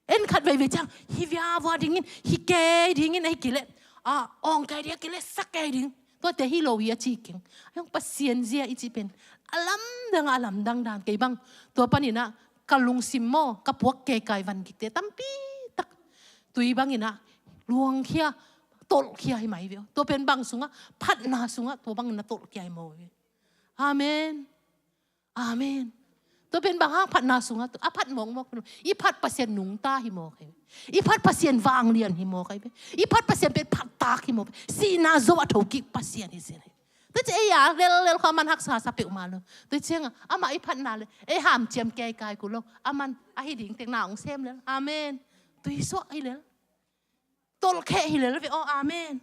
En khat veivei ciang, hi viavua dingin, hi kei dingin, ahi kei leh. A, awng kei ding, ahi kei leh, sak kei ding. Tuate hi lo hi a ci keng. Ahi hong Pasian zia i ci pen. A lamdang, a lamdang dan kei bang. Tua panin ah, ka lungsim maw, ka puak kei kai van gikte. Tampi tak. Tui bangin ah, luangkhia, tolhkhia hi mai ve. Tua pen bang sungah, phatna sungah, tua bangin ah tolhkhia hi mai ve. Amen. Amen. Tua pen bang hang phatna sungah, a phat mawkmawk pen. I phat Pasian nungta hi mawk hi. I phat Pasian vanglian hi mawk hi. I phat Pasian pen phattak hi mawk. Sihna zo a thokik Pasian hi sin hi. Tua ci ei a, lel, lel kha man haksa sa peuhmah lo. Tua ciangah, amah i phatna le, ei hamciam kei kai ku lo. Aman, ahi ding tekna hong sem lel. Amen. Tui suak hi lel. Tolhkheh hi lel ve aw, amen.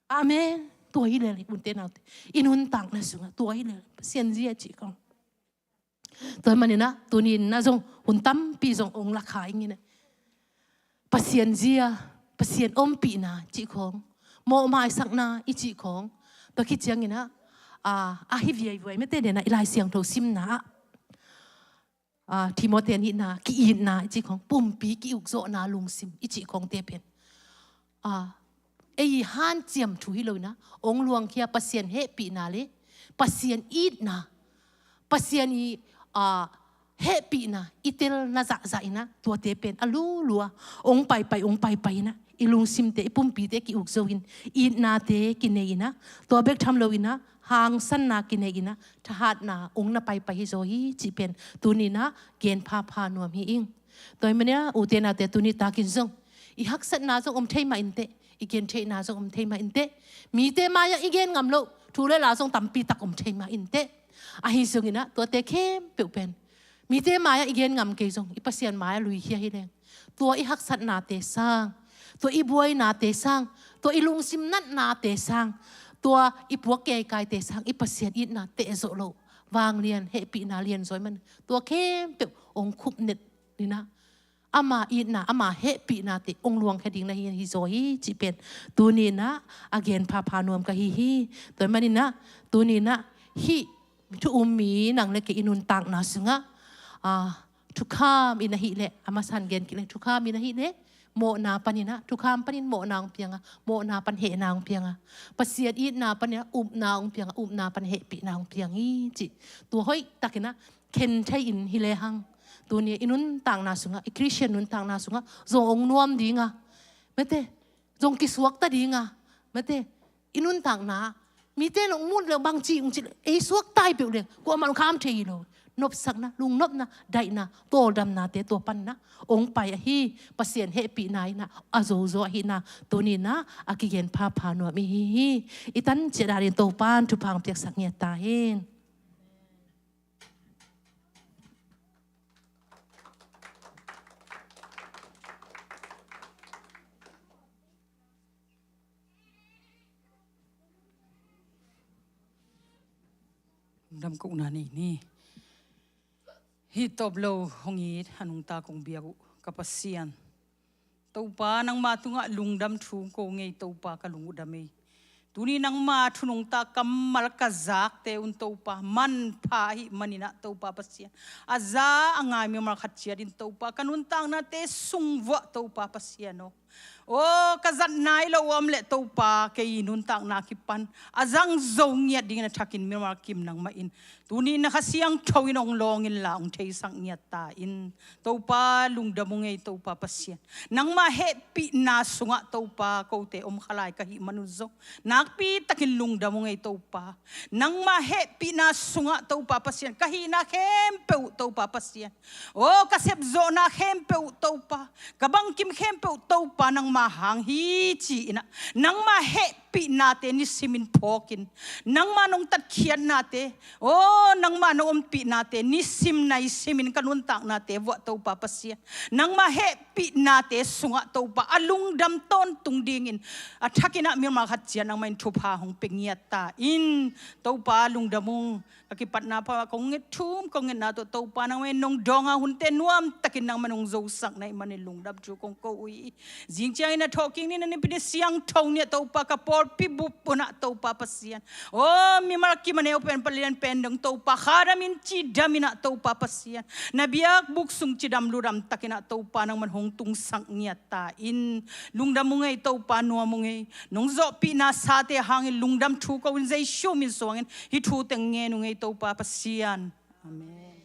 Amen. Tua hi lel hi, unte naute. I nuntakna sungah, tua hi lel. Pasian zia cih khawng. Tua hi manin ah, tuni in ah zong, hun tampi zong ong lakha ing in ah. Pasian zia, Pasian ompihna cih khawng. Mawhmaisakna i cih khawng. Tua khit ciangin ah, a, ahi viaivuai mete den ah, i Lai Siangtho simna ah. A, Timothy nihna, ki-itna i cih khawng, pumpi ki-ukzawhna lungsim i cih khawngte pen. A, ei hanciam thu hi lo in ah, ong luangkhia Pasian hehpihna le, Pasian itna, Pasian i, a, hehpihna, i telna zahzah in ah, tuate pen a lulua, ong paipai, ong paipai in ah, i lungsimte, i pumpite ki-ukzo in, itnate kinei in ah, tua bek tham lo in ah, hangsanna kinei in ah, thahatna ong na paipai hi zaw hi, cih pen tuni in ah gen phapha nuam hi ing. Tua hi mania, ute naute tuni takin zong, i haksatna zong om thei mah inteh, i gentheihna zong om thei mah inteh, mite mai-ah i gen ngam loh thu le la zong tampi tak om thei mah inteh. Ahi zongin ah, tuate khempeuh pen mite mai-ah i gen ngam kei zong, i Pasian mai-ah luikhia hi leng, tua i haksatnate sang, tua i buainate sang, tua i lungsim natnate sang, tua i puak keikaite sang, i Pasian itna tehzawh loh, vanglian, hehpihna lianzaw ahih man, tua khempeuh ong khupnet in ah, ama itna, ama hehpihnate hong luangkhia ding na hi, hi zaw hi cih pen tuni in ah a gen phapha nuam ka hi hi. Tua ahih manin ah tuni in ah hih thu um mi nang le kei i nuntakna sungah, ah, thukham in ahih leh, a masa in gen kik leng, thukham in ahih leh mawhna panin ah, thukham panin mawhna hong piang a, mawhna pan hehna hong piang a, Pasian itna panin ah upna hong piang a, upna pan hehpihna hong piang hi cih tua hoihtakin ah khen thei in hi lehang, tuni i nuntakna sungah, i Khristian nuntakna sungah zong hong nuam ding a, mate, zong kisuakta ding a, mate, i nuntakna mite in hong muh leh bangci hong cih leh ei suakta hi peuh leng kuamah hong kham thei hi lo. Nopsakna, lungnopna, daihna, tawldamnate tua pan in ah hong pai ahi, Pasian hehpihna in ah a zozo ahihna tuni in ah a kigen phapha nuam i hi hi. I tan ciat a dingin Topa'n thupha hong piaksak ngiat ta hen. Lungdam kohna nei ni. Hih tawp lo hong it, a nungta kong biak uh ka Pasian, Topa, nangma tungah lungdam thu ko ngei, Topa, ka lung uh dam ei. Tuni nangma thu nungta kammal ka zakte un, Topa, manpha ahih manin ah, Topa Pasian, a za a ngai mimal khat ciat in, Topa, ka nuntaknate sung vuah, Topa Pasian aw, aw, ka zat nai lo a om leh, Topa, kei nuntakna kipan a zang zo ngiat dingin a thakin mimal kim nangmah in tuni in na Kha Siangtho in hong lawng inla hong theisak ngiat ta in. Topa, lungdam ung ei, Topa Pasian. Nangma hehpihna sungah, Topa, kote om kha lai ka hih man un zong nakpi takin lungdam ung ei, Topa. Nangma hehpihna sungah, Topa Pasian, ka hihna khempeuh, Topa Pasian, aw, ka sepzawhna khempeuh, Topa, ka bangkim khempeuh, Topa, nangma hang hi ci-in ah, nangma hehpihnate nisimin phawkin, nangma nong tatkhiatnate, aw, nangma nong ompih nate nisim naisimin ka nuntaknate vuah, Topa Pasian, nangma hehpihnate sungah, Topa, a lungdam tawntung dingin a thakin ah mimal khat ciat nangmah in thupha hong pia ngiat ta in. Topa, lungdam ung. Ka kipatna pha kong nget thum, kong ngetna tawh, Topa, nangmah in nong dawng a, hunte nuamtakin nangmah nong zosak na hih manin lungdam thu kong ko uh hi. Zing ciangin a thawhkik ni, na nipi ni siangtho ni ah, Topa, ka pawlpi bup un ah, Topa Pasian, aw, mimal kim a neu pen, palian pen dong, Topa, khadamin cidamin ah, Topa Pasian, na biakbuk sung cidam ludam takin ah, Topa, nangmah in hong tungsak ngiat ta in. Lungdam ung ei, Topa, nuam ung ei. Nong zawhpihna sate hangin lungdam thu ko-in Jesu min suangin hih thu teng ngen ung ei, Topa Pasian. Amen.